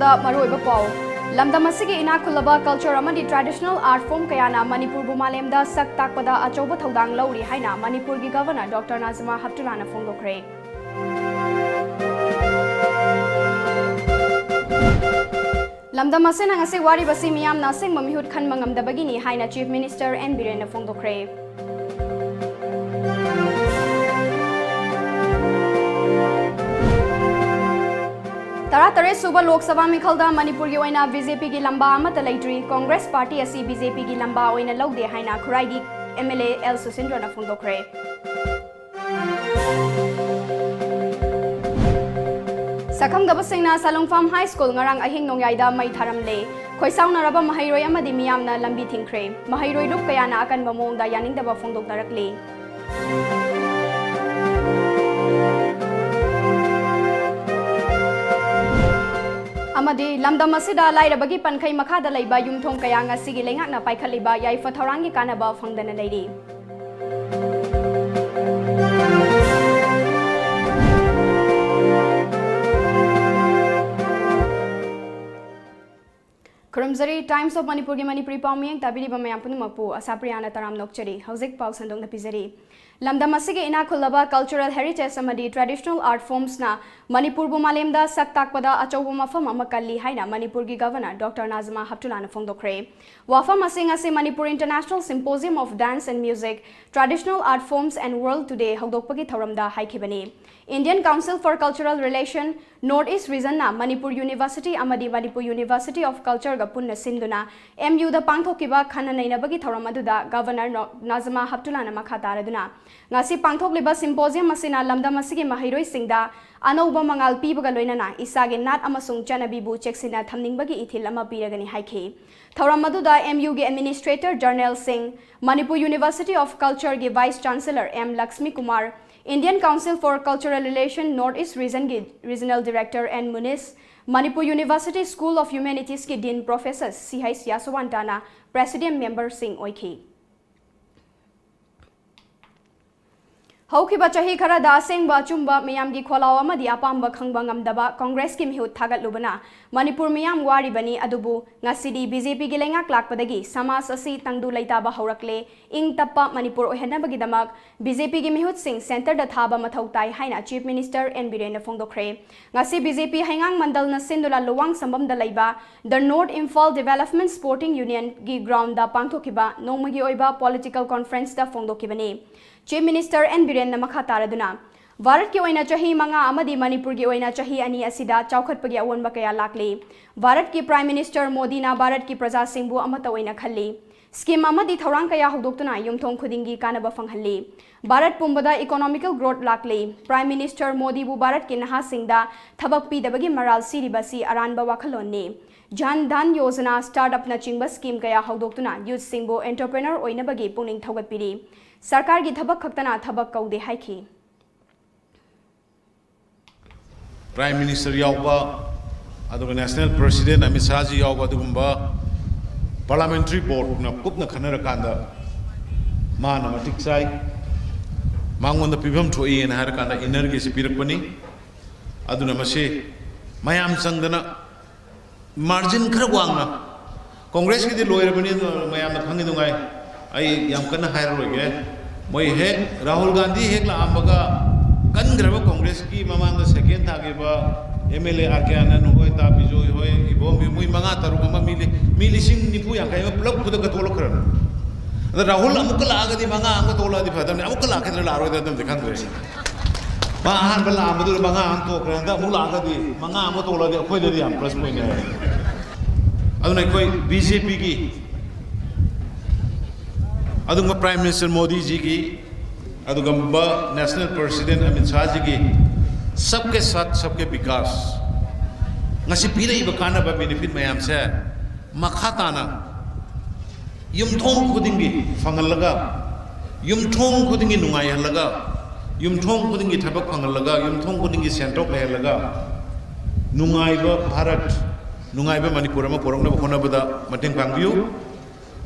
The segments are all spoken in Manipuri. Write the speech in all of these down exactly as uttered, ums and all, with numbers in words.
ꯗ ꯃꯔꯨꯑꯣꯏꯕ ꯄꯥꯎ꯫ ꯂꯝꯗꯝ ꯑꯁꯤꯒꯤ ꯏꯅꯥꯛ ꯈꯨꯜꯂꯕ culture ꯑꯃꯗꯤ traditional art form ꯀꯌꯥꯅ ꯃꯅꯤꯄꯨꯔꯕꯨ ꯃꯥꯂꯦꯝꯗ ꯁꯛ ꯇꯥꯛꯄꯗ ꯑꯆꯧꯕ ꯊꯧꯗꯥꯡ ꯂꯧꯔꯤ ꯍꯥꯏꯅ ꯃꯅꯤꯄꯨꯔꯒꯤ Governor Doctor ꯅꯥꯖꯃꯥ ꯍꯞꯇꯨꯂꯥꯅ ꯐꯣꯡꯗꯣꯛꯈ꯭ꯔꯦ꯫ ꯂꯝꯗꯝ ꯑꯁꯤꯅ ꯉꯁꯤ ꯋꯥꯔꯤꯕꯁꯤ ꯃꯤꯌꯥꯝꯅ ꯑꯁꯦꯡꯕ ꯃꯤꯍꯨꯠ ꯈꯟꯕ ꯉꯝꯗꯕꯒꯤꯅꯤ ꯍꯥꯏꯅ Chief Minister ꯑꯦꯟ ꯕꯤꯔꯦꯟꯅ ꯐꯣꯡꯗꯣꯛꯈ꯭ꯔꯦ꯫ ꯇꯔꯥꯇꯔꯦꯠ ꯁꯨꯕ ꯂꯣꯛ ꯁꯚꯥ ꯃꯤꯈꯜꯗ ꯃꯅꯤꯄꯨꯔꯒꯤ ꯑꯣꯏꯅ ꯕꯤ ꯖꯦ ꯄꯤꯒꯤ ꯂꯝꯕꯥ ꯑꯃꯠꯇ ꯂꯩꯇ꯭ꯔꯤ, ꯀꯣꯡꯒ꯭ꯔꯦꯁ ꯄꯥꯔꯇꯤ ꯑꯁꯤ ꯕꯤ ꯖꯦ ꯄꯤꯒꯤ ꯂꯝꯕꯥ ꯑꯣꯏꯅ ꯂꯧꯗꯦ ꯍꯥꯏꯅ ꯈꯨꯔꯥꯏꯒꯤ M L A L ꯁꯨꯁꯤꯟꯗ꯭ꯔꯅ ꯐꯣꯡꯗꯣꯛꯈ꯭ꯔꯦ꯫ ꯁꯛꯈꯪꯗꯕꯁꯤꯡꯅ ꯁꯂꯨꯡꯐꯥꯝ high school ꯉꯔꯥꯡ ꯑꯍꯤꯡ ꯅꯣꯡꯌꯥꯏꯗ ꯃꯩ ꯊꯥꯔꯝꯂꯦ꯫ ꯈꯣꯏꯁꯥꯎꯅꯔꯕ ꯃꯍꯩꯔꯣꯏ ꯑꯃꯗꯤ ꯃꯤꯌꯥꯝꯅ ꯂꯝꯕꯤ ꯊꯤꯡꯈ꯭ꯔꯦ꯫ ꯃꯍꯩꯔꯣꯏ ꯂꯨꯞ ꯀꯌꯥꯅ ꯑꯀꯟꯕ ꯃꯑꯣꯡꯗ ꯌꯥꯅꯤꯡꯗꯕ ꯐꯣꯡꯗꯣꯛꯅꯔꯛꯂꯤ꯫ ꯑꯃꯗꯤ ꯂꯝꯗꯝ ꯑꯁꯤꯗ ꯂꯥꯏꯔꯕꯒꯤ ꯄꯟꯈꯩ ꯃꯈꯥꯗ ꯂꯩꯕ ꯌꯨꯝꯊꯣꯡ ꯀꯌꯥ ꯉꯁꯤꯒꯤ ꯂꯩꯉꯥꯛꯅ ꯄꯥꯏꯈꯠꯂꯤꯕ ꯌꯥꯏꯐ ꯊꯧꯔꯥꯡꯒꯤ ꯀꯥꯟꯅꯕ ꯐꯪꯗꯅ ꯂꯩꯔꯤ꯫ ꯈꯨꯔꯨꯝꯖꯔꯤ, Times of ꯃꯅꯤꯄꯨꯔꯒꯤ ꯃꯅꯤꯄꯨꯔꯤ ꯄꯥꯎ ꯃꯤꯌꯦꯡ ꯇꯥꯕꯤꯔꯤꯕ ꯃꯌꯥꯝ ꯄꯨꯝꯅꯃꯛꯄꯨ ꯑꯁꯥꯄ꯭ꯔꯤꯌꯥꯅ ꯇꯔꯥꯝꯅ ꯑꯣꯛꯆꯔꯤ꯫ ꯍꯧꯖꯤꯛ ꯄꯥꯎ ꯁꯟꯗꯣꯛꯅ ꯄꯤꯖꯔꯤ꯫ ꯂꯝꯗꯝ ꯑꯁꯤꯒꯤ ꯏꯅꯥꯛ ꯈꯨꯜꯂꯕ cultural heritage ꯑꯃꯗꯤ traditional art formsꯅ ꯃꯅꯤꯄꯨꯔꯕꯨ ꯃꯥꯂꯦꯝꯗ ꯁꯛ ꯇꯥꯛꯄꯗ ꯑꯆꯧꯕ ꯃꯐꯝ ꯑꯃ ꯀꯜꯂꯤ ꯍꯥꯏꯅ ꯃꯅꯤꯄꯨꯔꯒꯤ Governor Doctor ꯅꯥꯖꯃꯥ ꯍꯞꯇꯨꯂꯥꯅ ꯐꯣꯡꯗꯣꯛꯈ꯭ꯔꯦ꯫ ꯋꯥꯐꯝ ꯑꯁꯤ ꯉꯁꯤ Manipur International Symposium of Dance and Music, Traditional Art Forms and World Today ꯍꯧꯗꯣꯛꯄꯒꯤ ꯊꯧꯔꯝꯗ ꯍꯥꯏꯈꯤꯕꯅꯤ꯫ Indian Council for Cultural Relation, North East Regionꯅ Manipur University ꯑꯃꯗꯤ Manipur University of Cultureꯒ ꯄꯨꯟꯅ ꯁꯤꯟꯗꯨꯅ ꯑꯦꯝ ꯌꯨꯗ ꯄꯥꯡꯊꯣꯛꯈꯤꯕ ꯈꯟꯅ ꯅꯩꯅꯕꯒꯤ ꯊꯧꯔꯝ ꯑꯗꯨꯗ Governor ꯅꯣ-, ꯅꯥꯖꯃꯥ ꯍꯞꯇꯨꯂꯥꯅ ꯃꯈꯥ ꯇꯥꯔꯗꯨꯅ, ꯉꯁꯤ ꯄꯥꯡꯊꯣꯛꯂꯤꯕ symposium ꯑꯁꯤꯅ ꯂꯝꯗꯝ ꯑꯁꯤꯒꯤ ꯃꯍꯩꯔꯣꯏꯁꯤꯡꯗ ꯑꯅꯧꯕ ꯃꯉꯥꯜ ꯄꯤꯕꯒ ꯂꯣꯏꯅꯅ ꯏꯁꯥꯒꯤ ꯅꯥꯠ ꯑꯃꯁꯨꯡ ꯆꯠꯅꯕꯤꯕꯨ ꯆꯦꯛꯁꯤꯟꯅ ꯊꯝꯅꯤꯡꯕꯒꯤ ꯏꯊꯤꯜ ꯑꯃ ꯄꯤꯔꯒꯅꯤ ꯍꯥꯏꯈꯤ꯫ ꯊꯧꯔꯝ ꯑꯗꯨꯗ ꯑꯦꯝ ꯌꯨꯒꯤ Administrator General ꯁꯤꯡ, Manipur University of Cultureꯒꯤ Vice Chancellor M Lakshmi Kumar, Indian Council for Cultural Relation North East Regionꯒꯤ Regional Director N Munish, Manipur University School of Humanitiesꯀꯤ Dean Professor ꯁꯤ ꯍꯩꯆ ꯌꯥꯁꯋꯥꯟꯇꯥꯅ Presidium memberꯁꯤꯡ ꯑꯣꯏꯈꯤ꯫ ꯍꯧꯈꯤꯕ ꯆꯍꯤ ꯈꯔꯗ ꯑꯁꯦꯡꯕ ꯑꯆꯨꯝꯕ ꯃꯤꯌꯥꯝꯒꯤ ꯈꯣꯜꯂꯥꯎ ꯑꯃꯗꯤ ꯑꯄꯥꯝꯕ ꯈꯪꯕ ꯉꯝꯗꯕ ꯀꯣꯡꯒ꯭ꯔꯦꯁꯀꯤ ꯃꯤꯍꯨꯠ ꯊꯥꯒꯠꯂꯨꯕꯅ ꯃꯅꯤꯄꯨꯔ ꯃꯤꯌꯥꯝ ꯋꯥꯔꯤꯕꯅꯤ꯫ ꯑꯗꯨꯕꯨ ꯉꯁꯤꯗꯤ ꯕꯤ ꯖꯦ ꯄꯤꯒꯤ ꯂꯩꯉꯥꯛ ꯂꯥꯛꯄꯗꯒꯤ ꯁꯃꯥꯖ ꯑꯁꯤ ꯇꯪꯗꯨ ꯂꯩꯇꯥꯕ ꯍꯧꯔꯛꯂꯦ꯫ ꯏꯪ ꯇꯞꯄ ꯃꯅꯤꯄꯨꯔ ꯑꯣꯏꯍꯟꯅꯕꯒꯤꯗꯃꯛ ꯕꯤ ꯖꯦ ꯄꯤꯒꯤ ꯃꯤꯍꯨꯠꯁꯤꯡ ꯁꯦꯟꯇꯔꯗ ꯊꯥꯕ ꯃꯊꯧ ꯇꯥꯏ ꯍꯥꯏꯅ ꯆꯤꯐ ꯃꯤꯅꯤꯁꯇꯔ ꯑꯦꯟ ꯕꯤꯔꯦꯟꯅ ꯐꯣꯡꯗꯣꯛꯈ꯭ꯔꯦ꯫ ꯉꯁꯤ ꯕꯤ ꯖꯦ ꯄꯤ ꯍꯩꯉꯥꯡ ꯃꯟꯗꯜꯅ ꯁꯤꯟꯗꯨꯅ ꯂꯨꯋꯥꯡꯁꯝꯕꯝꯗ ꯂꯩꯕ the North Imphal Development Sporting ꯌꯨꯅꯤꯌꯟꯒꯤ ꯒ꯭ꯔꯥꯎꯟꯗ ꯄꯥꯡꯊꯣꯛꯈꯤꯕ ꯅꯣꯡꯃꯒꯤ ꯑꯣꯏꯕ ꯄꯣꯂꯤꯇꯤꯀꯦꯜ ꯀꯣꯟꯐ꯭ꯔꯦꯟꯁꯇ ꯐꯣꯡꯗꯣꯛꯈꯤꯕꯅꯤ꯫ ꯆꯤꯐ ꯃꯤꯅꯤꯁꯇꯔ ꯑꯦꯟ ꯕꯤꯔꯦꯟꯅ ꯃꯈꯥ ꯇꯥꯔꯗꯨꯅ, ꯚꯥꯔꯠꯀꯤ ꯑꯣꯏꯅ ꯆꯍꯤ ꯃꯉꯥ ꯑꯃꯗꯤ ꯃꯅꯤꯄꯨꯔꯒꯤ ꯑꯣꯏꯅ ꯆꯍꯤ ꯑꯅꯤ ꯑꯁꯤꯗ ꯆꯥꯎꯈꯠꯄꯒꯤ ꯑꯑꯣꯟꯕ ꯀꯌꯥ ꯂꯥꯛꯂꯤ꯫ ꯚꯥꯔꯠꯀꯤ ꯄ꯭ꯔꯥꯏꯝ ꯃꯤꯅꯤꯁꯇꯔ ꯃꯣꯗꯤꯅ ꯚꯥꯔꯠꯀꯤ ꯄ꯭ꯔꯖꯥꯁꯤꯡꯕꯨ ꯑꯃꯠꯇ ꯑꯣꯏꯅ ꯈꯜꯂꯤ꯫ ꯁ꯭ꯀꯤꯝ ꯑꯃꯗꯤ ꯊꯧꯔꯥꯡ ꯀꯌꯥ ꯍꯧꯗꯣꯛꯇꯨꯅ ꯌꯨꯝꯊꯣꯡ ꯈꯨꯗꯤꯡꯒꯤ ꯀꯥꯟꯅꯕ ꯐꯪꯍꯜꯂꯤ꯫ ꯚꯥꯔꯠ ꯄꯨꯝꯕꯗ ꯏꯀꯣꯅꯣꯃꯤꯀꯦꯜ ꯒ꯭ꯔꯣꯠ ꯂꯥꯛꯂꯤ꯫ ꯄ꯭ꯔꯥꯏꯝ ꯃꯤꯅꯤꯁꯇꯔ ꯃꯣꯗꯤꯕꯨ ꯚꯥꯔꯠꯀꯤ ꯅꯍꯥꯁꯤꯡꯗ ꯊꯕꯛ ꯄꯤꯗꯕꯒꯤ ꯃꯔꯥꯜ ꯁꯤꯔꯤꯕ ꯑꯁꯤ ꯑꯔꯥꯟꯕ ꯋꯥꯈꯜꯂꯣꯟꯅꯤ꯫ ꯖꯟ ꯙꯟ ꯌꯣꯖꯅꯥ, ꯁ꯭ꯇꯥꯔꯠ ꯑꯞꯅꯆꯤꯡꯕ ꯁ꯭ꯀꯤꯝ ꯀꯌꯥ ꯍꯧꯗꯣꯛꯇꯨꯅ ꯌꯨꯠꯁꯤꯡꯕꯨ ꯑꯦꯟꯇꯔꯄ꯭ꯔꯦꯅꯔ ꯑꯣꯏꯅꯕꯒꯤ ꯄꯨꯛꯅꯤꯡ ꯊꯧꯒꯠꯄꯤꯔꯤ꯫ ꯁꯔꯀꯥꯔꯒꯤ ꯊꯕꯛ ꯈꯛꯇꯅ ꯊꯕꯛ ꯀꯧꯗꯦ ꯍꯥꯏꯈꯤ꯫ ꯄ꯭ꯔꯥꯏꯝ ꯃꯤꯅꯤꯁꯇꯔ ꯌꯥꯎꯕ, ꯑꯗꯨꯒ ꯅꯦꯁꯅꯦꯜ ꯄ꯭ꯔꯁꯤꯗꯦꯟ ꯑꯃꯤꯠ ꯁꯥꯍꯖꯤ ꯌꯥꯎꯕ ꯑꯗꯨꯒꯨꯝꯕ ꯄꯥꯔꯂꯥꯃꯦꯟꯇꯔꯤ ꯕꯣꯔꯗꯅ ꯀꯨꯞꯅ ꯈꯟꯅꯔꯀꯥꯟꯗ ꯃꯥꯅ ꯃꯇꯤꯛ ꯆꯥꯏ, ꯃꯉꯣꯟꯗ ꯄꯤꯐꯝ ꯊꯣꯛꯏꯅ ꯍꯥꯏꯔꯀꯥꯟꯗ ꯏꯟꯅꯔꯒꯤꯁꯤ ꯄꯤꯔꯛꯄꯅꯤ꯫ ꯑꯗꯨꯅ ꯃꯁꯤ ꯃꯌꯥꯝ ꯆꯪꯗꯅ ꯃꯥꯔꯖꯤꯟ ꯈꯔ ꯋꯥꯡꯅ, ꯀꯣꯡꯒ꯭ꯔꯦꯁꯀꯤꯗꯤ ꯂꯣꯏꯔꯕꯅꯤ, ꯑꯗꯨ ꯃꯌꯥꯝꯅ ꯈꯪꯉꯤ ꯅꯨꯡꯉꯥꯏ, ꯑꯩ ꯌꯥꯝ ꯀꯟꯅ ꯍꯥꯏꯔꯔꯣꯏꯒꯦ꯫ ꯃꯣꯏ ꯍꯦꯛ ꯔꯥꯍꯨꯜ ꯒꯥꯟꯙꯤ ꯍꯦꯛ ꯂꯥꯛꯑꯝꯕꯒ ꯀꯟꯈ꯭ꯔꯕ ꯀꯣꯡꯒ꯭ꯔꯦꯁꯀꯤ ꯃꯃꯥꯡꯗ ꯁꯦꯀꯦꯟ ꯇꯥꯈꯤꯕ ꯑꯦꯝ ꯑꯦꯜ ꯑꯦ ꯑꯥꯔ ꯀꯦ ꯑꯥꯅꯟꯗ ꯍꯣꯏ, ꯇꯥ ꯕꯤꯖꯣꯏ ꯍꯣꯏ, ꯏꯕꯣꯝꯕꯤ, ꯃꯣꯏ ꯃꯉꯥ ꯇꯔꯨꯛ ꯑꯃ ꯃꯤ ꯂꯤ-, ꯃꯤ ꯂꯤꯁꯤꯡ ꯅꯤꯐꯨ ꯌꯥꯡꯈꯩ ꯑꯃ ꯄꯨꯂꯞ ꯈꯨꯗꯛꯇ ꯊꯣꯛꯂꯛꯈ꯭ꯔꯕꯅꯤ꯫ ꯑꯗ ꯔꯥꯍꯨꯜ ꯑꯃꯨꯛꯀ ꯂꯥꯛꯑꯒꯗꯤ ꯃꯉꯥ ꯑꯃꯒ ꯊꯣꯛꯂꯛꯑꯗꯤ ꯐꯗꯕꯅꯤ, ꯑꯃꯨꯛꯀ ꯂꯥꯛꯀꯗ꯭ꯔꯥ ꯂꯥꯛꯑꯔꯣꯏꯗ꯭ꯔꯥ ꯑꯗꯨꯝꯗꯤ ꯈꯪꯗ꯭ꯔꯦ꯫ ꯃꯥ ꯑꯍꯥꯟꯕ ꯂꯥꯛꯑꯝꯕꯗꯨꯗ ꯃꯉꯥ ꯑꯃ ꯊꯣꯛꯈ꯭ꯔꯦ, ꯍꯟꯗꯛ ꯑꯃꯨꯛ ꯂꯥꯛꯑꯒꯗꯤ ꯃꯉꯥ ꯑꯃ ꯊꯣꯛꯂꯛꯑꯗꯤ ꯑꯩꯈꯣꯏꯗꯗꯤ ꯌꯥꯝ ꯄ꯭ꯂꯁ ꯄꯣꯏꯟ ꯑꯣꯏ꯫ ꯑꯗꯨꯅ ꯑꯩꯈꯣꯏ ꯕꯤ ꯖꯦ ꯄꯤꯒꯤ, ꯑꯗꯨꯒꯨꯝꯕ ꯄ꯭ꯔꯥꯏꯝ ꯃꯤꯅꯤꯁꯇꯔ ꯃꯣꯗꯤꯖꯤꯒꯤ, ꯑꯗꯨꯒꯨꯝꯕ ꯅꯦꯁꯅꯦꯜ ꯄ꯭ꯔꯁꯤꯗꯦꯟ ꯑꯃꯤꯠ ꯁꯥꯍꯖꯤꯒꯤ ꯁꯕꯀꯦ ꯁꯥꯊ ꯁꯕꯀꯦ ꯕꯤꯀꯥꯁ, ꯉꯁꯤ ꯄꯤꯔꯛꯏꯕ ꯀꯥꯟꯅꯕ ꯕꯦꯅꯤꯐꯤꯠ ꯃꯌꯥꯝꯁꯦ ꯃꯈꯥ ꯇꯥꯅ ꯌꯨꯝꯊꯣꯡ ꯈꯨꯗꯤꯡꯒꯤ ꯐꯪꯍꯜꯂꯒ, ꯌꯨꯝꯊꯣꯡ ꯈꯨꯗꯤꯡꯒꯤ ꯅꯨꯡꯉꯥꯏꯍꯜꯂꯒ, ꯌꯨꯝꯊꯣꯡ ꯈꯨꯗꯤꯡꯒꯤ ꯊꯕꯛ ꯐꯪꯍꯜꯂꯒ, ꯌꯨꯝꯊꯣꯡ ꯈꯨꯗꯤꯡꯒꯤ ꯁꯦꯟꯊꯣꯛ ꯂꯩꯍꯜꯂꯒ, ꯅꯨꯡꯉꯥꯏꯕ ꯚꯥꯔꯠ, ꯅꯨꯡꯉꯥꯏꯕ ꯃꯅꯤꯄꯨꯔ ꯑꯃ ꯄꯨꯔꯛꯅꯕ ꯍꯣꯠꯅꯕꯗ ꯃꯇꯦꯡ ꯄꯥꯡꯕꯤꯌꯨ꯫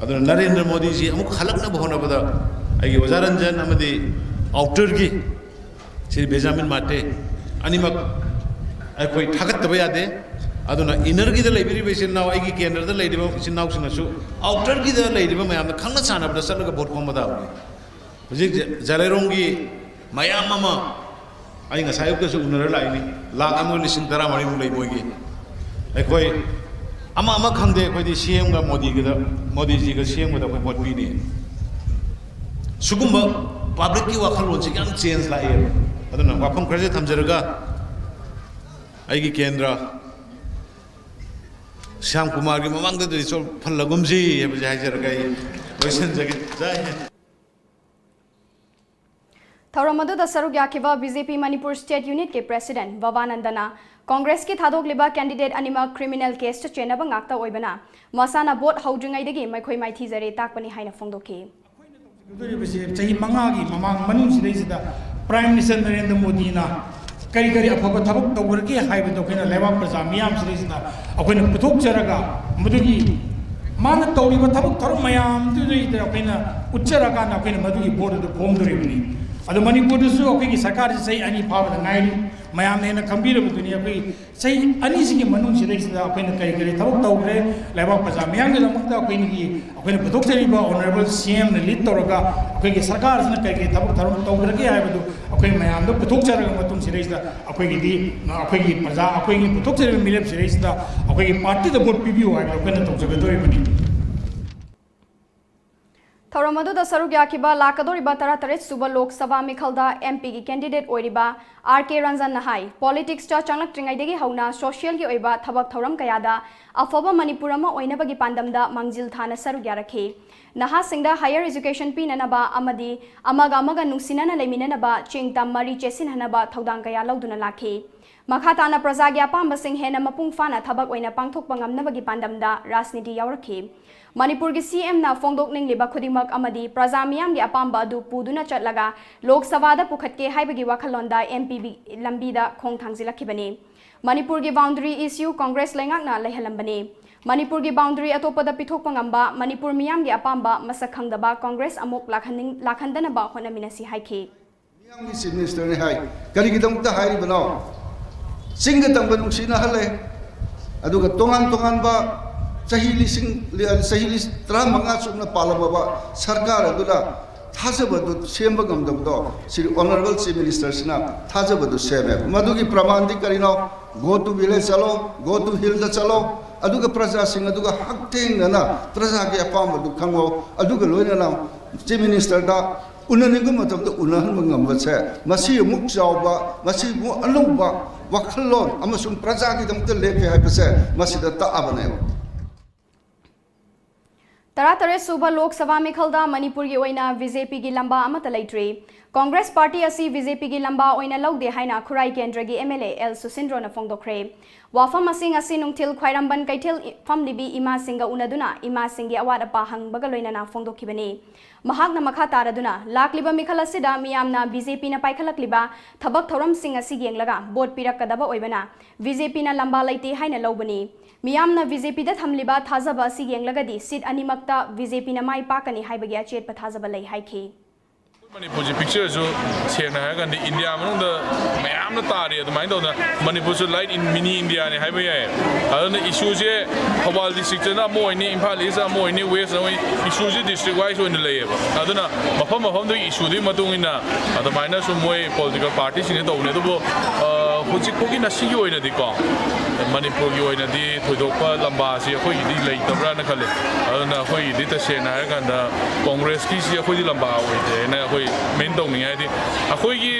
ꯑꯗꯨꯅ ꯅꯔꯦꯟꯗ꯭ꯔ ꯃꯣꯗꯤꯖꯤ ꯑꯃꯨꯛ ꯍꯜꯂꯛꯅꯕ ꯍꯣꯠꯅꯕꯗ ꯑꯩꯒꯤ ꯑꯣꯖꯥ ꯔꯟꯖꯟ ꯑꯃꯗꯤ ꯑꯥꯎꯇꯔꯒꯤ ꯁꯤ ꯕꯦꯟꯖꯥꯃꯤꯟ ꯃꯥꯔꯇꯦ ꯑꯅꯤꯃꯛ ꯑꯩꯈꯣꯏ ꯊꯥꯒꯠꯇꯕ ꯌꯥꯗꯦ꯫ ꯑꯗꯨꯅ ꯏꯟꯅꯔꯒꯤꯗ ꯂꯩꯕꯤꯔꯤꯕ ꯏꯆꯤꯟ ꯏꯅꯥꯎ, ꯑꯩꯒꯤ ꯀꯦꯟꯗ꯭ꯔꯗ ꯂꯩꯔꯤꯕ ꯏꯆꯤꯟ ꯏꯅꯥꯎꯁꯤꯡꯅꯁꯨ ꯑꯥꯎꯇꯔꯒꯤꯗ ꯂꯩꯔꯤꯕ ꯃꯌꯥꯝꯅ ꯈꯪꯅ ꯆꯥꯟꯅꯕꯗ ꯆꯠꯂꯒ ꯚꯣꯠ ꯈꯣꯝꯕ ꯇꯥꯕꯅꯤ꯫ ꯍꯧꯖꯤꯛ ꯖ-, ꯖꯂꯩꯔꯣꯡꯒꯤ ꯃꯌꯥꯝ ꯑꯃ ꯑꯩ ꯉꯁꯥꯏ ꯑꯌꯨꯛꯇꯁꯨ ꯎꯅꯔ ꯂꯥꯛꯏꯅꯤ꯫ ꯂꯥꯛ ꯑꯃꯒ ꯂꯤꯁꯤꯡ ꯇꯔꯥꯃꯔꯤꯃꯨꯛ ꯂꯩ ꯃꯣꯏꯒꯤ꯫ ꯑꯩꯈꯣꯏ ꯑꯃ ꯑꯃ ꯈꯪꯗꯦ, ꯑꯩꯈꯣꯏꯗꯤ ꯁꯤ ꯑꯦꯝꯒ ꯃꯣꯗꯤꯒꯤꯗ, ꯃꯣꯗꯤꯖꯤꯒ ꯁꯤ ꯑꯦꯝꯒꯗ ꯑꯩꯈꯣꯏ ꯚꯣꯠ ꯄꯤꯅꯤ꯫ ꯁꯤꯒꯨꯝꯕ ꯄꯕ꯭ꯂꯤꯛꯀꯤ ꯋꯥꯈꯜꯂꯣꯟꯁꯤ ꯌꯥꯝ ꯆꯦꯟꯖ ꯂꯥꯛꯑꯦꯕ꯫ ꯑꯗꯨꯅ ꯋꯥꯐꯝ ꯈꯔꯁꯦ ꯊꯝꯖꯔꯒ ꯑꯩꯒꯤ ꯀꯦꯟꯗ꯭ꯔ ꯁ꯭ꯌꯥꯝ ꯀꯨꯃꯥꯔꯒꯤ ꯃꯃꯥꯡꯗꯗꯤ ꯆꯣ-, ꯐꯜꯂꯒꯨꯝꯁꯤ ꯍꯥꯏꯕꯁꯦ ꯍꯥꯏꯖꯔꯒ ꯑꯩ ꯂꯣꯏꯁꯤꯟꯖꯒꯦ꯫ ꯖꯥꯏ ꯍꯤꯟꯗ꯫ ꯊꯧꯔꯝ ꯑꯗꯨꯗ ꯁꯔꯨꯛ ꯌꯥꯈꯤꯕ ꯕꯤ ꯖꯦ ꯄꯤ ꯃꯅꯤꯄꯨꯔ ꯁ꯭ꯇꯦꯠ ꯌꯨꯅꯤꯠꯀꯤ ꯄ꯭ꯔꯦꯁꯤꯗꯦꯟꯠ ꯚꯕꯥꯅꯟꯗꯅ ꯀꯣꯡꯒ꯭ꯔꯦꯁꯀꯤ ꯊꯥꯗꯣꯛꯂꯤꯕ ꯀꯦꯟꯗꯤꯗꯦꯠ ꯑꯅꯤꯃꯛ ꯀ꯭ꯔꯤꯃꯤꯅꯦꯜ ꯀꯦꯁꯇ ꯆꯦꯟꯅꯕ ꯉꯥꯛꯇ ꯑꯣꯏꯕꯅ ꯃꯁꯥꯅ ꯚꯣꯠ ꯍꯧꯗ꯭ꯔꯤꯉꯩꯗꯒꯤ ꯃꯈꯣꯏ ꯃꯥꯏꯊꯤꯖꯔꯦ ꯇꯥꯛꯄꯅꯤ ꯍꯥꯏꯅ ꯐꯣꯡꯗꯣꯛꯈꯤ꯫ ꯇꯧꯗꯣꯔꯤꯕꯁꯦ ꯆꯍꯤ ꯃꯉꯥꯒꯤ ꯃꯃꯥꯡ ꯃꯅꯨꯡꯁꯤꯗꯩꯁꯤꯗ ꯄ꯭ꯔꯥꯏꯝ ꯃꯤꯅꯤꯁꯇꯔ ꯅꯔꯦꯟꯗ꯭ꯔ ꯃꯣꯗꯤꯅ ꯀꯔꯤ ꯀꯔꯤ ꯑꯐꯕ ꯊꯕꯛ ꯇꯧꯈ꯭ꯔꯒꯦ ꯍꯥꯏꯕꯗꯣ ꯑꯩꯈꯣꯏꯅ ꯂꯩꯕꯥꯛ ꯄ꯭ꯔꯖꯥ ꯃꯤꯌꯥꯝꯁꯤꯗꯩꯁꯤꯗ ꯑꯩꯈꯣꯏꯅ ꯄꯨꯊꯣꯛꯆꯔꯒ, ꯃꯗꯨꯒꯤ ꯃꯥꯅ ꯇꯧꯔꯤꯕ ꯊꯕꯛ ꯊꯧꯔꯝ ꯃꯌꯥꯝꯗꯨꯗꯩꯗ ꯑꯩꯈꯣꯏꯅ ꯎꯠꯆꯔꯀꯥꯟꯗ ꯑꯩꯈꯣꯏꯅ ꯃꯗꯨꯒꯤ ꯚꯣꯠ ꯑꯗꯨ ꯈꯣꯝꯗꯣꯔꯤꯕꯅꯤ꯫ ꯑꯗꯣ ꯃꯅꯤꯄꯨꯔꯗꯁꯨ ꯑꯩꯈꯣꯏꯒꯤ ꯁꯔꯀꯥꯔꯁꯤ ꯆꯍꯤ ꯑꯅꯤ ꯐꯥꯕꯗ ꯉꯥꯏꯔꯤ꯫ ꯃꯌꯥꯝꯅ ꯍꯦꯟꯅ ꯈꯪꯕꯤꯔꯕꯗꯨꯅꯤ, ꯑꯩꯈꯣꯏ ꯆꯍꯤ ꯑꯅꯤꯁꯤꯒꯤ ꯃꯅꯨꯡꯁꯤꯗꯩꯁꯤꯗ ꯑꯩꯈꯣꯏꯅ ꯀꯔꯤ ꯀꯔꯤ ꯊꯕꯛ ꯇꯧꯈ꯭ꯔꯦ, ꯂꯩꯕꯥꯛ ꯄ꯭ꯔꯖꯥ ꯃꯤꯌꯥꯝꯒꯤꯗꯃꯛꯇ ꯑꯩꯈꯣꯏꯒꯤ, ꯑꯩꯈꯣꯏꯅ ꯄꯨꯊꯣꯛꯆꯔꯤꯕ ꯑꯣꯅꯔꯦꯕꯜ ꯁꯤ ꯑꯦꯝꯅ ꯂꯤꯗ ꯇꯧꯔꯒ ꯑꯩꯈꯣꯏꯒꯤ ꯁꯔꯀꯥꯔꯁꯤꯅ ꯀꯔꯤ ꯀꯔꯤ ꯊꯕꯛ ꯊꯧꯔꯝ ꯇꯧꯈ꯭ꯔꯒꯦ ꯍꯥꯏꯕꯗꯨ ꯑꯩꯈꯣꯏ ꯃꯌꯥꯝꯗ ꯄꯨꯊꯣꯛꯆꯔꯕ ꯃꯇꯨꯡꯁꯤꯗꯩꯁꯤꯗ ꯑꯩꯈꯣꯏꯒꯤꯗꯤ, ꯑꯩꯈꯣꯏꯒꯤ ꯄ꯭ꯔꯖꯥ, ꯑꯩꯈꯣꯏꯒꯤ ꯄꯨꯊꯣꯛꯆꯔꯤꯕ ꯃꯤꯔꯦꯞꯁꯤꯗꯩꯁꯤꯗ ꯑꯩꯈꯣꯏꯒꯤ ꯄꯥꯔꯇꯤꯗ ꯚꯣꯠ ꯄꯤꯕꯤꯌꯨ ꯍꯥꯏꯕꯗꯨ ꯑꯩꯈꯣꯏꯅ ꯇꯧꯖꯒꯗꯧꯔꯤꯕꯅꯤ꯫ ꯊꯧꯔꯝ ꯑꯗꯨꯗ ꯁꯔꯨꯛ ꯌꯥꯈꯤꯕ ꯂꯥꯛꯀꯗꯧꯔꯤꯕ ꯇꯔꯥꯇꯔꯦꯠ ꯁꯨꯕ ꯂꯣꯛ ꯁꯚꯥ ꯃꯤꯈꯜꯗ ꯑꯦꯝ ꯄꯤꯒꯤ ꯀꯦꯟꯗꯤꯗꯦꯠ ꯑꯣꯏꯔꯤꯕ ꯑꯥꯔ ꯀꯦ ꯔꯟꯖꯟꯅ ꯍꯥꯏ, ꯄꯣꯂꯤꯇꯤꯛꯁꯇ ꯆꯪꯂꯛꯇ꯭ꯔꯤꯉꯩꯗꯒꯤ ꯍꯧꯅ ꯁꯣꯁꯤꯌꯦꯜꯒꯤ ꯑꯣꯏꯕ ꯊꯕꯛ ꯊꯧꯔꯝ ꯀꯌꯥꯗ ꯑꯐꯕ ꯃꯅꯤꯄꯨꯔ ꯑꯃ ꯑꯣꯏꯅꯕꯒꯤ ꯄꯥꯟꯗꯝꯗ ꯃꯥꯡꯖꯤꯜ ꯊꯥꯅ ꯁꯔꯨꯛ ꯌꯥꯔꯛꯈꯤ꯫ ꯅꯍꯥꯁꯤꯡꯗ ꯍꯥꯌꯔ ꯑꯦꯖꯨꯀꯦꯁꯟ ꯄꯤꯅꯅꯕ ꯑꯃꯗꯤ ꯑꯃꯒ ꯑꯃꯒ ꯅꯨꯡꯁꯤꯅꯅ ꯂꯩꯃꯤꯟꯅꯅꯕ ꯆꯤꯡ ꯇꯝ ꯃꯔꯤ ꯆꯦꯠꯁꯤꯟꯍꯟꯅꯕ ꯊꯧꯗꯥꯡ ꯀꯌꯥ ꯂꯧꯗꯨꯅ ꯂꯥꯛꯈꯤ꯫ ꯃꯈꯥ ꯇꯥꯅ ꯄ꯭ꯔꯖꯥꯒꯤ ꯑꯄꯥꯝꯕꯁꯤꯡ ꯍꯦꯟꯅ ꯃꯄꯨꯡ ꯐꯥꯅ ꯊꯕꯛ ꯑꯣꯏꯅ ꯄꯥꯡꯊꯣꯛꯄ ꯉꯝꯅꯕꯒꯤ ꯄꯥꯟꯗꯝꯗ ꯔꯥꯖꯅꯤꯇꯤ ꯌꯥꯎꯔꯛꯈꯤ꯫ ꯃꯅꯤꯄꯨꯔꯒꯤ ꯁꯤ ꯑꯦꯝꯅ ꯐꯣꯡꯗꯣꯛꯅꯤꯡꯂꯤꯕ ꯈꯨꯗꯤꯡꯃꯛ ꯑꯃꯗꯤ ꯄ꯭ꯔꯖꯥ ꯃꯤꯌꯥꯝꯒꯤ ꯑꯄꯥꯝꯕ ꯑꯗꯨ ꯄꯨꯗꯨꯅ ꯆꯠꯂꯒ ꯂꯣꯛ ꯁꯚꯥꯗ ꯄꯨꯈꯠꯀꯦ ꯍꯥꯏꯕꯒꯤ ꯋꯥꯈꯜꯂꯣꯟꯗ ꯑꯦꯝ ꯄꯤꯕꯤ ꯂꯝꯕꯤꯗ ꯈꯣꯡ ꯊꯥꯡꯖꯤꯜꯂꯛꯈꯤꯕꯅꯤ꯫ ꯃꯅꯤꯄꯨꯔꯒꯤ ꯕꯥꯎꯟꯗꯔꯤ ꯏꯁꯨ ꯀꯣꯡꯒ꯭ꯔꯦꯁ ꯂꯩꯉꯥꯛꯅ ꯂꯩꯍꯜꯂꯝꯕꯅꯤ꯫ ꯃꯅꯤꯄꯨꯔꯒꯤ ꯕꯥꯎꯟꯗꯔꯤ ꯑꯇꯣꯞꯄꯗ ꯄꯤꯊꯣꯛꯄ ꯉꯝꯕ, ꯃꯅꯤꯄꯨꯔ ꯃꯤꯌꯥꯝꯒꯤ ꯑꯄꯥꯝꯕ ꯃꯁꯛ ꯈꯪꯗꯕ ꯀꯣꯡꯒ꯭ꯔꯦꯁ ꯑꯃꯨꯛ ꯂꯥꯛꯍꯟꯅꯤꯡ-, ꯂꯥꯛꯍꯟꯗꯅꯕ ꯍꯣꯠꯅꯃꯤꯟꯅꯁꯤ ꯍꯥꯏꯈꯤ꯫ ꯃꯤꯌꯥꯝꯒꯤ ꯆꯤꯐ ꯃꯤꯅꯤꯁꯇꯔꯅꯤ ꯍꯥꯏ꯫ ꯀꯔꯤꯒꯤꯗꯃꯛꯇ ꯍꯥꯏꯔꯤꯕꯅꯣ? ꯆꯤꯡꯒ ꯇꯝꯒ ꯅꯨꯡꯁꯤꯅꯍꯜꯂꯦ, ꯑꯗꯨꯒ ꯇꯣꯉꯥꯟ ꯇꯣꯉꯥꯟꯕ ꯆꯍꯤ ꯂꯤꯁꯤꯡ, ꯆꯍꯤ ꯂꯤꯁ-, ꯇꯔꯥꯃꯉꯥ ꯆꯨꯞꯅ ꯄꯥꯜꯂꯝꯃꯕ ꯁꯔꯀꯥꯔ ꯑꯗꯨꯅ ꯊꯥꯖꯕꯗꯨ ꯁꯦꯝꯕ ꯉꯝꯗꯕꯗꯣ, ꯁꯤ ꯑꯣꯅꯔꯦꯕꯜ ꯆꯤꯐ ꯃꯤꯅꯤꯁꯇꯔꯁꯤꯅ ꯊꯥꯖꯕꯗꯨ ꯁꯦꯝꯃꯦ꯫ ꯃꯗꯨꯒꯤ ꯄ꯭ꯔꯃꯥꯟꯗꯤ ꯀꯔꯤꯅꯣ? Go to village ꯆꯠꯂꯣ, go to hillꯗ ꯆꯠꯂꯣ, ꯑꯗꯨꯒ ꯄ꯭ꯔꯖꯥꯁꯤꯡ ꯑꯗꯨꯒ ꯍꯛꯊꯦꯡꯅꯅ ꯄ꯭ꯔꯖꯥꯒꯤ ꯑꯄꯥꯝꯕꯗꯨ ꯈꯪꯉꯣ, ꯑꯗꯨꯒ ꯂꯣꯏꯅꯅ ꯆꯤꯐ ꯃꯤꯅꯤꯁꯇꯔꯗ ꯎꯅꯅꯤꯡꯕ ꯃꯇꯝꯗ ꯎꯅꯍꯟꯕ ꯉꯝꯕꯁꯦ, ꯃꯁꯤ ꯑꯃꯨꯛ ꯆꯥꯎꯕ, ꯃꯁꯤ ꯑꯃꯨꯛ ꯑꯅꯧꯕ ꯋꯥꯈꯜꯂꯣꯟ ꯑꯃꯁꯨꯡ ꯄ꯭ꯔꯖꯥꯒꯤꯗꯃꯛꯇ ꯂꯦꯞꯄꯦ ꯍꯥꯏꯕꯁꯦ ꯃꯁꯤꯗ ꯇꯥꯛꯑꯕꯅꯦꯕ꯫ ꯇꯔꯥꯇꯔꯦꯠ ꯁꯨꯕ ꯂꯣꯛ ꯁꯚꯥ ꯃꯤꯈꯜꯗ ꯃꯅꯤꯄꯨꯔꯒꯤ ꯑꯣꯏꯅ ꯕꯤ ꯖꯦ ꯄꯤꯒꯤ ꯂꯝꯕꯥ ꯑꯃꯠꯇ ꯂꯩꯇ꯭ꯔꯤ꯫ ꯀꯣꯡꯒ꯭ꯔꯦꯁ ꯄꯥꯔꯇꯤ ꯑꯁꯤ ꯕꯤ ꯖꯦ ꯄꯤꯒꯤ ꯂꯝꯕꯥ ꯑꯣꯏꯅ ꯂꯧꯗꯦ ꯍꯥꯏꯅ ꯈꯨꯔꯥꯏ ꯀꯦꯟꯗ꯭ꯔꯒꯤ ꯑꯦꯝ ꯑꯦꯜ ꯑꯦ ꯑꯦꯜ ꯁꯨꯁꯤꯟꯗ꯭ꯔꯣꯅ ꯐꯣꯡꯗꯣꯛꯈ꯭ꯔꯦ꯫ ꯋꯥꯐꯝ ꯑꯁꯤ ꯉꯁꯤ ꯅꯨꯡꯊꯤꯜ ꯈ꯭ꯋꯥꯏꯔꯝꯕꯟ ꯀꯩꯊꯦꯜ ꯐꯝꯂꯤꯕꯤ ꯏꯃꯥꯁꯤꯡꯒ ꯎꯅꯗꯨꯅ ꯏꯃꯥꯁꯤꯡꯒꯤ ꯑꯋꯥꯠ ꯑꯄꯥ ꯍꯪꯕꯒ ꯂꯣꯏꯅꯅ ꯐꯣꯡꯗꯣꯛꯈꯤꯕꯅꯤ꯫ ꯃꯍꯥꯛꯅ ꯃꯈꯥ ꯇꯥꯔꯗꯨꯅ, ꯂꯥꯛꯂꯤꯕ ꯃꯤꯈꯜ ꯑꯁꯤꯗ ꯃꯤꯌꯥꯝꯅ ꯕꯤ ꯖꯦ ꯄꯤꯅ ꯄꯥꯏꯈꯠꯂꯛꯂꯤꯕ ꯊꯕꯛ ꯊꯧꯔꯝꯁꯤꯡ ꯑꯁꯤ ꯌꯦꯡꯂꯒ ꯚꯣꯠ ꯄꯤꯔꯛꯀꯗꯕ ꯑꯣꯏꯕꯅ ꯕꯤ ꯖꯦ ꯄꯤꯅ ꯂꯝꯕꯥ ꯂꯩꯇꯦ ꯍꯥꯏꯅ ꯂꯧꯕꯅꯤ꯫ ꯃꯤꯌꯥꯝꯅ ꯕꯤ ꯖꯦ ꯄꯤꯗ ꯊꯝꯂꯤꯕ ꯊꯥꯖꯕ ꯑꯁꯤ ꯌꯦꯡꯂꯒꯗꯤ ꯁꯤꯠ ꯑꯅꯤꯃꯛꯇ ꯕꯤ ꯖꯦ ꯄꯤꯅ ꯃꯥꯏ ꯄꯥꯛꯀꯅꯤ ꯍꯥꯏꯕꯒꯤ ꯑꯆꯦꯠꯄ ꯊꯥꯖꯕ ꯂꯩ ꯍꯥꯏꯈꯤ꯫ ꯃꯅꯤꯄꯨꯔꯁꯤ ꯄꯤꯛꯆꯔꯁꯨ ꯁꯦꯡꯅ ꯍꯥꯏꯔꯀꯥꯟꯗ ꯏꯟꯗꯤꯌꯥ ꯃꯅꯨꯡꯗ ꯃꯌꯥꯝꯅ ꯇꯥꯔꯤ꯫ ꯑꯗꯨꯃꯥꯏꯅ ꯇꯧꯗꯅ ꯃꯅꯤꯄꯨꯔꯁꯨ ꯂꯥꯏꯠ ꯏꯟ ꯃꯤꯅꯤ ꯏꯟꯗꯤꯌꯥꯅꯤ ꯍꯥꯏꯕ ꯌꯥꯏ꯫ ꯑꯗꯨꯅ ꯏꯁꯨꯁꯦ ꯊꯧꯕꯥꯜ ꯗꯤꯁꯇ꯭ꯔꯤꯛꯇꯅ ꯑꯃ ꯑꯣꯏꯅꯤ, ꯏꯝꯐꯥꯜ ꯏꯁꯇ ꯑꯃ ꯑꯣꯏꯅꯤ, ꯋꯦꯁꯇ ꯑꯃ ꯑꯣꯏꯅꯤ, ꯏꯁꯨꯁꯦ ꯗꯤꯁꯇ꯭ꯔꯤꯛ ꯋꯥꯏꯁ ꯑꯣꯏꯅ ꯂꯩꯌꯦꯕ꯫ ꯑꯗꯨꯅ ꯃꯐꯝ ꯃꯐꯝꯗꯨꯒꯤ ꯏꯁꯨꯗꯨꯒꯤ ꯃꯇꯨꯡ ꯏꯟꯅ ꯑꯗꯨꯃꯥꯏꯅꯁꯨ ꯃꯣꯏ ꯄꯣꯂꯤꯇꯤꯀꯦꯜ ꯄꯥꯔꯇꯤꯁꯤꯡꯅ ꯇꯧꯕꯅꯦ꯫ ꯑꯗꯨꯕꯨ ꯍꯧꯖꯤꯛ ꯐꯥꯎꯒꯤ ꯉꯁꯤꯒꯤ ꯑꯣꯏꯅꯗꯤꯀꯣ, ꯃꯅꯤꯄꯨꯔꯒꯤ ꯑꯣꯏꯅꯗꯤ ꯊꯣꯏꯗꯣꯛꯄ ꯂꯝꯕꯥꯁꯤ ꯑꯩꯈꯣꯏꯒꯤꯗꯤ ꯂꯩꯇꯕ꯭ꯔꯥꯅ ꯈꯜꯂꯦ꯫ ꯑꯗꯨꯅ ꯑꯩꯈꯣꯏꯒꯤꯗꯤ ꯇꯁꯦꯡꯅ ꯍꯥꯏꯔꯀꯥꯟꯗ ꯀꯣꯡꯒ꯭ꯔꯦꯁꯀꯤꯁꯤ ꯑꯩꯈꯣꯏꯗꯤ ꯂꯝꯕꯥ ꯑꯣꯏꯗ꯭ꯔꯦꯅ ꯑꯩꯈꯣꯏ ꯃꯦꯟ ꯇꯧꯅꯤꯡꯉꯦ꯫ ꯍꯥꯏꯗꯤ ꯑꯩꯈꯣꯏꯒꯤ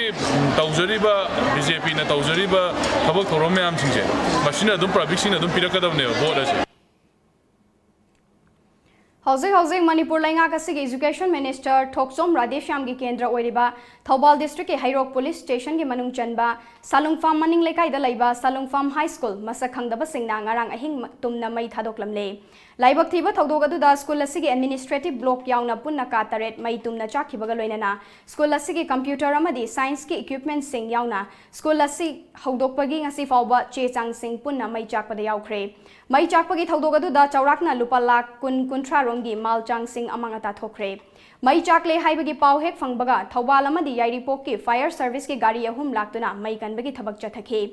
ꯇꯧꯖꯔꯤꯕ, ꯕꯤ ꯖꯦ ꯄꯤꯅ ꯇꯧꯖꯔꯤꯕ ꯊꯕꯛ ꯊꯧꯔꯝ ꯃꯌꯥꯝꯁꯤꯡꯁꯦ, ꯃꯁꯤꯅ ꯑꯗꯨꯝ ꯄꯕ꯭ꯂꯤꯛꯁꯤꯡꯅ ꯑꯗꯨꯝ ꯄꯤꯔꯛꯀꯗꯕꯅꯦꯕ ꯚꯣꯠ ꯑꯁꯦ꯫ ꯍꯧꯖꯤꯛ ꯍꯧꯖꯤꯛ ꯃꯅꯤꯄꯨꯔ ꯂꯩꯉꯥꯛ ꯑꯁꯤꯒꯤ ꯏꯖꯨꯀꯦꯁꯟ ꯃꯤꯅꯤꯁꯇꯔ ꯊꯣꯛꯆꯣꯝ ꯔꯥꯙꯦꯁ꯭ꯌꯥꯝꯒꯤ ꯀꯦꯟꯗ꯭ꯔ ꯑꯣꯏꯔꯤꯕ ꯊꯧꯕꯥꯜ ꯗꯤꯁꯇ꯭ꯔꯤꯛꯀꯤ ꯍꯩꯔꯣꯛ ꯄꯨꯂꯤꯁ ꯁ꯭ꯇꯦꯁꯟꯒꯤ ꯃꯅꯨꯡ ꯆꯟꯕ ꯁꯥꯂꯨꯡꯐꯥꯝ ꯃꯅꯤꯡ ꯂꯩꯀꯥꯏꯗ ꯂꯩꯕ ꯁꯥꯂꯨꯡꯐꯥꯝ ꯍꯥꯏ ꯁ꯭ꯀꯨꯜ ꯃꯁꯛ ꯈꯪꯗꯕꯁꯤꯡꯅ ꯉꯔꯥꯡ ꯑꯍꯤꯡ ꯇꯨꯝꯅ ꯃꯩ ꯊꯥꯗꯣꯛꯂꯝꯂꯦ꯫ ꯂꯥꯏꯕꯛ ꯊꯤꯕ ꯊꯧꯗꯣꯛ ꯑꯗꯨꯗ ꯁ꯭ꯀꯨꯜ ꯑꯁꯤꯒꯤ administrative block ꯌꯥꯎꯅ ꯄꯨꯟꯅ ꯀꯥ ꯇꯔꯦꯠ ꯃꯩ ꯇꯨꯝꯅ ꯆꯥꯛꯈꯤꯕꯒ ꯂꯣꯏꯅꯅ ꯁ꯭ꯀꯨꯜ ꯑꯁꯤꯒꯤ computer ꯑꯃꯗꯤ scienceꯀꯤ equipmentꯁꯤꯡ ꯌꯥꯎꯅ ꯁ꯭ꯀꯨꯜ ꯑꯁꯤ ꯍꯧꯗꯣꯛꯄꯒꯤ ꯉꯁꯤ ꯐꯥꯎꯕ ꯆꯦ ꯆꯥꯡꯁꯤꯡ ꯄꯨꯟꯅ ꯃꯩ ꯆꯥꯛꯄꯗ ꯌꯥꯎꯈ꯭ꯔꯦ꯫ ꯃꯩ ꯆꯥꯛꯄꯒꯤ ꯊꯧꯗꯣꯛ ꯑꯗꯨꯗ ꯆꯥꯎꯔꯥꯛꯅ ꯂꯨꯄꯥ ꯂꯥꯈ ꯀꯨꯟ ꯀꯨꯟꯊ꯭ꯔꯥ ꯔꯣꯝꯒꯤ ꯃꯥꯜ ꯆꯥꯡꯁꯤꯡ ꯑꯃꯥꯡ ꯑꯇꯥ ꯊꯣꯛꯈ꯭ꯔꯦ꯫ ꯃꯩ ꯆꯥꯛꯂꯦ ꯍꯥꯏꯕꯒꯤ ꯄꯥꯎ ꯍꯦꯛ ꯐꯪꯕꯒ ꯊꯧꯕꯥꯜ ꯑꯃꯗꯤ ꯌꯥꯏꯔꯤꯄꯣꯛꯀꯤ fire serviceꯀꯤ ꯒꯥꯔꯤ ꯑꯍꯨꯝ ꯂꯥꯛꯇꯨꯅ ꯃꯩ ꯀꯟꯕꯒꯤ ꯊꯕꯛ ꯆꯠꯊꯈꯤ꯫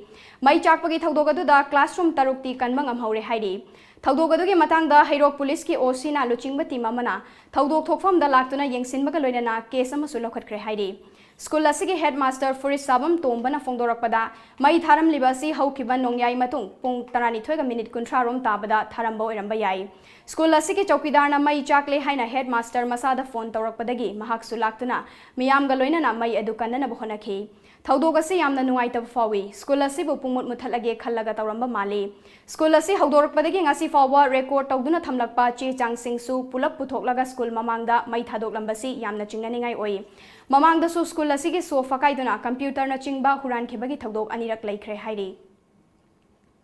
ꯃꯩ ꯆꯥꯛꯄꯒꯤ ꯊꯧꯗꯣꯛ ꯑꯗꯨꯗ classroom ꯇꯔꯨꯛꯇꯤ ꯀꯟꯕ ꯉꯝꯍꯧꯔꯦ ꯍꯥꯏꯔꯤ꯫ ꯊꯧꯗꯣꯛ ꯑꯗꯨꯒꯤ ꯃꯇꯥꯡꯗ ꯍꯩꯔꯣꯛ ꯄꯨꯂꯤꯁꯀꯤ OCꯅ ꯂꯨꯆꯤꯡꯕ team ꯑꯃꯅ ꯊꯧꯗꯣꯛ ꯊꯣꯛꯐꯝꯗ ꯂꯥꯛꯇꯨꯅ ꯌꯦꯡꯁꯤꯟꯕꯒ ꯂꯣꯏꯅꯅ case ꯑꯃꯁꯨ ꯂꯧꯈꯠꯈ꯭ꯔꯦ ꯍꯥꯏꯔꯤ꯫ ꯁ꯭ꯀꯨꯜ ꯑꯁꯤꯒꯤ headmaster ꯐꯨꯔꯤꯠꯁꯥꯕꯝ ꯇꯣꯝꯕꯅ ꯐꯣꯡꯗꯣꯔꯛꯄꯗ, ꯃꯩ ꯊꯥꯔꯝꯂꯤꯕ ꯑꯁꯤ ꯍꯧꯈꯤꯕ ꯅꯣꯡꯌꯥꯏ ꯃꯇꯨꯡ ꯄꯨꯡ ꯇꯔꯥꯅꯤꯊꯣꯏꯒ minute ꯀꯨꯟꯊ꯭ꯔꯥ ꯔꯣꯝ ꯇꯥꯕꯗ ꯊꯥꯔꯝꯕ ꯑꯣꯏꯔꯝꯕ ꯌꯥꯏ꯫ ꯁ꯭ꯀꯨꯜ ꯑꯁꯤꯒꯤ ꯆꯧꯀꯤꯗꯥꯔꯅ ꯃꯩ ꯆꯥꯛꯂꯦ ꯍꯥꯏꯅ headmaster ꯃꯁꯥꯗ phone ꯇꯧꯔꯛꯄꯗꯒꯤ ꯃꯍꯥꯛꯁꯨ ꯂꯥꯛꯇꯨꯅ ꯃꯤꯌꯥꯝꯒ ꯂꯣꯏꯅꯅ ꯃꯩ ꯑꯗꯨ ꯀꯟꯅꯅꯕ ꯍꯣꯠꯅꯈꯤ꯫ ꯊꯧꯗꯣꯛ ꯑꯁꯤ ꯌꯥꯝꯅ ꯅꯨꯡꯉꯥꯏꯇꯕ ꯐꯥꯎꯏ꯫ ꯁ꯭ꯀꯨꯜ ꯑꯁꯤꯕꯨ ꯄꯨꯡꯃꯨꯠ ꯃꯨꯠꯊꯠꯂꯒꯦ ꯈꯜꯂꯒ ꯇꯧꯔꯝꯕ ꯃꯥꯜꯂꯤ꯫ ꯁ꯭ꯀꯨꯜ ꯑꯁꯤ ꯍꯧꯗꯣꯔꯛꯄꯗꯒꯤ ꯉꯁꯤ ꯐꯥꯎꯕ record ꯇꯧꯗꯨꯅ ꯊꯝꯂꯛꯄ ꯆꯦ ꯆꯥꯡꯁꯤꯡꯁꯨ ꯄꯨꯂꯞ ꯄꯨꯊꯣꯛꯂꯒ ꯁ꯭ꯀꯨꯜ ꯃꯃꯥꯡꯗ ꯃꯩ ꯊꯥꯗꯣꯛꯂꯝꯕꯁꯤ ꯌꯥꯝꯅ ꯆꯤꯡꯅꯅꯤꯡꯉꯥꯏ ꯑꯣꯏ꯫ ꯃꯃꯥꯡꯗꯁꯨ ꯁ꯭ꯀꯨꯜ ꯑꯁꯤꯒꯤ sofa ꯀꯥꯏꯗꯨꯅ computerꯅꯆꯤꯡꯕ ꯍꯨꯔꯥꯟꯈꯤꯕꯒꯤ ꯊꯧꯗꯣꯛ ꯑꯅꯤꯔꯛ ꯂꯩꯈ꯭ꯔꯦ ꯍꯥꯏꯔꯤ꯫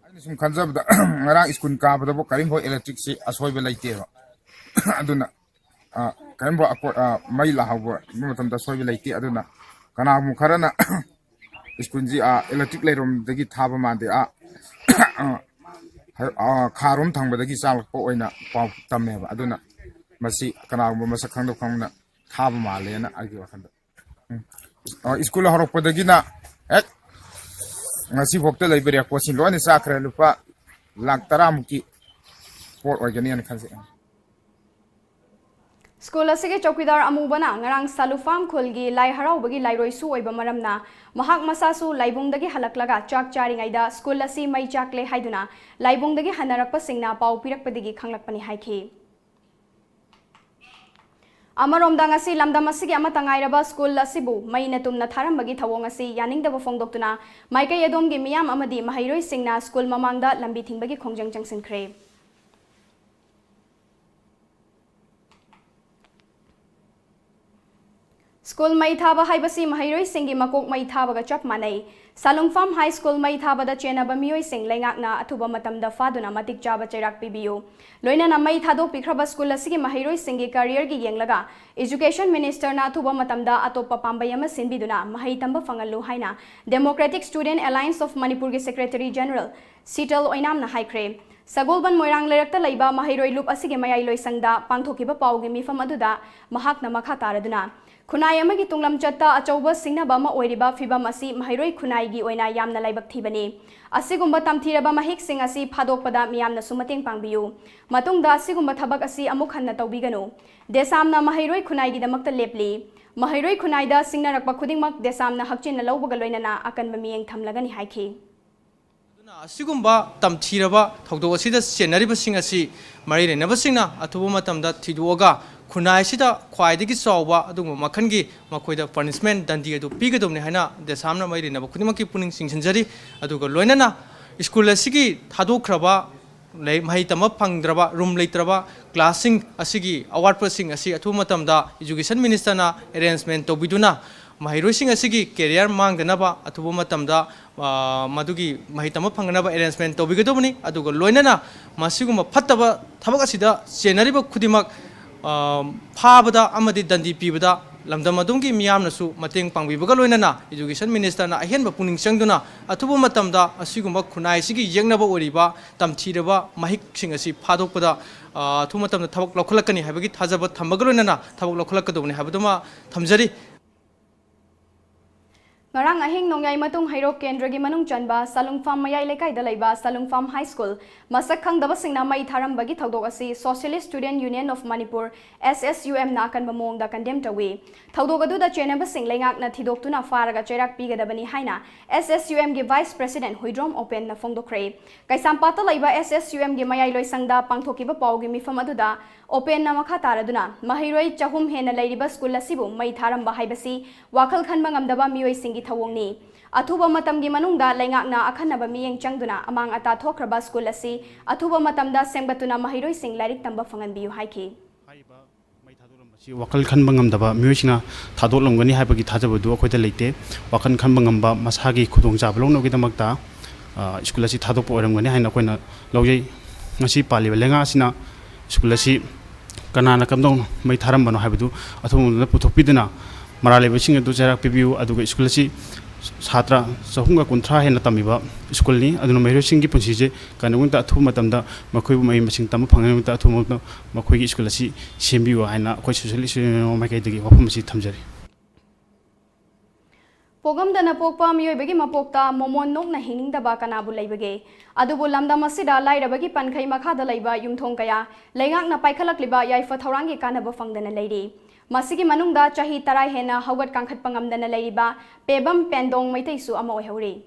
ꯑꯩꯅ ꯁꯨꯝ ꯈꯟꯖꯕꯗ, ꯉꯔꯥꯡ ꯁ꯭ꯀꯨꯜ ꯀꯥꯕꯗꯕꯨ ꯀꯔꯤꯝꯐꯥꯎ electricꯁꯤ ꯑꯁꯣꯏꯕ ꯂꯩꯇꯦꯕ꯫ ꯑꯗꯨꯅ, ꯑ, ꯀꯔꯤꯝꯐꯥꯎ ꯑꯀꯣ-, ꯑ, ꯃꯩ ꯂꯥꯍꯧꯕ ꯃꯇꯝꯗ ꯑꯁꯣꯏꯕ ꯂꯩꯇꯦ꯫ ꯑꯗꯨꯅ ꯀꯅꯥꯒꯨꯝꯕ ꯈꯔꯅ ꯁ꯭ꯀꯨꯜꯁꯤ, ꯑ, electric ꯂꯩꯔꯣꯝꯗꯒꯤ ꯊꯥꯕ ꯃꯥꯟꯗꯦ, ꯑ, ꯑ, ꯈꯥꯔꯣꯝ ꯊꯪꯕꯗꯒꯤ ꯆꯥꯛꯂꯛꯄ ꯑꯣꯏꯅ ꯄꯥꯎ ꯇꯝꯃꯦꯕ꯫ ꯑꯗꯨꯅ ꯃꯁꯤ ꯀꯅꯥꯒꯨꯝꯕ ꯃꯁꯛ ꯈꯪꯗꯕ ꯀꯥꯡꯕꯨꯅ ꯊꯥꯕ ꯃꯥꯜꯂꯦꯅ ꯑꯩꯒꯤ ꯋꯥꯈꯜꯗ꯫ ꯎꯝ꯫ ꯑ, ꯁ꯭ꯀꯨꯜ ꯍꯧꯔꯛꯄꯗꯒꯤꯅ ꯍꯦꯛ ꯉꯁꯤꯐꯥꯎꯗ ꯂꯩꯕ recordꯁꯤꯡ ꯂꯣꯏꯅ ꯆꯥꯛꯈ꯭ꯔꯦ꯫ ꯂꯨꯄꯥ ꯂꯥꯈ ꯇꯔꯥꯃꯨꯛꯀꯤ ꯄꯣꯠ ꯑꯣꯏꯒꯅꯤꯅ ꯈꯟꯖꯩ꯫ ꯁ꯭ꯀꯨꯜ ꯑꯁꯤꯒꯤ ꯆꯧꯀꯤꯗꯥꯔ ꯑꯃꯨꯕꯅ ꯉꯔꯥꯡ ꯁꯥꯂꯨꯐꯥꯝ ꯈꯨꯜꯒꯤ ꯂꯥꯏ ꯍꯔꯥꯎꯕꯒꯤ ꯂꯥꯏꯔꯣꯏꯁꯨ ꯑꯣꯏꯕ ꯃꯔꯝꯅ ꯃꯍꯥꯛ ꯃꯁꯥꯁꯨ ꯂꯥꯏꯕꯨꯡꯗꯒꯤ ꯍꯜꯂꯛꯂꯒ ꯆꯥꯛ ꯆꯥꯔꯤꯉꯩꯗ ꯁ꯭ꯀꯨꯜ ꯑꯁꯤ ꯃꯩ ꯆꯥꯛꯂꯦ ꯍꯥꯏꯗꯨꯅ ꯂꯥꯏꯕꯨꯡꯗꯒꯤ ꯍꯟꯅꯔꯛꯄꯁꯤꯡꯅ ꯄꯥꯎ ꯄꯤꯔꯛꯄꯗꯒꯤ ꯈꯪꯂꯛꯄꯅꯤ ꯍꯥꯏꯈꯤ꯫ ꯑꯃꯔꯣꯝꯗ ꯉꯁꯤ ꯂꯝꯗꯝ ꯑꯁꯤꯒꯤ ꯑꯃꯠꯇ ꯉꯥꯏꯔꯕ ꯁ꯭ꯀꯨꯜ ꯑꯁꯤꯕꯨ ꯃꯩꯅ ꯇꯨꯝꯅ ꯊꯥꯔꯝꯕꯒꯤ ꯊꯧꯑꯣꯡ ꯑꯁꯤ ꯌꯥꯅꯤꯡꯗꯕ ꯐꯣꯡꯗꯣꯛꯇꯨꯅ ꯃꯥꯏꯀꯩ ꯑꯗꯣꯝꯒꯤ ꯃꯤꯌꯥꯝ ꯑꯃꯗꯤ ꯃꯍꯩꯔꯣꯏꯁꯤꯡꯅ ꯁ꯭ꯀꯨꯜ ꯃꯃꯥꯡꯗ ꯂꯝꯕꯤ ꯊꯤꯡꯕꯒꯤ ꯈꯣꯡꯖꯪ ꯆꯪꯁꯤꯟꯈ꯭ꯔꯦ꯫ ꯁ꯭ꯀꯨꯜ ꯃꯩ ꯊꯥꯕ ꯍꯥꯏꯕꯁꯤ ꯃꯍꯩꯔꯣꯏꯁꯤꯡꯒꯤ ꯃꯀꯣꯛ ꯃꯩ ꯊꯥꯕꯒ ꯆꯞ ꯃꯥꯟꯅꯩ꯫ ꯁꯥꯂꯨꯡꯐꯥꯝ ꯍꯥꯏ ꯁ꯭ꯀꯨꯜ ꯃꯩ ꯊꯥꯕꯗ ꯆꯦꯟꯅꯕ ꯃꯤꯑꯣꯏꯁꯤꯡ ꯂꯩꯉꯥꯛꯅ ꯑꯊꯨꯕ ꯃꯇꯝꯗ ꯐꯥꯗꯨꯅ ꯃꯇꯤꯛ ꯆꯥꯕ ꯆꯩꯔꯥꯛ ꯄꯤꯕꯤꯌꯨ꯫ ꯂꯣꯏꯅꯅ ꯃꯩ ꯊꯥꯗꯣꯛꯄꯤꯈ꯭ꯔꯕ ꯁ꯭ꯀꯨꯜ ꯑꯁꯤꯒꯤ ꯃꯍꯩꯔꯣꯏꯁꯤꯡꯒꯤ ꯀꯦꯔꯤꯌꯔꯒꯤ ꯌꯦꯡꯂꯒ Education Ministerꯅ ꯑꯊꯨꯕ ꯃꯇꯝꯗ ꯑꯇꯣꯞꯄ ꯄꯥꯝꯕꯩ ꯑꯃ ꯁꯤꯟꯕꯤꯗꯨꯅ ꯃꯍꯩ ꯇꯝꯕ ꯐꯪꯍꯜꯂꯨ ꯍꯥꯏꯅ Democratic Student Alliance of Manipureꯒꯤ Secretary General Sheetal ꯑꯣꯏꯅꯥꯝꯅ ꯍꯥꯏꯈ꯭ꯔꯦ꯫ ꯁꯒꯣꯜꯕꯟ ꯃꯣꯏꯔꯥꯡ ꯂꯩꯔꯛꯇ ꯂꯩꯕ ꯃꯍꯩꯔꯣꯏ ꯂꯨꯞ ꯑꯁꯤꯒꯤ ꯃꯌꯥꯏ ꯂꯣꯏꯁꯪꯗ ꯄꯥꯡꯊꯣꯛꯈꯤꯕ ꯄꯥꯎꯒꯤ ꯃꯤꯐꯝ ꯑꯗꯨꯗ ꯃꯍꯥꯛꯅ ꯃꯈꯥ ꯇꯥꯔꯗꯨꯅ, ꯈꯨꯟꯅꯥꯏ ꯑꯃꯒꯤ ꯇꯨꯡꯂꯝꯆꯠꯇ ꯑꯆꯧꯕ ꯁꯤꯡꯅꯕ ꯑꯃ ꯑꯣꯏꯔꯤꯕ ꯐꯤꯚꯝ ꯑꯁꯤ ꯃꯍꯩꯔꯣꯏ ꯈꯨꯟꯅꯥꯏꯒꯤ ꯑꯣꯏꯅ ꯌꯥꯝꯅ ꯂꯥꯏꯕꯛ ꯊꯤꯕꯅꯤ꯫ ꯑꯁꯤꯒꯨꯝꯕ ꯇꯝꯊꯤꯔꯕ ꯃꯍꯤꯛꯁꯤꯡ ꯑꯁꯤ ꯐꯥꯗꯣꯛꯄꯗ ꯃꯤꯌꯥꯝꯅꯁꯨ ꯃꯇꯦꯡ ꯄꯥꯡꯕꯤꯌꯨ꯫ ꯃꯇꯨꯡꯗ ꯑꯁꯤꯒꯨꯝꯕ ꯊꯕꯛ ꯑꯁꯤ ꯑꯃꯨꯛ ꯍꯟꯅ ꯇꯧꯕꯤꯒꯅꯨ꯫ ꯗꯦꯁꯥꯝꯅ ꯃꯍꯩꯔꯣꯏ ꯈꯨꯟꯅꯥꯏꯒꯤꯗꯃꯛꯇ ꯂꯦꯞꯂꯤ꯫ ꯃꯍꯩꯔꯣꯏ ꯈꯨꯟꯅꯥꯏꯗ ꯁꯤꯡꯅꯔꯛꯄ ꯈꯨꯗꯤꯡꯃꯛ ꯗꯦꯁꯥꯝꯅ ꯍꯛꯆꯤꯟꯅ ꯂꯧꯕꯒ ꯂꯣꯏꯅꯅ ꯑꯀꯟꯕ ꯃꯤꯠꯌꯦꯡ ꯊꯝꯂꯒꯅꯤ ꯍꯥꯏꯈꯤ꯫ ꯑꯗꯨꯅ ꯑꯁꯤꯒꯨꯝꯕ ꯇꯝꯊꯤꯔꯕ ꯊꯧꯗꯣꯛ ꯑꯁꯤꯗ ꯆꯦꯟꯅꯔꯤꯕꯁꯤꯡ ꯑꯁꯤ ꯃꯔꯤ ꯂꯩꯅꯕꯁꯤꯡꯅ ꯑꯊꯨꯕ ꯃꯇꯝꯗ ꯊꯤꯗꯣꯛꯑꯒ ꯈꯨꯟꯅꯥꯏ ꯑꯁꯤꯗ ꯈ꯭ꯋꯥꯏꯗꯒꯤ ꯆꯥꯎꯕ ꯑꯗꯨꯒꯨꯝꯕ ꯃꯈꯜꯒꯤ ꯃꯈꯣꯏꯗ punishment, ꯗꯟꯗꯤ ꯑꯗꯨ ꯄꯤꯒꯗꯕꯅꯤ ꯍꯥꯏꯅ ꯗꯦꯁꯥꯝꯅ ꯃꯔꯤ ꯂꯩꯅꯕ ꯈꯨꯗꯤꯡꯃꯛꯀꯤ ꯄꯨꯛꯅꯤꯡ ꯆꯤꯡꯁꯤꯟꯖꯔꯤ꯫ ꯑꯗꯨꯒ ꯂꯣꯏꯅꯅ ꯁ꯭ꯀꯨꯜ ꯑꯁꯤꯒꯤ ꯊꯥꯗꯣꯛꯈ꯭ꯔꯕ ꯂꯥꯏꯔꯤꯛ ꯃꯍꯩ ꯇꯝꯕ ꯐꯪꯗ꯭ꯔꯕ, ꯔꯨꯝ ꯂꯩꯇ꯭ꯔꯕ ꯀ꯭ꯂꯥꯁꯁꯤꯡ ꯑꯁꯤꯒꯤ ꯑꯋꯥꯠꯄꯁꯤꯡ ꯑꯁꯤ ꯑꯊꯨꯕ ꯃꯇꯝꯗ Education Ministerꯅ arrangement ꯇꯧꯕꯤꯗꯨꯅ ꯃꯍꯩꯔꯣꯏꯁꯤꯡ ꯑꯁꯤꯒꯤ career ꯃꯥꯡꯗꯅꯕ ꯑꯊꯨꯕ ꯃꯇꯝꯗ, ꯑ, ꯃꯗꯨꯒꯤ ꯃꯍꯩ ꯇꯝꯕ ꯐꯪꯅꯅꯕ arrangement ꯇꯧꯕꯤꯒꯗꯕꯅꯤ꯫ ꯑꯗꯨꯒ ꯂꯣꯏꯅꯅ ꯃꯁꯤꯒꯨꯝꯕ ꯐꯠꯇꯕ ꯊꯕꯛ ꯑꯁꯤꯗ ꯆꯦꯟꯅꯔꯤꯕ ꯈꯨꯗꯤꯡꯃꯛ, ꯑ, ꯐꯥꯕꯗ ꯑꯃꯗꯤ ꯗꯟꯗꯤ ꯄꯤꯕꯗ ꯂꯝꯗꯝ ꯑꯗꯨꯝꯒꯤ ꯃꯤꯌꯥꯝꯅꯁꯨ ꯃꯇꯦꯡ ꯄꯥꯡꯕꯤꯕꯒ ꯂꯣꯏꯅꯅ Education Ministerꯅ ꯑꯍꯦꯟꯕ ꯄꯨꯛꯅꯤꯡ ꯆꯪꯗꯨꯅ ꯑꯊꯨꯕ ꯃꯇꯝꯗ ꯑꯁꯤꯒꯨꯝꯕ ꯈꯨꯟꯅꯥꯏ ꯑꯁꯤꯒꯤ ꯌꯦꯛꯅꯕ ꯑꯣꯏꯔꯤꯕ ꯇꯝꯊꯤꯔꯕ ꯃꯍꯤꯛꯁꯤꯡ ꯑꯁꯤ ꯐꯥꯗꯣꯛꯄꯗ, ꯑ, ꯑꯊꯨꯕ ꯃꯇꯝꯗ ꯊꯕꯛ ꯂꯧꯈꯠꯂꯛꯀꯅꯤ ꯍꯥꯏꯕꯒꯤ ꯊꯥꯖꯕ ꯊꯝꯕꯒ ꯂꯣꯏꯅꯅ ꯊꯕꯛ ꯂꯧꯈꯠꯂꯛꯀꯗꯕꯅꯤ ꯍꯥꯏꯕꯗꯨꯃ ꯊꯝꯖꯔꯤ꯫ ꯉꯔꯥꯡ ꯑꯍꯤꯡ ꯅꯣꯡꯌꯥꯏ ꯃꯇꯨꯡ ꯍꯩꯔꯣꯛ ꯀꯦꯟꯗ꯭ꯔꯒꯤ ꯃꯅꯨꯡ ꯆꯟꯕ ꯁꯥꯂꯨꯡꯐꯥꯝ ꯃꯌꯥꯏ ꯂꯩꯀꯥꯏꯗ ꯂꯩꯕ ꯁꯥꯂꯨꯡꯐꯥꯝ ꯍꯥꯏ ꯁ꯭ꯀꯨꯜ ꯃꯁꯛ ꯈꯪꯗꯕꯁꯤꯡꯅ ꯃꯩ ꯊꯥꯔꯝꯕꯒꯤ ꯊꯧꯗꯣꯛ ꯑꯁꯤ Socialist Student Union of Manipur, S S U Mꯅ ꯑꯀꯟꯕ ꯃꯑꯣꯡꯗ condemn ꯇꯧꯏ꯫ ꯊꯧꯗꯣꯛ ꯑꯗꯨꯗ ꯆꯦꯟꯅꯕꯁꯤꯡ ꯂꯩꯉꯥꯛꯅ ꯊꯤꯗꯣꯛꯇꯨꯅ ꯐꯥꯔꯒ ꯆꯩꯔꯥꯛ ꯄꯤꯒꯗꯕꯅꯤ ꯍꯥꯏꯅ S S U Mꯒꯤ Vice President Huidrom ꯑꯣꯄꯦꯟꯅ ꯐꯣꯡꯗꯣꯛꯈ꯭ꯔꯦ꯫ ꯀꯩꯁꯥꯝꯄꯥꯠꯇ ꯂꯩꯕ S S U Mꯒꯤ ꯃꯌꯥꯏ ꯂꯣꯏꯁꯪꯗ ꯄꯥꯡꯊꯣꯛꯈꯤꯕ ꯄꯥꯎꯒꯤ ꯃꯤꯐꯝ ꯑꯗꯨꯗ ꯑꯣꯄꯦꯟꯅ ꯃꯈꯥ ꯇꯥꯔꯗꯨꯅ, ꯃꯍꯩꯔꯣꯏ ꯆꯍꯨꯝ ꯍꯦꯟꯅ ꯂꯩꯔꯤꯕ ꯁ꯭ꯀꯨꯜ ꯑꯁꯤꯕꯨ ꯃꯩ ꯊꯥꯔꯝꯕ ꯍꯥꯏꯕꯁꯤ ꯋꯥꯈꯜ ꯈꯟꯕ ꯉꯝꯗꯕ ꯃꯤꯑꯣꯏꯁꯤꯡꯒꯤ ꯊꯧꯑꯣꯡꯅꯤ꯫ ꯑꯊꯨꯕ ꯃꯇꯝꯒꯤ ꯃꯅꯨꯡꯗ ꯂꯩꯉꯥꯛꯅ ꯑꯈꯟꯅꯕ ꯃꯤꯠꯌꯦꯡ ꯆꯪꯗꯨꯅ ꯑꯃꯥꯡ ꯑꯇꯥ ꯊꯣꯛꯈ꯭ꯔꯕ ꯁ꯭ꯀꯨꯜ ꯑꯁꯤ ꯑꯊꯨꯕ ꯃꯇꯝꯗ ꯁꯦꯝꯒꯠꯇꯨꯅ ꯃꯍꯩꯔꯣꯏꯁꯤꯡ ꯂꯥꯏꯔꯤꯛ ꯇꯝꯕ ꯐꯪꯍꯟꯕꯤꯌꯨ ꯍꯥꯏꯈꯤ꯫ ꯍꯥꯏꯔꯤꯕ ꯃꯩ ꯊꯥꯗꯣꯛꯂꯝꯕꯁꯤ ꯋꯥꯈꯜ ꯈꯟꯕ ꯉꯝꯗꯕ ꯃꯤꯑꯣꯏꯁꯤꯡꯅ ꯊꯥꯗꯣꯛꯂꯝꯒꯅꯤ ꯍꯥꯏꯕꯒꯤ ꯊꯥꯖꯕꯗꯨ ꯑꯩꯈꯣꯏꯗ ꯂꯩꯇꯦ꯫ ꯋꯥꯈꯜ ꯈꯟꯕ ꯉꯝꯕ, ꯃꯁꯥꯒꯤ ꯈꯨꯗꯣꯡꯆꯥꯕ ꯂꯧꯅꯕꯒꯤꯗꯃꯛꯇ, ꯑ, ꯁ꯭ꯀꯨꯜ ꯑꯁꯤ ꯊꯥꯗꯣꯛꯄ ꯑꯣꯏꯔꯝꯒꯅꯤ ꯍꯥꯏꯅ ꯑꯩꯈꯣꯏꯅ ꯂꯧꯖꯩ꯫ ꯉꯁꯤ ꯄꯥꯜꯂꯤꯕ ꯂꯩꯉꯥꯛ ꯑꯁꯤꯅ ꯁ꯭ꯀꯨꯜ ꯑꯁꯤ ꯀꯅꯥꯅ ꯀꯝꯗꯧꯅ ꯃꯩ ꯊꯥꯔꯝꯕꯅꯣ ꯍꯥꯏꯕꯗꯨ ꯑꯊꯨꯕ ꯃꯇꯝꯗ ꯄꯨꯊꯣꯛꯄꯤꯗꯨꯅ ꯃꯔꯥꯜ ꯂꯩꯕꯁꯤꯡ ꯑꯗꯨ ꯆꯩꯔꯥꯛ ꯄꯤꯕꯤꯌꯨ, ꯑꯗꯨꯒ ꯁ꯭ꯀꯨꯜ ꯑꯁꯤ ꯁꯥꯇ꯭ꯔ ꯆꯍꯨꯝꯒ ꯀꯨꯟꯊ꯭ꯔꯥ ꯍꯦꯟꯅ ꯇꯝꯃꯤꯕ ꯁ꯭ꯀꯨꯜꯅꯤ꯫ ꯑꯗꯨꯅ ꯃꯍꯩꯔꯣꯏꯁꯤꯡꯒꯤ ꯄꯨꯟꯁꯤꯁꯦ ꯀꯔꯤꯒꯨꯝꯕ ꯃꯇꯝꯗ ꯑꯊꯨꯕ ꯃꯇꯝꯗ ꯃꯈꯣꯏꯕꯨ ꯃꯍꯩ ꯃꯁꯤꯡ ꯇꯝꯕ ꯐꯪꯅꯕꯒꯤꯗꯃꯛꯇ ꯑꯊꯨꯕ ꯃꯇꯝꯗ ꯃꯈꯣꯏꯒꯤ ꯁ꯭ꯀꯨꯜ ꯑꯁꯤ ꯁꯦꯝꯕꯤꯌꯨ ꯍꯥꯏꯅ ꯑꯩꯈꯣꯏ Socialist Union of India ꯃꯥꯏꯀꯩꯗꯒꯤ ꯋꯥꯐꯝ ꯑꯁꯤ ꯊꯝꯖꯔꯤ꯫ ꯄꯣꯛꯂꯝꯗꯅ ꯄꯣꯛꯄ ꯃꯤꯑꯣꯏꯕꯒꯤ ꯃꯄꯣꯛꯇ ꯃꯣꯃꯣꯟ ꯅꯣꯛꯅ ꯍꯤꯡꯅꯤꯡꯗꯕ ꯀꯅꯥꯕꯨ ꯂꯩꯕꯒꯦ? ꯑꯗꯨꯕꯨ ꯂꯝꯗꯝ ꯑꯁꯤꯗ ꯂꯥꯏꯔꯕꯒꯤ ꯄꯟꯈꯩ ꯃꯈꯥꯗ ꯂꯩꯕ ꯌꯨꯝꯊꯣꯡ ꯀꯌꯥ ꯂꯩꯉꯥꯛꯅ ꯄꯥꯏꯈꯠꯂꯛꯂꯤꯕ ꯌꯥꯏꯐ ꯊꯧꯔꯥꯡꯒꯤ ꯀꯥꯟꯅꯕ ꯐꯪꯗꯅ ꯂꯩꯔꯤ꯫ ꯃꯁꯤꯒꯤ ꯃꯅꯨꯡꯗ ꯆꯍꯤ ꯇꯔꯥ ꯍꯦꯟꯅ ꯍꯧꯒꯠ ꯀꯥꯡꯈꯠꯄ ꯉꯝꯗꯅ ꯂꯩꯔꯤꯕ ꯄꯦꯕꯝ ꯄꯦꯟꯗꯣꯡ ꯃꯩꯇꯩꯁꯨ ꯑꯃ ꯑꯣꯏꯍꯧꯔꯤ꯫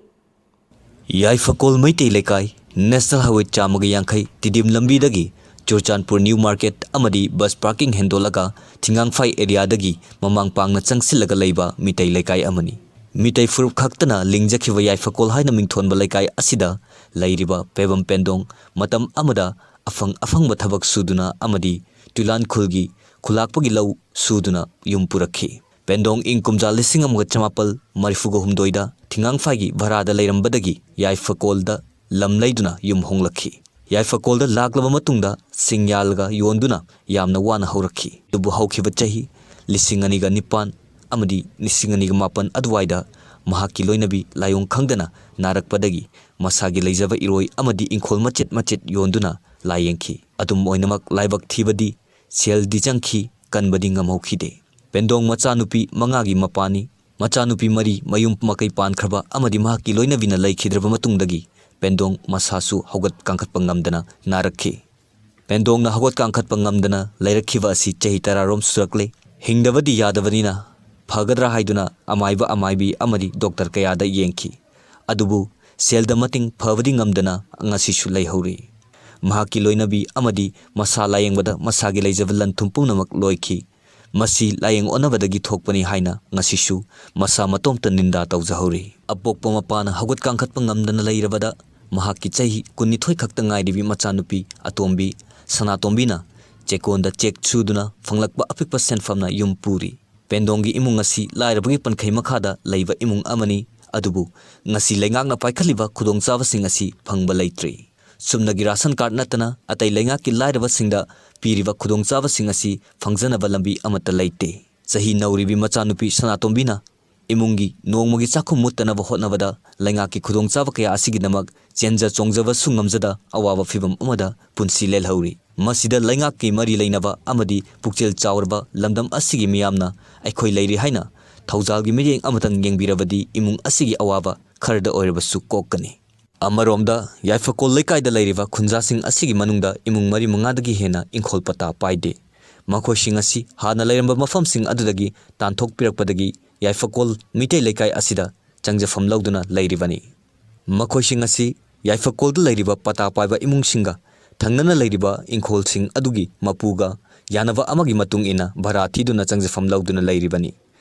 ꯌꯥꯏꯐꯀꯣꯜ ꯃꯩꯇꯩ ꯂꯩꯀꯥꯏ, National Highway ꯆꯥꯝꯃꯒ ꯌꯥꯡꯈꯩ, ꯇꯤꯗꯤꯝ ꯂꯝꯕꯤꯗꯒꯤ ꯆꯨꯔꯆꯥꯟꯄꯨꯔ New Market ꯑꯃꯗꯤ bus parking ꯍꯦꯟꯗꯣꯛꯂꯒ ꯊꯤꯡꯒꯥꯡꯐꯥꯏ areaꯗꯒꯤ ꯃꯃꯥꯡ ꯄꯥꯡꯅ ꯆꯪꯁꯤꯜꯂꯒ ꯂꯩꯕ ꯃꯤꯇꯩ ꯂꯩꯀꯥꯏ ꯑꯃꯅꯤ꯫ ꯃꯤꯇꯩ ꯐꯨꯔꯨꯞ ꯈꯛꯇꯅ ꯂꯤꯡꯖꯈꯤꯕ ꯌꯥꯏꯐꯀꯣꯜ ꯍꯥꯏꯅ ꯃꯤꯡꯊꯣꯟꯕ ꯂꯩꯀꯥꯏ ꯑꯁꯤꯗ ꯂꯩꯔꯤꯕ ꯄꯦꯕꯝ ꯄꯦꯟꯗꯣꯡ ꯃꯇꯝ ꯑꯃꯗ ꯑꯐꯪ ꯑꯐꯪꯕ ꯊꯕꯛ ꯁꯨꯗꯨꯅ ꯑꯃꯗꯤ ꯇꯨꯂꯥꯟ ꯈꯨꯜꯒꯤ ꯈꯨꯂꯥꯛꯄꯒꯤ ꯂꯧ ꯁꯨꯗꯨꯅ ꯌꯨꯝ ꯄꯨꯔꯛꯈꯤ꯫ ꯄꯦꯟꯗꯣꯡ ꯏꯪ ꯀꯨꯝꯖꯥ ꯂꯤꯁꯤꯡ ꯑꯃꯒ ꯆꯃꯥꯄꯜ ꯃꯔꯤꯐꯨꯒ ꯍꯨꯝꯗꯣꯏꯗ ꯊꯤꯡꯒꯥꯡꯐꯥꯏꯒꯤ ꯚꯔꯥꯗ ꯂꯩꯔꯝꯕꯗꯒꯤ ꯌꯥꯏꯐꯀꯣꯜꯗ ꯂꯝ ꯂꯩꯗꯨꯅ ꯌꯨꯝ ꯍꯣꯡꯂꯛꯈꯤ꯫ ꯌꯥꯏꯐꯀꯣꯜꯗ ꯂꯥꯛꯂꯕ ꯃꯇꯨꯡꯗ ꯁꯤꯡ ꯌꯥꯜꯂꯒ ꯌꯣꯟꯗꯨꯅ ꯌꯥꯝꯅ ꯋꯥꯅ ꯍꯧꯔꯛꯈꯤ꯫ ꯑꯗꯨꯕꯨ ꯍꯧꯈꯤꯕ ꯆꯍꯤ ꯂꯤꯁꯤꯡ ꯑꯅꯤꯒ ꯅꯤꯄꯥꯟ ꯑꯃꯗꯤ ꯂꯤꯁꯤꯡ ꯑꯅꯤꯒ ꯃꯥꯄꯟ ꯑꯗꯨꯋꯥꯏꯗ ꯃꯍꯥꯛꯀꯤ ꯂꯣꯏꯅꯕꯤ ꯂꯥꯏꯑꯣꯡ ꯈꯪꯗꯅ ꯅꯥꯔꯛꯄꯗꯒꯤ ꯃꯁꯥꯒꯤ ꯂꯩꯖꯕ ꯏꯔꯣꯏ ꯑꯃꯗꯤ ꯏꯪꯈꯣꯜ ꯃꯆꯦꯠ ꯃꯆꯦꯠ ꯌꯣꯟꯗꯨꯅ ꯂꯥꯏꯌꯦꯡꯈꯤ꯫ ꯑꯗꯨꯝ ꯑꯣꯏꯅꯃꯛ ꯂꯥꯏꯕꯛ ꯊꯤꯕꯗꯤ ꯁꯦꯜꯗꯤ ꯆꯪꯈꯤ, ꯀꯟꯕꯗꯤ ꯉꯝꯍꯧꯈꯤꯗꯦ꯫ ꯄꯦꯟꯗꯣꯡ ꯃꯆꯥꯅꯨꯄꯤ ꯃꯉꯥꯒꯤ ꯃꯄꯥꯅꯤ꯫ ꯃꯆꯥꯅꯨꯄꯤ ꯃꯔꯤ ꯃꯌꯨꯝ ꯃꯀꯩ ꯄꯥꯟꯈ꯭ꯔꯕ ꯑꯃꯗꯤ ꯃꯍꯥꯛꯀꯤ ꯂꯣꯏꯅꯕꯤꯅ ꯂꯩꯈꯤꯗ꯭ꯔꯕ ꯃꯇꯨꯡꯗꯒꯤ ꯄꯦꯟꯗꯣꯡ ꯃꯁꯥꯁꯨ ꯍꯧꯒꯠ ꯀꯥꯡꯈꯠꯄ ꯉꯝꯗꯅ ꯅꯥꯔꯛꯈꯤ꯫ ꯄꯦꯟꯗꯣꯡꯅ ꯍꯧꯒꯠ ꯀꯥꯡꯈꯠꯄ ꯉꯝꯗꯅ ꯂꯩꯔꯛꯈꯤꯕ ꯑꯁꯤ ꯆꯍꯤ ꯇꯔꯥꯔꯣꯝ ꯁꯨꯔꯛꯂꯦ꯫ ꯍꯤꯡꯗꯕꯗꯤ ꯌꯥꯗꯕꯅꯤꯅ ꯐꯒꯗ꯭ꯔꯥ ꯍꯥꯏꯗꯨꯅ ꯑꯃꯥꯏꯕ ꯑꯃꯥꯏꯕꯤ ꯑꯃꯗꯤ doctor ꯀꯌꯥꯗ ꯌꯦꯡꯈꯤ꯫ ꯑꯗꯨꯕꯨ ꯁꯦꯜꯗ ꯃꯇꯦꯡ ꯐꯕꯗꯤ ꯉꯝꯗꯅ ꯉꯁꯤꯁꯨ ꯂꯩꯍꯧꯔꯤ꯫ ꯃꯍꯥꯛꯀꯤ ꯂꯣꯏꯅꯕꯤ ꯑꯃꯗꯤ ꯃꯁꯥ ꯂꯥꯌꯦꯡꯕꯗ ꯃꯁꯥꯒꯤ ꯂꯩꯖꯕ ꯂꯟ ꯊꯨꯝ ꯄꯨꯝꯅꯃꯛ ꯂꯣꯏꯈꯤ꯫ ꯃꯁꯤ ꯂꯥꯌꯦꯡ ꯑꯣꯟꯅꯕꯗꯒꯤ ꯊꯣꯛꯄꯅꯤ ꯍꯥꯏꯅ ꯉꯁꯤꯁꯨ ꯃꯁꯥ ꯃꯇꯣꯝꯇ ꯅꯤꯟꯗꯥ ꯇꯧꯖꯍꯧꯔꯤ꯫ ꯑꯄꯣꯛꯄ ꯃꯄꯥꯅ ꯍꯧꯒꯠ ꯀꯥꯡꯈꯠꯄ ꯉꯝꯗꯅ ꯂꯩꯔꯕꯗ ꯃꯍꯥꯛꯀꯤ ꯆꯍꯤ ꯀꯨꯟꯅꯤꯊꯣꯏ ꯈꯛꯇ ꯉꯥꯏꯔꯤꯕꯤ ꯃꯆꯥꯅꯨꯄꯤ ꯑꯇꯣꯝꯕꯤ ꯁꯅꯥꯇꯣꯝꯕꯤꯅ ꯆꯦꯛꯀꯣꯟꯗ ꯆꯦꯛ ꯁꯨꯗꯨꯅ ꯐꯪꯂꯛꯄ ꯑꯄꯤꯛꯄ ꯁꯦꯟꯐꯝꯅ ꯌꯨꯝ ꯄꯨꯔꯤ꯫ ꯄꯦꯟꯗꯣꯡꯒꯤ ꯏꯃꯨꯡ ꯑꯁꯤ ꯂꯥꯏꯔꯕꯒꯤ ꯄꯟꯈꯩ ꯃꯈꯥꯗ ꯂꯩꯕ ꯏꯃꯨꯡ ꯑꯃꯅꯤ꯫ ꯑꯗꯨꯕꯨ ꯉꯁꯤ ꯂꯩꯉꯥꯛꯅ ꯄꯥꯏꯈꯠꯂꯤꯕ ꯈꯨꯗꯣꯡꯆꯥꯕꯁꯤꯡ ꯑꯁꯤ ꯐꯪꯕ ꯂꯩꯇ꯭ꯔꯤ꯫ ꯆꯨꯝꯅꯒꯤ ꯔꯥꯁꯟ ꯀꯥꯔꯗ ꯅꯠꯇꯅ ꯑꯇꯩ ꯂꯩꯉꯥꯛꯀꯤ ꯂꯥꯏꯔꯕꯁꯤꯡꯗ ꯄꯤꯔꯤꯕ ꯈꯨꯗꯣꯡꯆꯥꯕꯁꯤꯡ ꯑꯁꯤ ꯐꯪꯖꯅꯕ ꯂꯝꯕꯤ ꯑꯃꯠꯇ ꯂꯩꯇꯦ꯫ ꯆꯍꯤ ꯅꯧꯔꯤꯕꯤ ꯃꯆꯥꯅꯨꯄꯤ ꯁꯅꯥꯇꯣꯝꯕꯤꯅ ꯏꯃꯨꯡꯒꯤ ꯅꯣꯡꯃꯒꯤ ꯆꯥꯛꯈꯨꯝ ꯃꯨꯠꯇꯅꯕ ꯍꯣꯠꯅꯕꯗ ꯂꯩꯉꯥꯛꯀꯤ ꯈꯨꯗꯣꯡꯆꯥꯕ ꯀꯌꯥ ꯑꯁꯤꯒꯤꯗꯃꯛ ꯆꯦꯟꯖ ꯆꯣꯡꯖꯕꯁꯨ ꯉꯝꯖꯗ ꯑꯋꯥꯕ ꯐꯤꯚꯝ ꯑꯃꯗ ꯄꯨꯟꯁꯤ ꯂꯦꯜꯍꯧꯔꯤ꯫ ꯃꯁꯤꯗ ꯂꯩꯉꯥꯛꯀꯤ ꯃꯔꯤ ꯂꯩꯅꯕ ꯑꯃꯗꯤ ꯄꯨꯛꯆꯦꯜ ꯆꯥꯎꯔꯕ ꯂꯝꯗꯝ ꯑꯁꯤꯒꯤ ꯃꯤꯌꯥꯝꯅ ꯑꯩꯈꯣꯏ ꯂꯩꯔꯤ ꯍꯥꯏꯅ ꯊꯧꯖꯥꯜꯒꯤ ꯃꯤꯠꯌꯦꯡ ꯑꯃꯇꯪ ꯌꯦꯡꯕꯤꯔꯕꯗꯤ ꯏꯃꯨꯡ ꯑꯁꯤꯒꯤ ꯑꯋꯥꯕ ꯈꯔꯗ ꯑꯣꯏꯔꯕꯁꯨ ꯀꯣꯛꯀꯅꯤ꯫ ꯑꯃꯔꯣꯝꯗ ꯌꯥꯏꯐꯀꯣꯜ ꯂꯩꯀꯥꯏꯗ ꯂꯩꯔꯤꯕ ꯈꯨꯟꯖꯥꯁꯤꯡ ꯑꯁꯤꯒꯤ ꯃꯅꯨꯡꯗ ꯏꯃꯨꯡ ꯃꯔꯤ ꯃꯉꯥꯗꯒꯤ ꯍꯦꯟꯅ ꯏꯪꯈꯣꯜ ꯄꯇꯥ ꯄꯥꯏꯗꯦ꯫ ꯃꯈꯣꯏꯁꯤꯡ ꯑꯁꯤ ꯍꯥꯟꯅ ꯂꯩꯔꯝꯕ ꯃꯐꯝꯁꯤꯡ ꯑꯗꯨꯗꯒꯤ ꯇꯥꯟꯊꯣꯛꯄꯤꯔꯛꯄꯗꯒꯤ ꯌꯥꯏꯐꯀꯣꯜ ꯃꯤꯇꯩ ꯂꯩꯀꯥꯏ ꯑꯁꯤꯗ ꯆꯪꯖꯐꯝ ꯂꯧꯗꯨꯅ ꯂꯩꯔꯤꯕꯅꯤ꯫ ꯃꯈꯣꯏꯁꯤꯡ ꯑꯁꯤ ꯌꯥꯏꯐꯀꯣꯜꯗ ꯂꯩꯔꯤꯕ ꯄꯇꯥ ꯄꯥꯏꯕ ꯏꯃꯨꯡꯁꯤꯡꯒ ꯊꯪꯅꯅ ꯂꯩꯔꯤꯕ ꯏꯪꯈꯣꯜꯁꯤꯡ ꯑꯗꯨꯒꯤ ꯃꯄꯨꯒ ꯌꯥꯅꯕ ꯑꯃꯒꯤ ꯃꯇꯨꯡ ꯏꯟꯅ ꯚꯔꯥ ꯊꯤꯗꯨꯅ ꯆꯪꯖꯐꯝ ꯂꯧꯗꯨꯅ ꯂꯩꯔꯤꯕꯅꯤ꯫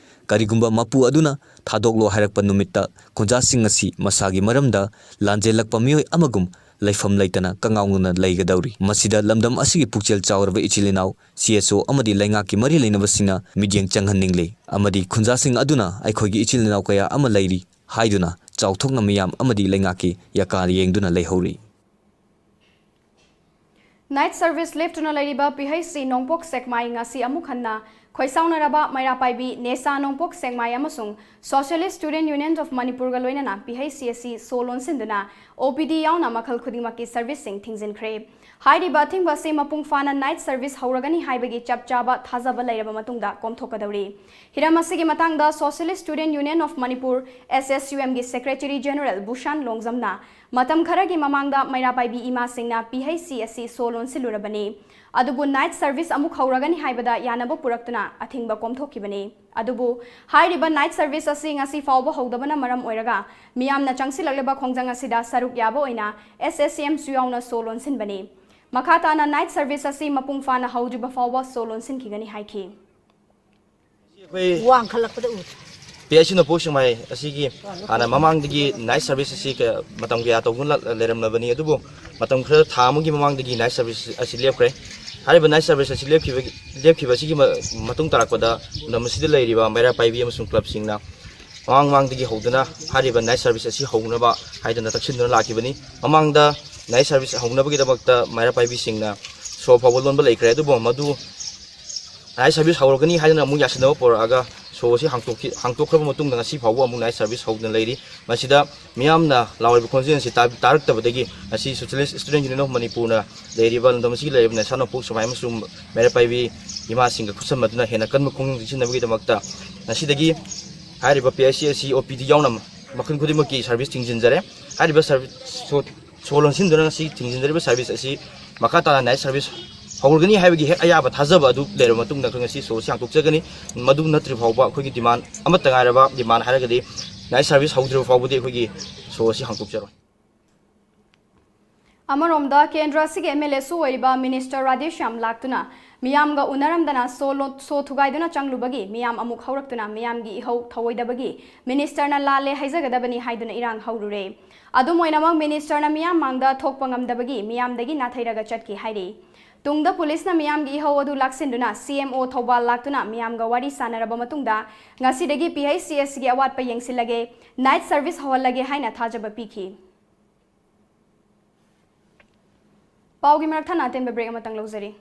ꯀꯔꯤꯒꯨꯝꯕ ꯃꯄꯨ ꯑꯗꯨꯅ ꯊꯥꯗꯣꯛꯂꯣ ꯍꯥꯏꯔꯛꯄ ꯅꯨꯃꯤꯠꯇ ꯈꯨꯟꯖꯥꯁꯤꯡ ꯑꯁꯤ ꯃꯁꯥꯒꯤ ꯃꯔꯝꯗ ꯂꯥꯟꯖꯦꯜꯂꯛꯄ ꯃꯤꯑꯣꯏ ꯑꯃꯒꯨꯝ ꯂꯩꯐꯝ ꯂꯩꯇꯅ ꯀꯉꯥꯎꯅꯅ ꯂꯩꯒꯗꯧꯔꯤ꯫ ꯃꯁꯤꯗ ꯂꯝꯗꯝ ꯑꯁꯤꯒꯤ ꯄꯨꯛꯆꯦꯜ ꯆꯥꯎꯔꯕ ꯏꯆꯤꯜ ꯏꯅꯥꯎ, ꯁꯤ ꯑꯦꯁ ꯑꯣ ꯑꯃꯗꯤ ꯂꯩꯉꯥꯛꯀꯤ ꯃꯔꯤ ꯂꯩꯅꯕꯁꯤꯡꯅ ꯃꯤꯠꯌꯦꯡ ꯆꯪꯍꯟꯅꯤꯡꯂꯤ ꯑꯃꯗꯤ ꯈꯨꯟꯖꯥꯁꯤꯡ ꯑꯗꯨꯅ ꯑꯩꯈꯣꯏꯒꯤ ꯏꯆꯤꯜ ꯏꯅꯥꯎ ꯀꯌꯥ ꯑꯃ ꯂꯩꯔꯤ ꯍꯥꯏꯗꯨꯅ ꯆꯥꯎꯊꯣꯛꯅ ꯃꯤꯌꯥꯝ ꯑꯃꯗꯤ ꯂꯩꯉꯥꯛꯀꯤ ꯌꯥꯀꯥ ꯌꯦꯡꯗꯨꯅ ꯂꯩꯍꯧꯔꯤ꯫ Night service ꯂꯦꯞꯇꯨꯅ ꯂꯩꯔꯤꯕ ꯄꯤ ꯑꯩꯆ ꯁꯤ ꯅꯣꯡꯄꯣꯛ ꯁꯦꯛꯃꯥꯏ ꯉꯁꯤ ꯑꯃꯨꯛ ꯍꯟꯅ ꯈꯣꯏꯁꯥꯎꯅꯔꯕ ꯃꯩꯔꯥ ꯄꯥꯏꯕꯤ ꯅꯦꯁꯥ ꯅꯣꯡꯄꯣꯛ ꯁꯦꯛꯃꯥꯏ ꯑꯃꯁꯨꯡ Socialist Student Union of ꯃꯅꯤꯄꯨꯔꯒ ꯂꯣꯏꯅꯅ ꯄꯤ ꯑꯩꯆ ꯁꯤ ꯑꯁꯤ ꯁꯣ ꯂꯣꯟꯁꯤꯟꯗꯨꯅ ꯑꯣ ꯄꯤ ꯗꯤ ꯌꯥꯎꯅ ꯃꯈꯜ ꯈꯨꯗꯤꯡꯃꯛꯀꯤ ꯁꯔꯚꯤꯁꯁꯤꯡ ꯊꯤꯡꯖꯤꯟꯈ꯭ꯔꯦ꯫ ꯍꯥꯏꯔꯤꯕ ꯑꯊꯤꯡꯕ ꯑꯁꯤ ꯃꯄꯨꯡ ꯐꯥꯅ night service ꯍꯧꯔꯒꯅꯤ ꯍꯥꯏꯕꯒꯤ ꯆꯞ ꯆꯥꯕ ꯊꯥꯖꯕ ꯂꯩꯔꯕ ꯃꯇꯨꯡꯗ ꯀꯣꯝꯊꯣꯛꯀꯗꯧꯔꯤ꯫ ꯍꯤꯔꯝ ꯑꯁꯤꯒꯤ ꯃꯇꯥꯡꯗ Socialist Student Union of Manipur, S S U M ꯒꯤ Secretary General ꯕꯨꯁꯥꯟ ꯂꯣꯡꯖꯝꯅ ꯃꯇꯝ ꯈꯔꯒꯤ ꯃꯃꯥꯡꯗ ꯃꯩꯔꯥ ꯄꯥꯏꯕꯤ ꯏꯃꯥꯁꯤꯡꯅ ꯄꯤ ꯑꯩꯆ ꯁꯤ ꯑꯁꯤ ꯁꯣ ꯂꯣꯟꯁꯤꯜꯂꯨꯔꯕꯅꯤ꯫ ꯑꯗꯨꯕꯨ night service ꯑꯃꯨꯛ ꯍꯧꯔꯒꯅꯤ ꯍꯥꯏꯕꯗ ꯌꯥꯅꯕ ꯄꯨꯔꯛꯇꯨꯅ ꯑꯊꯤꯡꯕ ꯀꯣꯝꯊꯣꯛꯈꯤꯕꯅꯤ꯫ ꯑꯗꯨꯕꯨ ꯍꯥꯏꯔꯤꯕ night service ꯑꯁꯤ ꯉꯁꯤ ꯐꯥꯎꯕ ꯍꯧꯗꯕꯅ ꯃꯔꯝ ꯑꯣꯏꯔꯒ ꯃꯤꯌꯥꯝꯅ ꯆꯪꯁꯤꯜꯂꯛꯂꯤꯕ ꯈꯣꯡꯖꯪ ꯑꯁꯤꯗ ꯁꯔꯨꯛ ꯌꯥꯕ ꯑꯣꯏꯅ S S M ꯁꯨ ꯌꯥꯎꯅ ꯁꯣ ꯂꯣꯟꯁꯤꯟꯕꯅꯤ꯫ ꯃꯈꯥ ꯇꯥꯅ night service ꯑꯁꯤ ꯃꯄꯨꯡ ꯐꯥꯅ ꯍꯧꯗ꯭ꯔꯤꯕ ꯐꯥꯎꯕ ꯁꯣ ꯂꯣꯟꯁꯤꯟꯈꯤꯒꯅꯤ ꯍꯥꯏꯈꯤ꯫ ꯑꯩꯈꯣꯏ ꯋꯥꯡꯈꯠꯂꯛꯄꯗ ꯎꯗ꯭ꯔꯦ꯫ ꯄꯤ ꯑꯩꯆ ꯁꯤ ꯅꯣꯡꯄꯣꯛ ꯁꯦꯛꯃꯥꯏ ꯑꯁꯤꯒꯤ ꯍꯥꯟꯅ ꯃꯃꯥꯡꯗꯒꯤ night service ꯑꯁꯤ ꯀꯌꯥ- ꯃꯇꯝ ꯀꯌꯥ ꯇꯧꯗꯨꯅ ꯂꯥꯛ- ꯂꯩꯔꯝꯂꯕꯅꯤ, ꯑꯗꯨꯕꯨ ꯃꯇꯝ ꯈꯔ, ꯊꯥ ꯑꯃꯒꯤ ꯃꯃꯥꯡꯗꯒꯤ night service ꯑꯁꯤ ꯂꯦꯞꯈ꯭ꯔꯦ꯫ ꯍꯥꯏꯔꯤꯕ ꯅꯥꯏꯠ ꯁꯔꯚꯤꯁ ꯑꯁꯤ ꯂꯦꯞꯈꯤꯕꯒꯤ ꯂꯦꯞꯈꯤꯕ ꯑꯁꯤꯒꯤ ꯃꯇꯨꯡ ꯇꯥꯔꯛꯄꯗ ꯂꯝꯗꯝ ꯑꯁꯤꯗ ꯂꯩꯔꯤꯕ ꯃꯩꯔꯥ ꯄꯥꯏꯕꯤ ꯑꯃꯁꯨꯡ ꯀ꯭ꯂꯕꯁꯤꯡꯅ ꯃꯃꯥꯡ ꯃꯃꯥꯡꯗꯒꯤ ꯍꯧꯗꯨꯅ ꯍꯥꯏꯔꯤꯕ ꯅꯥꯏꯠ ꯁꯔꯚꯤꯁ ꯑꯁꯤ ꯍꯧꯅꯕ ꯍꯥꯏꯗꯨꯅ ꯇꯛꯁꯤꯟꯗꯨꯅ ꯂꯥꯛꯈꯤꯕꯅꯤ꯫ ꯃꯃꯥꯡꯗ ꯅꯥꯏꯠ ꯁꯔꯚꯤꯁ ꯍꯧꯅꯕꯒꯤꯗꯃꯛꯇ ꯃꯩꯔꯥ ꯄꯥꯏꯕꯤꯁꯤꯡꯅ ꯁꯣ ꯐꯥꯎꯕ ꯂꯣꯟꯕ ꯂꯩꯈ꯭ꯔꯦ, ꯑꯗꯨꯕꯨ ꯃꯗꯨ ꯅꯥꯏꯠ ꯁꯔꯚꯤꯁ ꯍꯧꯔꯒꯅꯤ ꯍꯥꯏꯗꯨꯅ ꯑꯃꯨꯛ ꯌꯥꯁꯤꯟꯅꯕ ꯄꯨꯔꯛꯑꯒ ꯁꯣ ꯑꯁꯤ ꯍꯥꯡꯇꯣꯛꯈꯤ ꯍꯥꯡꯇꯣꯛꯈ꯭ꯔꯕ ꯃꯇꯨꯡꯗ ꯉꯁꯤ ꯐꯥꯎꯕ ꯑꯃꯨꯛ ꯅꯥꯏꯠ ꯁꯔꯚꯤꯁ ꯍꯧꯗꯨꯅ ꯂꯩꯔꯤ꯫ ꯃꯁꯤꯗ ꯃꯤꯌꯥꯝꯅ ꯂꯥꯎꯔꯤꯕ ꯈꯣꯟꯖꯦꯜ ꯑꯁꯤ ꯇꯥ- ꯇꯥꯔꯛꯇꯕꯗꯒꯤ ꯉꯁꯤ Socialist Student Union of ꯃꯅꯤꯄꯨꯔꯅ ꯂꯩꯔꯤꯕ ꯂꯝꯗꯝ ꯑꯁꯤꯒꯤ ꯂꯩꯔꯤꯕ ꯅꯦꯁꯥ ꯅꯣꯡꯄꯣꯛ ꯁꯤꯐꯥꯏ ꯑꯃꯁꯨꯡ ꯃꯩꯔꯥ ꯄꯥꯏꯕꯤ ꯏꯃꯥꯁꯤꯡꯒ ꯈꯨꯠꯁꯝꯅꯗꯨꯅ ꯍꯦꯟꯅ ꯀꯟꯕ ꯈꯣꯡꯖꯪ ꯆꯦꯟꯁꯤꯟꯅꯕꯒꯤꯗꯃꯛꯇ ꯉꯁꯤꯗꯒꯤ ꯍꯥꯏꯔꯤꯕ P H C ꯑꯁꯤ O P D ꯌꯥꯎꯅ ꯃꯈꯜ ꯈꯨꯗꯤꯡꯃꯛꯀꯤ ꯁꯔꯚꯤꯁ ꯊꯤꯡꯖꯤꯟꯖꯔꯦ꯫ ꯍꯥꯏꯔꯤꯕ ꯁꯔꯚꯤꯁ ꯁꯣ ꯁꯣ ꯂꯣꯟꯁꯤꯟꯗꯨꯅ ꯉꯁꯤ ꯊꯤꯡꯖꯤꯟꯖꯔꯤꯕ ꯁꯔꯚꯤꯁ ꯑꯁꯤ ꯃꯈꯥ ꯇꯥꯅ ꯅꯥꯏꯠ ꯁꯔꯚꯤꯁ ꯍꯧꯔꯒꯅꯤ ꯍꯥꯏꯕꯒꯤ ꯍꯦꯛ ꯑꯌꯥꯕ ꯊꯥꯖꯕ ꯑꯗꯨ ꯂꯩꯔꯕ ꯃꯇꯨꯡꯗ ꯑꯩꯈꯣꯏ ꯉꯁꯤ ꯁꯣ ꯑꯁꯤ ꯍꯥꯡꯗꯣꯛꯆꯒꯅꯤ꯫ ꯃꯗꯨ ꯅꯠꯇ꯭ꯔꯤ ꯐꯥꯎꯕ ꯑꯩꯈꯣꯏꯒꯤ ꯗꯤꯃꯥꯟ ꯑꯃꯠꯇ ꯉꯥꯏꯔꯕ ꯗꯤꯃꯥꯟ ꯍꯥꯏꯔꯒꯗꯤ ꯅꯥꯏꯠ ꯁꯔꯚꯤꯁ ꯍꯧꯗ꯭ꯔꯤꯕ ꯐꯥꯎꯕꯗꯤ ꯑꯩꯈꯣꯏꯒꯤ ꯁꯣ ꯑꯁꯤ ꯍꯥꯡꯗꯣꯛꯆꯔꯣꯏ꯫ ꯑꯃꯔꯣꯝꯗ ꯀꯦꯟꯗ꯭ꯔ ꯑꯁꯤꯒꯤ M L Aꯁꯨ ꯑꯣꯏꯔꯤꯕ Minister ꯔꯥꯙꯦꯁ꯭ꯌꯥꯝ ꯂꯥꯛꯇꯨꯅ ꯃꯤꯌꯥꯝꯒ ꯎꯅꯔꯝꯗꯅ ꯁꯣ ꯂꯣ- ꯁꯣ ꯊꯨꯒꯥꯏꯗꯨꯅ ꯆꯪꯂꯨꯕꯒꯤ ꯃꯤꯌꯥꯝ ꯑꯃꯨꯛ ꯍꯧꯔꯛꯇꯨꯅ ꯃꯤꯌꯥꯝꯒꯤ ꯏꯍꯧ ꯊꯧꯑꯣꯏꯗꯕꯒꯤ Ministerꯅ ꯂꯥꯜꯂꯦ ꯍꯥꯏꯖꯒꯗꯕꯅꯤ ꯍꯥꯏꯗꯨꯅ ꯏꯔꯥꯡ ꯍꯧꯔꯨꯔꯦ꯫ ꯑꯗꯨꯝ ꯑꯣꯏꯅꯃꯛ Ministerꯅ ꯃꯤꯌꯥꯝ ꯃꯥꯡꯗ ꯊꯣꯛꯄ ꯉꯝꯗꯕꯒꯤ ꯃꯤꯌꯥꯝꯗꯒꯤ ꯅꯥꯊꯩꯔꯒ ꯆꯠꯈꯤ ꯍꯥꯏꯔꯤ꯫ ꯇꯨꯡꯗ ꯄꯨꯂꯤꯁꯅ ꯃꯤꯌꯥꯝꯒꯤ ꯏꯍꯧ ꯑꯗꯨ ꯂꯥꯛꯁꯤꯟꯗꯨꯅ C M O ꯊꯧꯕꯥꯜ ꯂꯥꯛꯇꯨꯅ ꯃꯤꯌꯥꯝꯒ ꯋꯥꯔꯤ ꯁꯥꯟꯅꯔꯕ ꯃꯇꯨꯡꯗ ꯉꯁꯤꯗꯒꯤ P H C Sꯒꯤ ꯑꯋꯥꯠꯄ ꯌꯦꯡꯁꯤꯜꯂꯒꯦ, ꯅꯥꯏꯠ ꯁꯔꯚꯤꯁ ꯍꯧꯍꯜꯂꯒꯦ ꯍꯥꯏꯅ ꯊꯥꯖꯕ ꯄꯤꯈꯤ꯫ ꯄꯥꯎꯒꯤ ꯃꯔꯛ ꯊꯠꯅ ꯑꯇꯦꯟꯕ ꯕ꯭ꯔꯦꯛ ꯑꯃꯇꯪ ꯂꯧꯖꯔꯤ꯫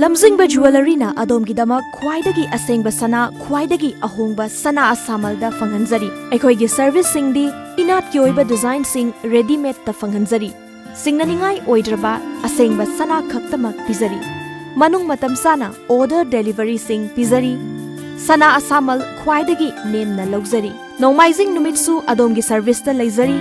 ꯂꯝꯖꯤꯡꯕ ꯖꯨꯋꯦꯂꯔꯤꯅ ꯑꯗꯣꯝꯒꯤꯗꯃꯛ ꯈ꯭ꯋꯥꯏꯗꯒꯤ ꯑꯁꯦꯡꯕ ꯁꯅꯥ, ꯈ꯭ꯋꯥꯏꯗꯒꯤ ꯑꯍꯣꯡꯕ ꯁꯅꯥ ꯑꯁꯥꯃꯜꯗ ꯐꯪꯍꯟꯖꯔꯤ꯫ ꯑꯩꯈꯣꯏꯒꯤ ꯁꯔꯚꯤꯁꯁꯤꯡꯗꯤ ꯏꯅꯥꯠꯀꯤ ꯑꯣꯏꯕ ꯗꯤꯖꯥꯏꯟꯁꯤꯡ ꯔꯦꯗꯤꯃꯦꯗꯇ ꯐꯪꯍꯟꯖꯔꯤ꯫ ꯁꯤꯡꯅꯅꯤꯡꯉꯥꯏ ꯑꯣꯏꯗ꯭ꯔꯕ ꯑꯁꯦꯡꯕ ꯁꯅꯥ ꯈꯛꯇꯃꯛ ꯄꯤꯖꯔꯤ꯫ ꯃꯅꯨꯡ ꯃꯇꯝ ꯆꯥꯅ ꯑꯣꯔꯗꯔ ꯗꯦꯂꯤꯚꯔꯤꯁꯤꯡ ꯄꯤꯖꯔꯤ꯫ ꯁꯅꯥ ꯑꯁꯥꯃꯜ ꯈ꯭ꯋꯥꯏꯗꯒꯤ ꯅꯦꯝꯅ ꯂꯧꯖꯔꯤ꯫ ꯅꯣꯡꯃꯥꯏꯖꯤꯡ ꯅꯨꯃꯤꯠꯁꯨ ꯑꯗꯣꯝꯒꯤ ꯁꯔꯚꯤꯁꯇ ꯂꯩꯖꯔꯤ꯫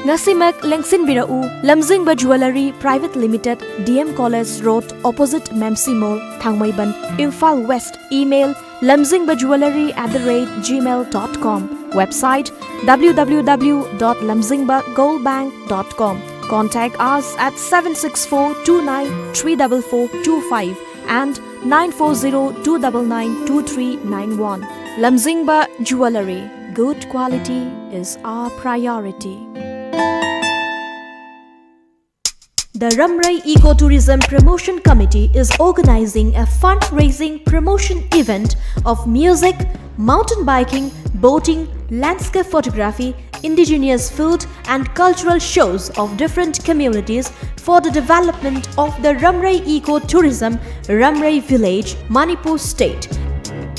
ꯉꯁꯤꯃꯛ ꯂꯦꯡꯁꯤꯟꯕꯤꯔꯛꯎ, Lamzingba jewellery private limited, D M College Road, opposite Mamsi Mall, Thangmeiband, Imphal west. Email, lamzingba jewellery at the rate gmail dot com. Website, W W W dot lamzingba gold bank dot com. Contact us at seven six four two nine three double four two five and nine four zero two double nine two three nine one. Lamzingba Jewellery. Good quality is our priority. The Ramrei Ecotourism Promotion Committee is organizing a fundraising promotion event of music, mountain biking, boating, landscape photography, indigenous food, and cultural shows of different communities for the development of the Ramrei Ecotourism, Ramrei Village, Manipur State,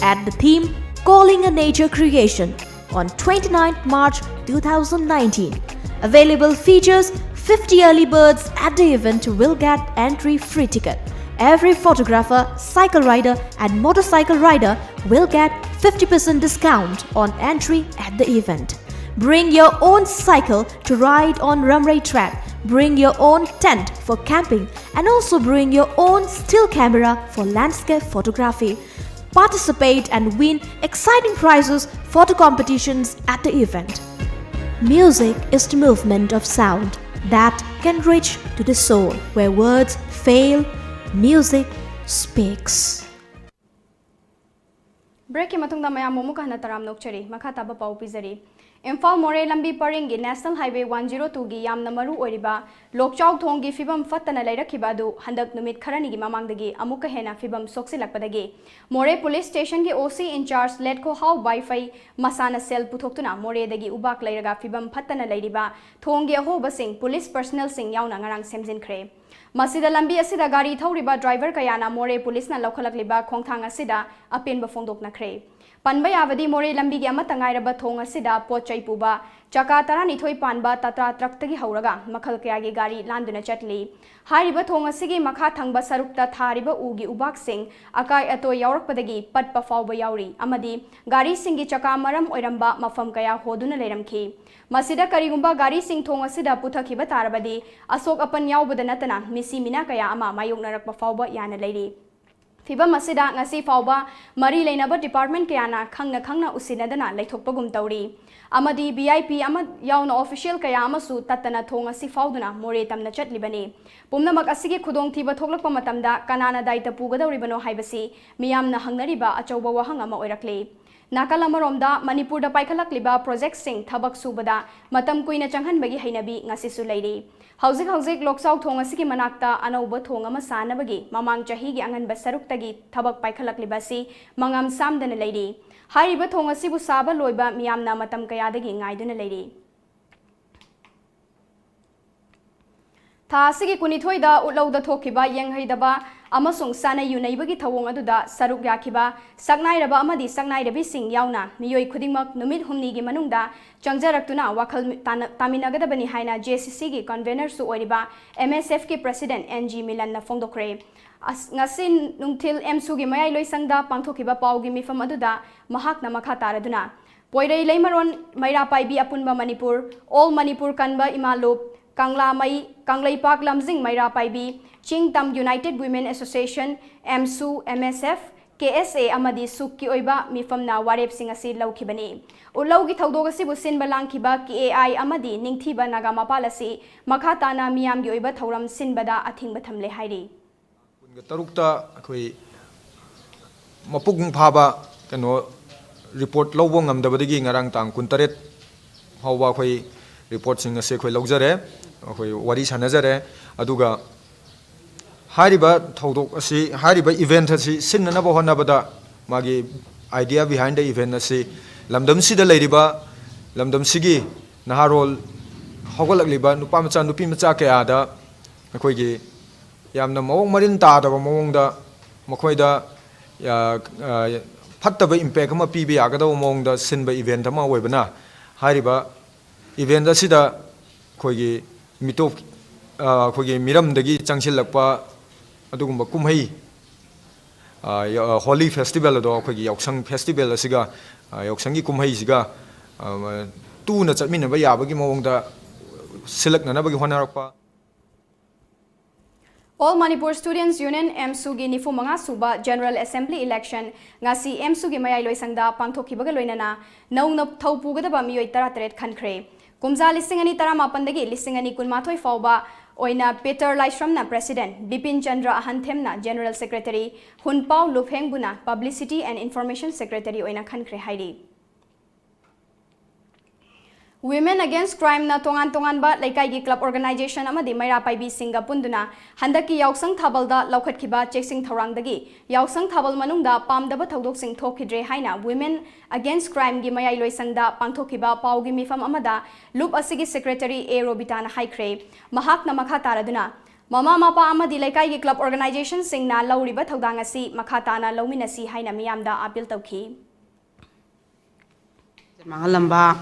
at the theme Calling a Nature Creation on twenty-ninth March two thousand nineteen. Available features: fifty early birds at the event will get entry free ticket. Every photographer, cycle rider, and motorcycle rider will get fifty percent discount on entry at the event. Bring your own cycle to ride on Ramrei track. Bring your own tent for camping and also bring your own still camera for landscape photography. Participate and win exciting prizes for the competitions at the event. Music is the movement of sound that can reach to the soul where words fail, music speaks. ꯕ꯭ꯔꯦꯛꯀꯤ ꯃꯇꯨꯡꯗ ꯃꯌꯥꯝꯕꯨ ꯑꯃꯨꯛꯀ ꯍꯟꯅ ꯇꯔꯥꯝꯅ ꯑꯣꯛꯆꯔꯤ꯫ ꯃꯈꯥ ꯇꯥꯕ ꯄꯥꯎ ꯄꯤꯖꯔꯤ꯫ ꯏꯝꯐꯥꯜ ꯃꯣꯔꯦ ꯂꯝꯕꯤ ꯄꯔꯤꯡꯒꯤ National Highway one zero two ꯒꯤ ꯌꯥꯝꯅ ꯃꯔꯨ ꯑꯣꯏꯔꯤꯕ ꯂꯣꯛꯆꯥꯎ ꯊꯣꯡꯒꯤ ꯐꯤꯕꯝ ꯐꯠꯇꯅ ꯂꯩꯔꯛꯈꯤꯕ ꯑꯗꯨ ꯍꯟꯗꯛ ꯅꯨꯃꯤꯠ ꯈꯔꯅꯤꯒꯤ ꯃꯃꯥꯡꯗꯒꯤ ꯑꯃꯨꯛꯀ ꯍꯦꯟꯅ ꯐꯤꯕꯝ ꯁꯣꯛꯆꯤꯜꯂꯛꯄꯗꯒꯤ ꯃꯣꯔꯦ ꯄꯨꯂꯤꯁ ꯁ꯭ꯇꯦꯁꯟꯒꯤ OC in charge ꯂꯦꯠꯈꯣꯍꯥꯎ ꯕꯥꯏꯐꯩ ꯃꯁꯥꯅ ꯁꯦꯜ ꯄꯨꯊꯣꯛꯇꯨꯅ ꯃꯣꯔꯦꯗꯒꯤ ꯎꯕꯥꯛ ꯂꯩꯔꯒ ꯐꯤꯕꯝ ꯐꯠꯇꯅ ꯂꯩꯔꯤꯕ ꯊꯣꯡꯒꯤ ꯑꯍꯣꯕꯁꯤꯡ ꯄꯨꯂꯤꯁ ꯄꯔꯁꯅꯦꯜꯁꯤꯡ ꯌꯥꯎꯅ ꯉꯔꯥꯡ ꯁꯦꯝꯖꯤꯟꯈ꯭ꯔꯦ꯫ ꯃꯁꯤꯗ ꯂꯝꯕꯤ ꯑꯁꯤꯗ ꯒꯥꯔꯤ ꯊꯧꯔꯤꯕ ꯗ꯭ꯔꯥꯏꯚꯔ ꯀꯌꯥꯅ ꯃꯣꯔꯦ ꯄꯨꯂꯤꯁꯅ ꯂꯧꯈꯠꯂꯛꯂꯤꯕ ꯈꯣꯡꯊꯥꯡ ꯑꯁꯤꯗ ꯑꯄꯦꯟꯕ ꯐꯣꯡꯗꯣꯛꯅꯈ꯭ꯔꯦ꯫ ꯄꯟꯕ ꯌꯥꯕꯗꯤ ꯃꯣꯔꯦ ꯂꯝꯕꯤꯒꯤ ꯑꯃꯠꯇ ꯉꯥꯏꯔꯕ ꯊꯣꯡ ꯑꯁꯤꯗ ꯄꯣꯠ ꯆꯩ ꯄꯨꯕ ꯆꯀꯥ ꯇꯔꯥꯅꯤꯊꯣꯏ ꯄꯥꯟꯕ ꯇꯥꯇꯥ ꯇ꯭ꯔꯛꯇꯒꯤ ꯍꯧꯔꯒ ꯃꯈꯜ ꯀꯌꯥꯒꯤ ꯒꯥꯔꯤ ꯂꯥꯟꯗꯨꯅ ꯆꯠꯂꯤ꯫ ꯍꯥꯏꯔꯤꯕ ꯊꯣꯡ ꯑꯁꯤꯒꯤ ꯃꯈꯥ ꯊꯪꯕ ꯁꯔꯨꯛꯇ ꯊꯥꯔꯤꯕ ꯎꯒꯤ ꯎꯕꯥꯛꯁꯤꯡ ꯑꯀꯥꯏ ꯑꯇꯣꯏ ꯌꯥꯎꯔꯛꯄꯗꯒꯤ ꯄꯠꯄ ꯐꯥꯎꯕ ꯌꯥꯎꯔꯤ ꯑꯃꯗꯤ ꯒꯥꯔꯤꯁꯤꯡꯒꯤ ꯆꯀꯥ ꯃꯔꯝ ꯑꯣꯏꯔꯝꯕ ꯃꯐꯝ ꯀꯌꯥ ꯍꯣꯗꯨꯅ ꯂꯩꯔꯝꯈꯤ꯫ ꯃꯁꯤꯗ ꯀꯔꯤꯒꯨꯝꯕ ꯒꯥꯔꯤꯁꯤꯡ ꯊꯣꯡ ꯑꯁꯤꯗ ꯄꯨꯊꯈꯤꯕ ꯇꯥꯔꯕꯗꯤ ꯑꯁꯣꯛ ꯑꯄꯟ ꯌꯥꯎꯕꯗ ꯅꯠꯇꯅ ꯃꯤꯁꯤ ꯃꯤꯅꯥ ꯀꯌꯥ ꯑꯃ ꯃꯥꯌꯣꯛꯅꯔꯛꯄ ꯐꯥꯎꯕ ꯌꯥꯅ ꯂꯩꯔꯤ꯫ ꯐꯤꯕꯝ ꯑꯁꯤꯗ ꯉꯁꯤ ꯐꯥꯎꯕ ꯃꯔꯤ ꯂꯩꯅꯕ ꯗꯤꯄꯥꯔꯠꯃꯦꯟ ꯀꯌꯥꯅ ꯈꯪꯅ ꯈꯪꯅ ꯎꯁꯤꯟꯅꯗꯅ ꯂꯩꯊꯣꯛꯄꯒꯨꯝ ꯇꯧꯔꯤ ꯑꯃꯗꯤ VIP ꯑꯃ ꯌꯥꯎꯅ ꯑꯣꯐꯤꯁꯤꯌꯦꯜ ꯀꯌꯥ ꯑꯃꯁꯨ ꯇꯠꯇꯅ ꯊꯣꯡ ꯑꯁꯤ ꯐꯥꯎꯗꯨꯅ ꯃꯣꯔꯦ ꯇꯝꯅ ꯆꯠꯂꯤꯕꯅꯤ꯫ ꯄꯨꯝꯅꯃꯛ ꯑꯁꯤꯒꯤ ꯈꯨꯗꯣꯡꯊꯤꯕ ꯊꯣꯛꯂꯛꯄ ꯃꯇꯝꯗ ꯀꯅꯥꯅ ꯗꯥꯏꯇ ꯄꯨꯒꯗꯧꯔꯤꯕꯅꯣ ꯍꯥꯏꯕꯁꯤ ꯃꯤꯌꯥꯝꯅ ꯍꯪꯅꯔꯤꯕ ꯑꯆꯧꯕ ꯋꯥꯍꯪ ꯑꯃ ꯑꯣꯏꯔꯛꯂꯤ꯫ ꯅꯥꯀꯜ ꯑꯃꯔꯣꯝꯗ, ꯃꯅꯤꯄꯨꯔꯗ ꯄꯥꯏꯈꯠꯂꯛꯂꯤꯕ ꯄ꯭ꯔꯣꯖꯦꯛꯁꯤꯡ ꯊꯕꯛ ꯁꯨꯕꯗ ꯃꯇꯝ ꯀꯨꯏꯅ ꯆꯪꯍꯟꯕꯒꯤ ꯍꯩꯅꯕꯤ ꯉꯁꯤꯁꯨ ꯂꯩꯔꯤ꯫ ꯍꯧꯖꯤꯛ ꯍꯧꯖꯤꯛ ꯂꯣꯛꯆꯥꯎ ꯊꯣꯡ ꯑꯁꯤꯒꯤ ꯃꯅꯥꯛꯇ ꯑꯅꯧꯕ ꯊꯣꯡ ꯑꯃ ꯁꯥꯅꯕꯒꯤ ꯃꯃꯥꯡ ꯆꯍꯤꯒꯤ ꯑꯉꯟꯕ ꯁꯔꯨꯛꯇꯒꯤ ꯊꯕꯛ ꯄꯥꯏꯈꯠꯂꯛꯂꯤꯕ ꯑꯁꯤ ꯃꯉꯥꯝ ꯁꯥꯝꯗꯅ ꯂꯩꯔꯤ꯫ ꯍꯥꯏꯔꯤꯕ ꯊꯣꯡ ꯑꯁꯤꯕꯨ ꯁꯥꯕ ꯂꯣꯏꯕ ꯃꯤꯌꯥꯝꯅ ꯃꯇꯝ ꯀꯌꯥꯗꯒꯤ ꯉꯥꯏꯗꯨꯅ ꯂꯩꯔꯤ꯫ ꯊꯥ ꯑꯁꯤꯒꯤ ꯀꯨꯟꯅꯤꯊꯣꯏꯗ ꯎꯠꯂꯧꯗ ꯊꯣꯛꯈꯤꯕ ꯌꯦꯡꯍꯩꯗꯕ ꯑꯃꯁꯨꯡ ꯁꯥꯟꯅ ꯌꯨꯅꯩꯕꯒꯤ ꯊꯧꯑꯣꯡ ꯑꯗꯨꯗ ꯁꯔꯨꯛ ꯌꯥꯈꯤꯕ ꯁꯛꯅꯥꯏꯔꯕ ꯑꯃꯗꯤ ꯁꯛꯅꯥꯏꯔꯕꯤꯁꯤꯡ ꯌꯥꯎꯅ ꯃꯤꯑꯣꯏ ꯈꯨꯗꯤꯡꯃꯛ ꯅꯨꯃꯤꯠ ꯍꯨꯝꯅꯤꯒꯤ ꯃꯅꯨꯡꯗ ꯆꯪꯖꯔꯛꯇꯨꯅ ꯋꯥꯈꯜ ꯇꯥꯟꯅ-, ꯇꯥꯃꯤꯟꯅꯒꯗꯕꯅꯤ ꯍꯥꯏꯅ J C Cꯒꯤ convenerꯁꯨ ꯑꯣꯏꯔꯤꯕ M S Fꯀꯤ president N G ꯃꯤꯂꯟꯅ ꯐꯣꯡꯗꯣꯛꯈ꯭ꯔꯦ꯫ ꯑꯁ-, ꯉꯁꯤ ꯅꯨꯡꯊꯤꯜ AMSUꯒꯤ ꯃꯌꯥꯏ ꯂꯣꯏꯁꯪꯗ ꯄꯥꯡꯊꯣꯛꯈꯤꯕ ꯄꯥꯎꯒꯤ ꯃꯤꯐꯝ ꯑꯗꯨꯗ ꯃꯍꯥꯛꯅ ꯃꯈꯥ ꯇꯥꯔꯗꯨꯅ, ꯄꯣꯏꯔꯩ ꯂꯩꯃꯔꯣꯟ ꯃꯩꯔꯥ ꯄꯥꯏꯕꯤ ꯑꯄꯨꯟꯕ ꯃꯅꯤꯄꯨꯔ, All ꯃꯅꯤꯄꯨꯔ ꯀꯟꯕ ꯏꯃꯥ ꯂꯨꯞ, ꯀꯪꯂꯥꯃꯩ, ꯀꯪꯂꯩꯄꯥꯛ ꯂꯝꯖꯤꯡ ꯃꯩꯔꯥ ꯄꯥꯏꯕꯤ, ꯆꯤꯡ ꯇꯝ United Women Association, AMSU, M S F, K S A ꯑꯃꯗꯤ ꯁꯨꯛꯀꯤ ꯑꯣꯏꯕ ꯃꯤꯐꯝꯅ ꯋꯥꯔꯦꯞꯁꯤꯡ ꯑꯁꯤ ꯂꯧꯈꯤꯕꯅꯤ꯫ ꯎꯠꯂꯧꯒꯤ ꯊꯧꯗꯣꯛ ꯑꯁꯤꯕꯨ ꯁꯤꯟꯕ ꯂꯥꯡꯈꯤꯕ K A I ꯑꯃꯗꯤ ꯅꯤꯡꯊꯤꯕ ꯅꯥꯒꯥ ꯃꯄꯥꯜ ꯑꯁꯤ ꯃꯈꯥ ꯇꯥꯅ ꯃꯤꯌꯥꯝꯒꯤ ꯑꯣꯏꯕ ꯊꯧꯔꯝ ꯁꯤꯟꯕꯗ ꯑꯊꯤꯡꯕ ꯊꯝꯂꯦ ꯍꯥꯏꯔꯤ꯫ ꯀꯨꯟꯒ ꯇꯔꯨꯛꯇ ꯑꯩꯈꯣꯏ ꯃꯄꯨꯡ ꯐꯥꯕ ꯀꯩꯅꯣ report ꯂꯧꯕ ꯉꯝꯗꯕꯗꯒꯤ ꯉꯔꯥꯡ ꯇꯥꯡ ꯀꯨꯟꯇꯔꯦꯠ ꯐꯥꯎꯕ ꯑꯩꯈꯣꯏ reportꯁꯤꯡ ꯑꯁꯤ ꯑꯩꯈꯣꯏ ꯂꯧꯖꯔꯦ, ꯑꯩꯈꯣꯏ ꯋꯥꯔꯤ ꯁꯥꯟꯅꯖꯔꯦ꯫ ꯑꯗꯨꯒ ꯍꯥꯏꯔꯤꯕ ꯊꯧꯗꯣꯛ ꯑꯁꯤ, ꯍꯥꯏꯔꯤꯕ event ꯑꯁꯤ ꯁꯤꯟꯅꯅꯕ ꯍꯣꯠꯅꯕꯗ ꯃꯥꯒꯤ idea behind the event ꯑꯁꯤ ꯂꯝꯗꯝꯁꯤꯗ ꯂꯩꯔꯤꯕ, ꯂꯝꯗꯝꯁꯤꯒꯤ ꯅꯍꯥꯔꯣꯜ ꯍꯧꯒꯠꯂꯛꯂꯤꯕ ꯅꯨꯄꯥ ꯃꯆꯥ, ꯅꯨꯄꯤ ꯃꯆꯥ ꯀꯌꯥꯗ ꯑꯩꯈꯣꯏꯒꯤ ꯌꯥꯝꯅ ꯃꯑꯣꯡ ꯃꯔꯤꯟ ꯇꯥꯗꯕ ꯃꯑꯣꯡꯗ ꯃꯈꯣꯏꯗ, ꯑ, ꯑ, ꯐꯠꯇꯕ impact ꯑꯃ ꯄꯤꯕ ꯌꯥꯒꯗꯕ ꯃꯑꯣꯡꯗ ꯁꯤꯟꯕ event ꯑꯃ ꯑꯣꯏꯕꯅ, ꯍꯥꯏꯔꯤꯕ event ꯑꯁꯤꯗ ꯑꯩꯈꯣꯏꯒꯤ ꯃꯤꯇꯣꯞ, ꯑ, ꯑꯩꯈꯣꯏꯒꯤ ꯃꯤꯔꯝꯗꯒꯤ ꯆꯪꯁꯤꯜꯂꯛꯄ ꯑꯗꯨꯒꯨꯝꯕ ꯀꯨꯝꯍꯩ, ꯑ, ꯌ-, ꯑ, Holi festival ꯑꯗꯣ, ꯑꯩꯈꯣꯏꯒꯤ ꯌꯥꯎꯁꯪ festival ꯑꯁꯤꯒ, ꯑ, ꯌꯥꯎꯁꯪꯒꯤ ꯀꯨꯝꯍꯩꯁꯤꯒ, ꯑ, ꯇꯨꯅ ꯆꯠꯃꯤꯟꯅꯕ ꯌꯥꯕꯒꯤ ꯃꯑꯣꯡꯗ ꯁꯤꯜꯂꯛꯅꯅꯕꯒꯤ ꯍꯣꯠꯅꯔꯛꯄ꯫ All Manipur Students Union, AMSUꯒꯤ ꯅꯤꯐꯨ ꯃꯉꯥ ꯁꯨꯕ General Assembly Election ꯉꯁꯤ AMSUꯒꯤ ꯃꯌꯥꯏ ꯂꯣꯏꯁꯪꯗ ꯄꯥꯡꯊꯣꯛꯈꯤꯕꯒ ꯂꯣꯏꯅꯅ ꯅꯧꯅ ꯊꯧ ꯄꯨꯒꯗꯕ ꯃꯤꯑꯣꯏ ꯇꯔꯥꯇꯔꯦꯠ ꯈꯟꯈ꯭ꯔꯦ꯫ ꯀꯨꯝꯖꯥ ꯂꯤꯁꯤꯡ ꯑꯅꯤ ꯇꯔꯥꯃꯥꯄꯟꯗꯒꯤ ꯂꯤꯁꯤꯡ ꯑꯅꯤ ꯀꯨꯟꯃꯥꯊꯣꯏ ꯐꯥꯎꯕ ꯑꯣꯏꯅ ꯄꯤꯇꯔ ꯂꯥꯏꯁ꯭ꯔꯝꯅ president, ꯕꯤꯄꯤꯟ ꯆꯟꯗ꯭ꯔ ꯑꯍꯟꯊꯦꯝꯅ general secretary, ꯍꯨꯟꯄꯥꯎ ꯂꯨꯐꯦꯡꯕꯨꯅ publicity and information secretary ꯑꯣꯏꯅ ꯈꯟꯈ꯭ꯔꯦ ꯍꯥꯏꯔꯤ꯫ Women Against Crime ꯅ ꯇꯣꯉꯥꯟ ꯇꯣꯉꯥꯟꯕ ꯂꯩꯀꯥꯏꯒꯤ club organization ꯑꯃꯗꯤ ꯃꯩꯔꯥ ꯄꯥꯏꯕꯤꯁꯤꯡꯒ ꯄꯨꯟꯗꯨꯅ ꯍꯟꯗꯛꯀꯤ ꯌꯥꯎꯁꯪ ꯊꯥꯕꯜꯗ ꯂꯧꯈꯠꯈꯤꯕ ꯆꯦꯛꯁꯤꯡ ꯊꯧꯔꯥꯡꯗꯒꯤ ꯌꯥꯎꯁꯪ ꯊꯥꯕꯜ ꯃꯅꯨꯡꯗ ꯄꯥꯝꯗꯕ ꯊꯧꯗꯣꯛꯁꯤꯡ ꯊꯣꯛꯈꯤꯗ꯭ꯔꯦ ꯍꯥꯏꯅ Women Against Crime ꯒꯤ ꯃꯌꯥꯏꯂꯣꯏꯁꯪꯗ ꯄꯥꯡꯊꯣꯛꯈꯤꯕ ꯄꯥꯎꯒꯤ ꯃꯤꯐꯝ ꯑꯃꯗ ꯂꯨꯞ ꯑꯁꯤꯒꯤ secretary ꯑꯦ ꯔꯣꯕꯤꯇꯥꯅ ꯍꯥꯏꯈ꯭ꯔꯦ꯫ ꯃꯍꯥꯛꯅ ꯃꯈꯥ ꯇꯥꯔꯗꯨꯅ, ꯃꯃꯥ ꯃꯄꯥ ꯑꯃꯗꯤ ꯂꯩꯀꯥꯏꯒꯤ club organization ꯁꯤꯡꯅ ꯂꯧꯔꯤꯕ ꯊꯧꯗꯥꯡ ꯑꯁꯤ ꯃꯈꯥ ꯇꯥꯅ ꯂꯧꯃꯤꯟꯅꯁꯤ ꯍꯥꯏꯅ ꯃꯤꯌꯥꯝꯗ appeal ꯇꯧꯈꯤ꯫ ꯃꯥꯡꯍꯜꯂꯝꯕ,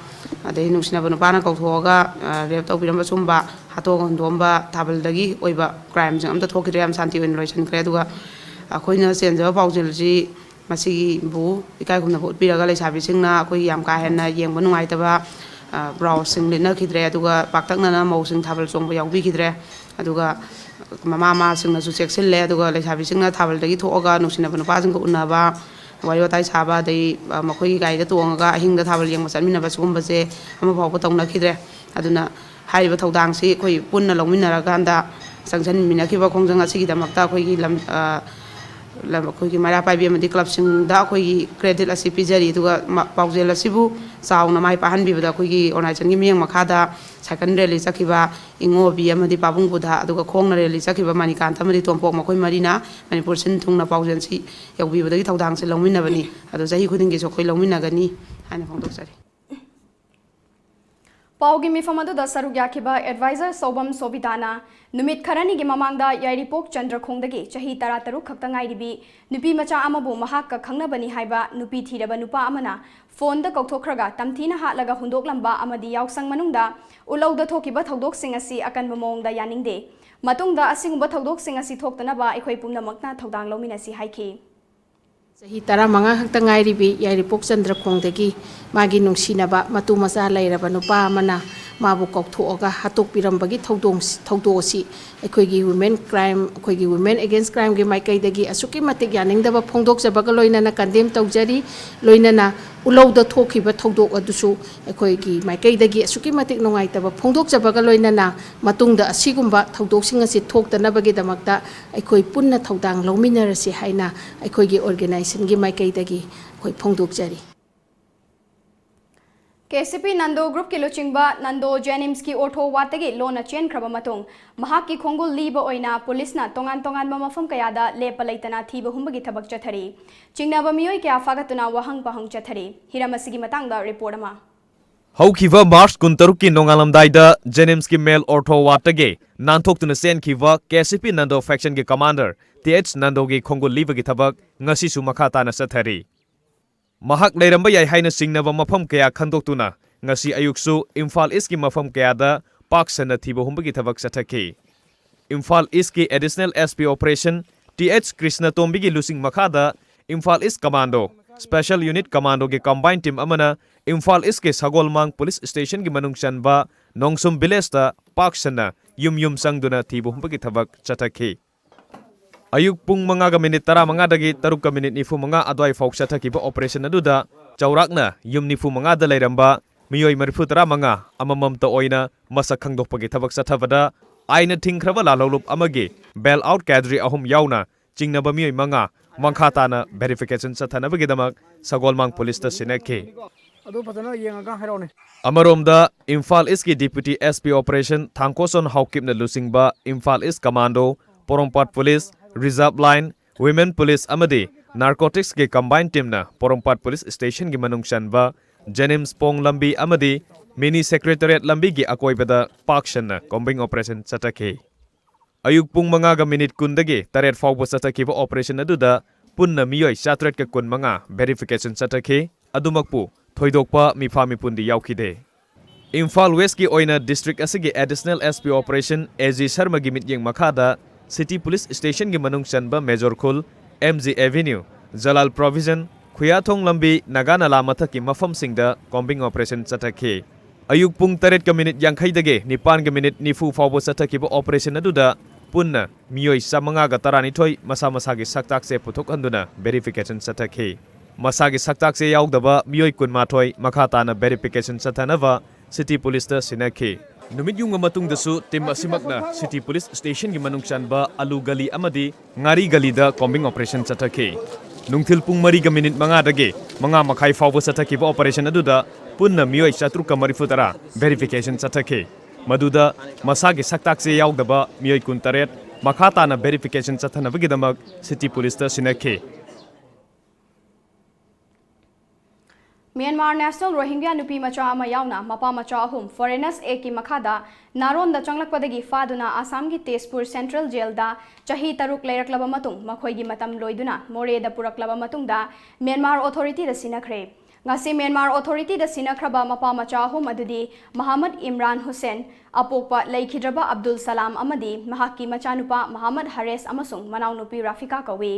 ꯑꯗꯩ ꯅꯨꯡꯁꯤꯅꯕ ꯅꯨꯄꯥꯅ ꯀꯧꯊꯣꯛꯑꯒ, ꯑ, rape ꯇꯧꯕꯤꯔꯝꯕ, ꯁꯨꯝꯕ ꯍꯥꯠꯇꯣꯛꯑꯒ ꯍꯨꯟꯗꯣꯛꯑꯝꯕ, ꯊꯥꯕꯜꯗꯒꯤ ꯑꯣꯏꯕ crime ꯁꯤꯡ ꯑꯝꯇ ꯊꯣꯛꯈꯤꯗ꯭ꯔꯦ, ꯌꯥꯝ ꯁꯥꯟꯇꯤ ꯑꯣꯏꯅ ꯂꯣꯏꯁꯤꯟꯈ꯭ꯔꯦ꯫ ꯑꯗꯨꯒ ꯑꯩꯈꯣꯏꯅ ꯆꯦꯟꯖꯕ ꯄꯥꯎꯖꯦꯜꯁꯤ ꯃꯁꯤꯒꯤꯕꯨ ꯏꯀꯥꯏ ꯈꯨꯝꯅꯕ ꯎꯠꯄꯤꯔꯒ ꯂꯩꯁꯥꯕꯤꯁꯤꯡꯅ ꯑꯩꯈꯣꯏ ꯌꯥꯝ ꯀꯥ ꯍꯦꯟꯅ ꯌꯦꯡꯕ ꯅꯨꯡꯉꯥꯏꯇꯕ, ꯑ, ꯕ꯭ꯔꯥꯎꯁꯤꯡ ꯂꯤꯠꯅꯈꯤꯗ꯭ꯔꯦ꯫ ꯑꯗꯨꯒ ꯄꯥꯛꯇꯛꯅꯅ ꯃꯧꯁꯤꯡ ꯊꯥꯕꯜ ꯆꯣꯡꯕ ꯌꯥꯎꯕꯤꯈꯤꯗ꯭ꯔꯦ꯫ ꯑꯗꯨꯒ ꯃꯃꯥ ꯃꯄꯥꯁꯤꯡꯅꯁꯨ ꯆꯦꯛꯁꯤꯜꯂꯦ꯫ ꯑꯗꯨꯒ ꯂꯩꯁꯥꯕꯤꯁꯤꯡꯅ ꯊꯥꯕꯜꯗꯒꯤ ꯊꯣꯛꯑꯒ ꯅꯨꯡꯁꯤꯅꯕ ꯅꯨꯄꯥꯁꯤꯡꯒ ꯎꯅꯕ, ꯋꯥꯔꯤ ꯋꯥꯇꯥꯏ ꯁꯥꯕ, ꯑꯗꯩ, ꯑ, ꯃꯈꯣꯏꯒꯤ ꯒꯥꯔꯤꯗ ꯇꯣꯡꯉꯒ ꯑꯍꯤꯡꯗ ꯊꯥꯕꯜ ꯌꯦꯡꯕ ꯆꯠꯃꯤꯟꯅꯕ, ꯁꯤꯒꯨꯝꯕꯁꯦ ꯑꯃ ꯐꯥꯎꯕ ꯇꯧꯅꯈꯤꯗ꯭ꯔꯦ꯫ ꯑꯗꯨꯅ ꯍꯥꯏꯔꯤꯕ ꯊꯧꯗꯥꯡꯁꯤ ꯑꯩꯈꯣꯏ ꯄꯨꯟꯅ ꯂꯧꯃꯤꯟꯅꯔꯀꯥꯟꯗ ꯆꯪꯁꯤꯟꯃꯤꯟꯅꯈꯤꯕ ꯈꯣꯡꯖꯪ ꯑꯁꯤꯒꯤꯗꯃꯛꯇ ꯑꯩꯈꯣꯏꯒꯤ ꯂꯝ, ꯑ, ꯂꯝ, ꯑꯩꯈꯣꯏꯒꯤ ꯃꯩꯔꯥ ꯄꯥꯏꯕꯤ ꯑꯃꯗꯤ club ꯁꯤꯡꯗ ꯑꯩꯈꯣꯏꯒꯤ credit ꯑꯁꯤ ꯄꯤꯖꯔꯤ꯫ ꯑꯗꯨꯒ ꯃ-, ꯄꯥꯎꯖꯦꯜ ꯑꯁꯤꯕꯨ ꯆꯥꯎꯅ ꯃꯥꯏ ꯄꯥꯛꯍꯟꯕꯤꯕꯗ ꯑꯩꯈꯣꯏꯒꯤ organization ꯒꯤ ꯃꯤꯠꯌꯦꯡ ꯃꯈꯥꯗ cycle rally ꯆꯠꯈꯤꯕ ꯏꯉꯣꯕꯤ ꯑꯃꯗꯤ ꯄꯥꯕꯨꯡ ꯕꯨꯙ, ꯑꯗꯨꯒ ꯈꯣꯡꯅ rally ꯆꯠꯈꯤꯕ ꯃꯅꯤꯀꯥꯟꯇ ꯑꯃꯗꯤ ꯇꯣꯝꯄꯣꯛ, ꯃꯈꯣꯏ ꯃꯔꯤꯅ ꯃꯅꯤꯄꯨꯔ ꯁꯤꯟ ꯊꯨꯡꯅ ꯄꯥꯎꯖꯦꯜꯁꯤ ꯌꯧꯕꯤꯕꯗꯒꯤ ꯊꯧꯗꯥꯡꯁꯤ ꯂꯧꯃꯤꯟꯅꯕꯅꯤ꯫ ꯑꯗꯣ ꯆꯍꯤ ꯈꯨꯗꯤꯡꯒꯤꯁꯨ ꯑꯩꯈꯣꯏ ꯂꯧꯃꯤꯟꯅꯒꯅꯤ ꯍꯥꯏꯅ ꯐꯣꯡꯗꯣꯛꯆꯔꯤ꯫ ꯄꯥꯎꯒꯤ ꯃꯤꯐꯝ ꯑꯗꯨꯗ ꯁꯔꯨꯛ ꯌꯥꯈꯤꯕ advisor ꯁꯧꯕꯝ ꯁꯣꯕꯤꯇꯥꯅ ꯅꯨꯃꯤꯠ ꯈꯔꯅꯤꯒꯤ ꯃꯃꯥꯡꯗ ꯌꯥꯏꯔꯤꯄꯣꯛ ꯆꯟꯗ꯭ꯔꯈꯣꯡꯗꯒꯤ ꯆꯍꯤ ꯇꯔꯥꯇꯔꯨꯛ ꯈꯛꯇ ꯉꯥꯏꯔꯤꯕꯤ ꯅꯨꯄꯤ ꯃꯆꯥ ꯑꯃꯕꯨ ꯃꯍꯥꯛꯀ ꯈꯪꯅꯕꯅꯤ ꯍꯥꯏꯕ ꯅꯨꯄꯤ ꯊꯤꯔꯕ ꯅꯨꯄꯥ ꯑꯃꯅ ꯐꯣꯟꯗ ꯀꯧꯊꯣꯛꯈ꯭ꯔꯒ ꯇꯝꯊꯤꯅ ꯍꯥꯠꯂꯒ ꯍꯨꯟꯗꯣꯛꯂꯝꯕ ꯑꯃꯗꯤ ꯌꯥꯎꯁꯪ ꯃꯅꯨꯡꯗ ꯎꯂꯧꯗ ꯊꯣꯛꯈꯤꯕ ꯊꯧꯗꯣꯛꯁꯤꯡ ꯑꯁꯤ ꯑꯀꯟꯕ ꯃꯑꯣꯡꯗ ꯌꯥꯅꯤꯡꯗꯦ꯫ ꯃꯇꯨꯡꯗ ꯑꯁꯤꯒꯨꯝꯕ ꯊꯧꯗꯣꯛꯁꯤꯡ ꯑꯁꯤ ꯊꯣꯛꯇꯅꯕ ꯑꯩꯈꯣꯏ ꯄꯨꯝꯅꯃꯛꯅ ꯊꯧꯗꯥꯡ ꯂꯧꯃꯤꯟꯅꯁꯤ ꯍꯥꯏꯈꯤ꯫ ꯆꯍꯤ ꯇꯔꯥꯃꯉꯥ ꯈꯛꯇ ꯉꯥꯏꯔꯤꯕꯤ ꯌꯥꯏꯔꯤꯄꯣꯛ ꯆꯟꯗ꯭ꯔꯈꯣꯡꯗꯒꯤ ꯃꯥꯒꯤ ꯅꯨꯡꯁꯤꯅꯕ ꯃꯇꯨ ꯃꯆꯥ ꯂꯩꯔꯕ ꯅꯨꯄꯥ ꯑꯃꯅ ꯃꯥꯕꯨ ꯀꯧꯊꯣꯛꯑꯒ ꯍꯥꯠꯇꯣꯛꯄꯤꯔꯝꯕꯒꯤ ꯊꯧꯗꯣꯡ-, ꯊꯧꯗꯣꯛ ꯑꯁꯤ ꯑꯩꯈꯣꯏꯒꯤ women crime, ꯑꯩꯈꯣꯏꯒꯤ women against crimeꯒꯤ ꯃꯥꯏꯀꯩꯗꯒꯤ ꯑꯁꯨꯛꯀꯤ ꯃꯇꯤꯛ ꯌꯥꯅꯤꯡꯗꯕ ꯐꯣꯡꯗꯣꯛꯆꯕꯒ ꯂꯣꯏꯅꯅ condemn ꯇꯧꯖꯔꯤ꯫ ꯂꯣꯏꯅꯅ ꯎꯂꯧꯗ ꯊꯣꯛꯈꯤꯕ ꯊꯧꯗꯣꯛ ꯑꯗꯨꯁꯨ ꯑꯩꯈꯣꯏꯒꯤ ꯃꯥꯏꯀꯩꯗꯒꯤ ꯑꯁꯨꯛꯀꯤ ꯃꯇꯤꯛ ꯅꯨꯡꯉꯥꯏꯇꯕ ꯐꯣꯡꯗꯣꯛꯆꯕꯒ ꯂꯣꯏꯅꯅ ꯃꯇꯨꯡꯗ ꯑꯁꯤꯒꯨꯝꯕ ꯊꯧꯗꯣꯛꯁꯤꯡ ꯑꯁꯤ ꯊꯣꯛꯇꯅꯕꯒꯤꯗꯃꯛꯇ ꯑꯩꯈꯣꯏ ꯄꯨꯟꯅ ꯊꯧꯗꯥꯡ ꯂꯧꯃꯤꯟꯅꯔꯁꯤ ꯍꯥꯏꯅ ꯑꯩꯈꯣꯏꯒꯤ organizationꯒꯤ ꯃꯥꯏꯀꯩꯗꯒꯤ ꯑꯩꯈꯣꯏ ꯐꯣꯡꯗꯣꯛꯆꯔꯤ꯫ KCP Nando Groupꯀꯤ ꯂꯨꯆꯤꯡꯕ ꯅꯟꯗꯣ JNIMSꯀꯤ ꯑꯣꯔꯊꯣ ꯋꯥꯔꯗꯇꯒꯤ ꯂꯣꯟꯅ ꯆꯦꯟꯈ꯭ꯔꯕ ꯃꯇꯨꯡ, ꯃꯍꯥꯛꯀꯤ ꯈꯣꯡꯒꯨꯜ ꯂꯤꯕ ꯑꯣꯏꯅ ꯄꯨꯂꯤꯁꯅ ꯇꯣꯉꯥꯟ ꯇꯣꯉꯥꯟꯕ ꯃꯐꯝ ꯀꯌꯥꯗ ꯂꯦꯞꯄ ꯂꯩꯇꯅ ꯊꯤꯕ ꯍꯨꯝꯕꯒꯤ ꯊꯕꯛ ꯆꯠꯊꯔꯤ꯫ ꯆꯤꯡꯅꯕ ꯃꯤꯑꯣꯏ ꯀꯌꯥ ꯐꯥꯒꯠꯇꯨꯅ ꯋꯥꯍꯪ ꯄꯥꯎꯍꯪ ꯆꯠꯊꯔꯤ꯫ ꯍꯤꯔꯝ ꯑꯁꯤꯒꯤ ꯃꯇꯥꯡꯗ report ꯑꯃ꯫ ꯍꯧꯈꯤꯕ March ꯀꯨꯟꯇꯔꯨꯛꯀꯤ ꯅꯣꯡꯉꯥꯜꯂꯝꯗꯥꯏꯗ JNIMSꯀꯤ male ortho ꯋꯥꯔꯗꯇꯒꯤ ꯅꯥꯟꯊꯣꯛꯇꯨꯅ ꯆꯦꯟꯈꯤꯕ KCP Nando factionꯒꯤ commander Th Nandoꯒꯤ ꯈꯣꯡꯒꯨꯜ ꯂꯤꯕꯒꯤ ꯊꯕꯛ ꯉꯁꯤꯁꯨ ꯃꯈꯥ ꯇꯥꯅ ꯆꯠꯊꯔꯤ꯫ ꯃꯍꯥꯛ ꯂꯩꯔꯝꯕ ꯌꯥꯏ ꯍꯥꯏꯅ ꯆꯤꯡꯅꯕ ꯃꯐꯝ ꯀꯌꯥ ꯈꯪꯗꯣꯛꯇꯨꯅ ꯉꯁꯤ ꯑꯌꯨꯛꯁꯨ ꯏꯝꯐꯥꯜ ꯏꯁꯀꯤ ꯃꯐꯝ ꯀꯌꯥꯗ ꯄꯥꯛ ꯁꯟꯅ ꯊꯤꯕ ꯍꯨꯝꯕꯒꯤ ꯊꯕꯛ ꯆꯠꯊꯈꯤ꯫ ꯏꯝꯐꯥꯜ ꯏꯁꯀꯤ Additional SP Operation Th ꯀ꯭ꯔꯤꯁꯅꯇꯣꯝꯕꯤꯒꯤ ꯂꯨꯆꯤꯡ ꯃꯈꯥꯗ ꯏꯝꯐꯥꯜ ꯏꯁ Commando, Special Unit Commandoꯒꯤ combined team ꯑꯃꯅ ꯏꯝꯐꯥꯜ ꯏꯁꯀꯤ ꯁꯒꯣꯜꯃꯥꯡ ꯄꯨꯂꯤꯁ ꯁ꯭ꯇꯦꯁꯟꯒꯤ ꯃꯅꯨꯡ ꯆꯟꯕ ꯅꯣꯡꯁꯨꯝ ꯚꯤꯂꯦꯖꯇ ꯄꯥꯛ ꯁꯟꯅ ꯌꯨꯝ ꯌꯨꯝ ꯆꯪꯗꯨꯅ ꯊꯤꯕ ꯍꯨꯝꯕꯒꯤ ꯊꯕꯛ ꯆꯠꯊꯈꯤ꯫ ꯑꯌꯨꯛ ꯄꯨꯡ ꯃꯉꯥꯒ ꯃꯤꯅꯤꯠ ꯇꯔꯥꯃꯉꯥꯗꯒꯤ ꯇꯔꯨꯛꯀ ꯃꯤꯅꯤꯠ ꯅꯤꯐꯨꯃꯉꯥ ꯑꯗꯨꯋꯥꯏ ꯐꯥꯎ ꯆꯠꯊꯈꯤꯕ operation ꯑꯗꯨꯗ ꯆꯥꯎꯔꯥꯛꯅ ꯌꯨꯝ ꯅꯤꯐꯨꯃꯉꯥꯗ ꯂꯩꯔꯝꯕ ꯃꯤꯑꯣꯏ ꯃꯔꯤꯐꯨꯇꯔꯥꯃꯉꯥ ꯑꯃꯃꯝꯇ ꯑꯣꯏꯅ ꯃꯁꯛ ꯈꯪꯗꯣꯛꯄꯒꯤ ꯊꯕꯛ ꯆꯠꯊꯕꯗ ꯑꯥꯏꯟꯅ ꯊꯤꯡꯈ꯭ꯔꯕ ꯂꯥꯜꯍꯧꯂꯨꯞ ꯑꯃꯒꯤ bail out cadre ꯑꯍꯨꯝ ꯌꯥꯎꯅ ꯆꯤꯡꯅꯕ ꯃꯤꯑꯣꯏ ꯃꯉꯥ ꯃꯈꯥ ꯇꯥꯅ verification ꯆꯠꯊꯅꯕꯒꯤꯗꯃꯛ ꯁꯒꯣꯜꯃꯥꯡ ꯄꯨꯂꯤꯁꯇ ꯁꯤꯟꯅꯈꯤ꯫ ꯑꯗꯨ ꯐꯖꯅ ꯌꯦꯡꯉꯒ ꯍꯥꯏꯔꯛꯑꯣꯅꯦ꯫ ꯑꯃꯔꯣꯝꯗ ꯏꯝꯐꯥꯜ ꯏꯁꯀꯤ Deputy SP Operation ꯊꯥꯡꯀꯣꯁꯣꯟ ꯍꯥꯎꯀꯤꯞꯅ ꯂꯨꯆꯤꯡꯕ ꯏꯝꯐꯥꯜ ꯏꯁ Commando, ꯄꯣꯔꯣꯝꯄꯥꯠ police, Reserve Line, Women Police ꯑꯃꯗꯤ narcoticsꯀꯤ combined teamꯅ ꯄꯣꯔꯣꯝꯄꯥꯠ ꯄꯨꯂꯤꯁ ꯁ꯭ꯇꯦꯁꯟꯒꯤ ꯃꯅꯨꯡ ꯆꯟꯕ JNIMS ꯄꯣꯡ ꯂꯝꯕꯤ ꯑꯃꯗꯤ mini secretariat ꯂꯝꯕꯤꯒꯤ ꯑꯀꯣꯏꯕꯗ ꯄꯥꯛ ꯁꯟꯅ combing operation ꯆꯠꯊꯈꯤ꯫ ꯑꯌꯨꯛ ꯄꯨꯡ ꯃꯉꯥꯒ ꯃꯤꯅꯤꯠ ꯀꯨꯟꯗꯒꯤ ꯇꯔꯦꯠ ꯐꯥꯎꯕ ꯆꯠꯊꯈꯤꯕ operation ꯑꯗꯨꯗ ꯄꯨꯟꯅ ꯃꯤꯑꯣꯏ ꯆꯥꯇ꯭ꯔꯦꯠꯀ ꯀꯨꯟꯃꯉꯥ verification ꯆꯠꯊꯈꯤ꯫ ꯑꯗꯨꯃꯛꯄꯨ ꯊꯣꯏꯗꯣꯛꯄ ꯃꯤꯐꯥ ꯃꯤꯄꯨꯟꯗꯤ ꯌꯥꯎꯈꯤꯗꯦ꯫ ꯏꯝꯐꯥꯜ ꯋꯦꯁꯀꯤ ꯑꯣꯏꯅ district ꯑꯁꯤꯒꯤ Additional SP Operation AG ꯁꯔꯃꯒꯤ ꯃꯤꯠꯌꯦꯡ ꯃꯈꯥꯗ City Police Stationꯒꯤ ꯃꯅꯨꯡ ꯆꯟꯕ ꯃꯦꯖꯣꯔ ꯈꯨꯜ, MG Avenue, ꯖꯂꯥꯜ Provision, ꯈꯨꯌꯥꯊꯣꯡ ꯂꯝꯕꯤ, ꯅꯥꯒꯥ ꯅꯂꯥ ꯃꯊꯛꯀꯤ ꯃꯐꯝꯁꯤꯡꯗ combing operation ꯆꯠꯊꯈꯤ꯫ ꯑꯌꯨꯛ ꯄꯨꯡ ꯇꯔꯦꯠꯀ ꯃꯤꯅꯤꯠ ꯌꯥꯡꯈꯩꯗꯒꯤ ꯅꯤꯄꯥꯟꯒ ꯃꯤꯅꯤꯠ ꯅꯤꯐꯨ ꯐꯥꯎꯕ ꯆꯠꯊꯈꯤꯕ operation ꯑꯗꯨꯗ ꯄꯨꯟꯅ ꯃꯤꯑꯣꯏ ꯆꯥꯃꯉꯥꯒ ꯇꯔꯥꯅꯤꯊꯣꯏ ꯃꯁꯥ ꯃꯁꯥꯒꯤ ꯁꯛꯇꯥꯛꯁꯦ ꯄꯨꯊꯣꯛꯍꯟꯗꯨꯅ verification ꯆꯠꯊꯈꯤ꯫ ꯃꯁꯥꯒꯤ ꯁꯛꯇꯥꯛꯁꯦ ꯌꯥꯎꯗꯕ ꯃꯤꯑꯣꯏ ꯀꯨꯟꯃꯥꯊꯣꯏ ꯃꯈꯥ ꯇꯥꯅ verification ꯆꯠꯊꯅꯕ city policeꯇ ꯁꯤꯟꯅꯈꯤ꯫ ꯅꯨꯃꯤꯠ ꯌꯨꯡꯕ ꯃꯇꯨꯡꯗꯁꯨ team ꯑꯁꯤꯃꯛꯅ city police stationꯒꯤ ꯃꯅꯨꯡ ꯆꯟꯕ ꯑꯂꯨ ꯒꯂꯤ ꯑꯃꯗꯤ ꯉꯥꯔꯤ ꯒꯂꯤꯗ combing operation ꯆꯠꯊꯈꯤ꯫ ꯅꯨꯡꯊꯤꯜ ꯄꯨꯡ ꯃꯔꯤꯒ ꯃꯤꯅꯤꯠ ꯃꯉꯥꯗꯒꯤ ꯃꯉꯥ ꯃꯈꯥꯏ ꯐꯥꯎꯕ ꯆꯠꯊꯈꯤꯕ operation ꯑꯗꯨꯗ ꯄꯨꯟꯅ ꯃꯤꯑꯣꯏ ꯆꯥꯇ꯭ꯔꯨꯛꯀ ꯃꯔꯤꯐꯨ ꯇꯔꯥ verification ꯆꯠꯊꯈꯤ꯫ ꯃꯗꯨꯗ ꯃꯁꯥꯒꯤ ꯁꯛꯇꯥꯛꯁꯦ ꯌꯥꯎꯗꯕ ꯃꯤꯑꯣꯏ ꯀꯨꯟꯇꯔꯦꯠ ꯃꯈꯥ ꯇꯥꯅ verification ꯆꯠꯊꯅꯕꯒꯤꯗꯃꯛ city policeꯇ ꯁꯤꯟꯅꯈꯤ꯫ ꯃ꯭ꯌꯥꯟꯃꯥꯔ national ꯔꯣꯍꯤꯡꯒ꯭ꯌꯥ ꯅꯨꯄꯤ ꯃꯆꯥ ꯑꯃ ꯌꯥꯎꯅ ꯃꯄꯥ ꯃꯆꯥ ꯑꯍꯨꯝ Foreigners Actꯀꯤ ꯃꯈꯥꯗ ꯅꯥꯔꯣꯟꯗ ꯆꯪꯂꯛꯄꯗꯒꯤ ꯐꯥꯗꯨꯅ ꯑꯁꯥꯝꯒꯤ ꯇꯦꯖꯄꯨꯔ central jailꯗ ꯆꯍꯤ ꯇꯔꯨꯛ ꯂꯩꯔꯛꯂꯕ ꯃꯇꯨꯡ ꯃꯈꯣꯏꯒꯤ ꯃꯇꯝ ꯂꯣꯏꯗꯨꯅ ꯃꯣꯔꯦꯗ ꯄꯨꯔꯛꯂꯕ ꯃꯇꯨꯡꯗ ꯃ꯭ꯌꯥꯟꯃꯥꯔ authorityꯗ ꯁꯤꯟꯅꯈ꯭ꯔꯦ꯫ ꯉꯁꯤ ꯃ꯭ꯌꯥꯟꯃꯥꯔ authorityꯗ ꯁꯤꯟꯅꯈ꯭ꯔꯕ ꯃꯄꯥ ꯃꯆꯥ ꯑꯍꯨꯝ ꯑꯗꯨꯗꯤ ꯃꯍꯃꯗ ꯏꯝꯔꯥꯟ ꯍꯨꯁꯦꯟ, ꯑꯄꯣꯛꯄ ꯂꯩꯈꯤꯗ꯭ꯔꯕ ꯑꯕꯗꯨꯜ ꯁꯂꯥꯝ ꯑꯃꯗꯤ ꯃꯍꯥꯛꯀꯤ ꯃꯆꯥꯅꯨꯄꯥ ꯃꯍꯃꯗ ꯍꯔꯦꯁ ꯑꯃꯁꯨꯡ ꯃꯅꯥꯎꯅꯨꯄꯤ ꯔꯥꯐꯤꯀꯥ ꯀꯧꯏ꯫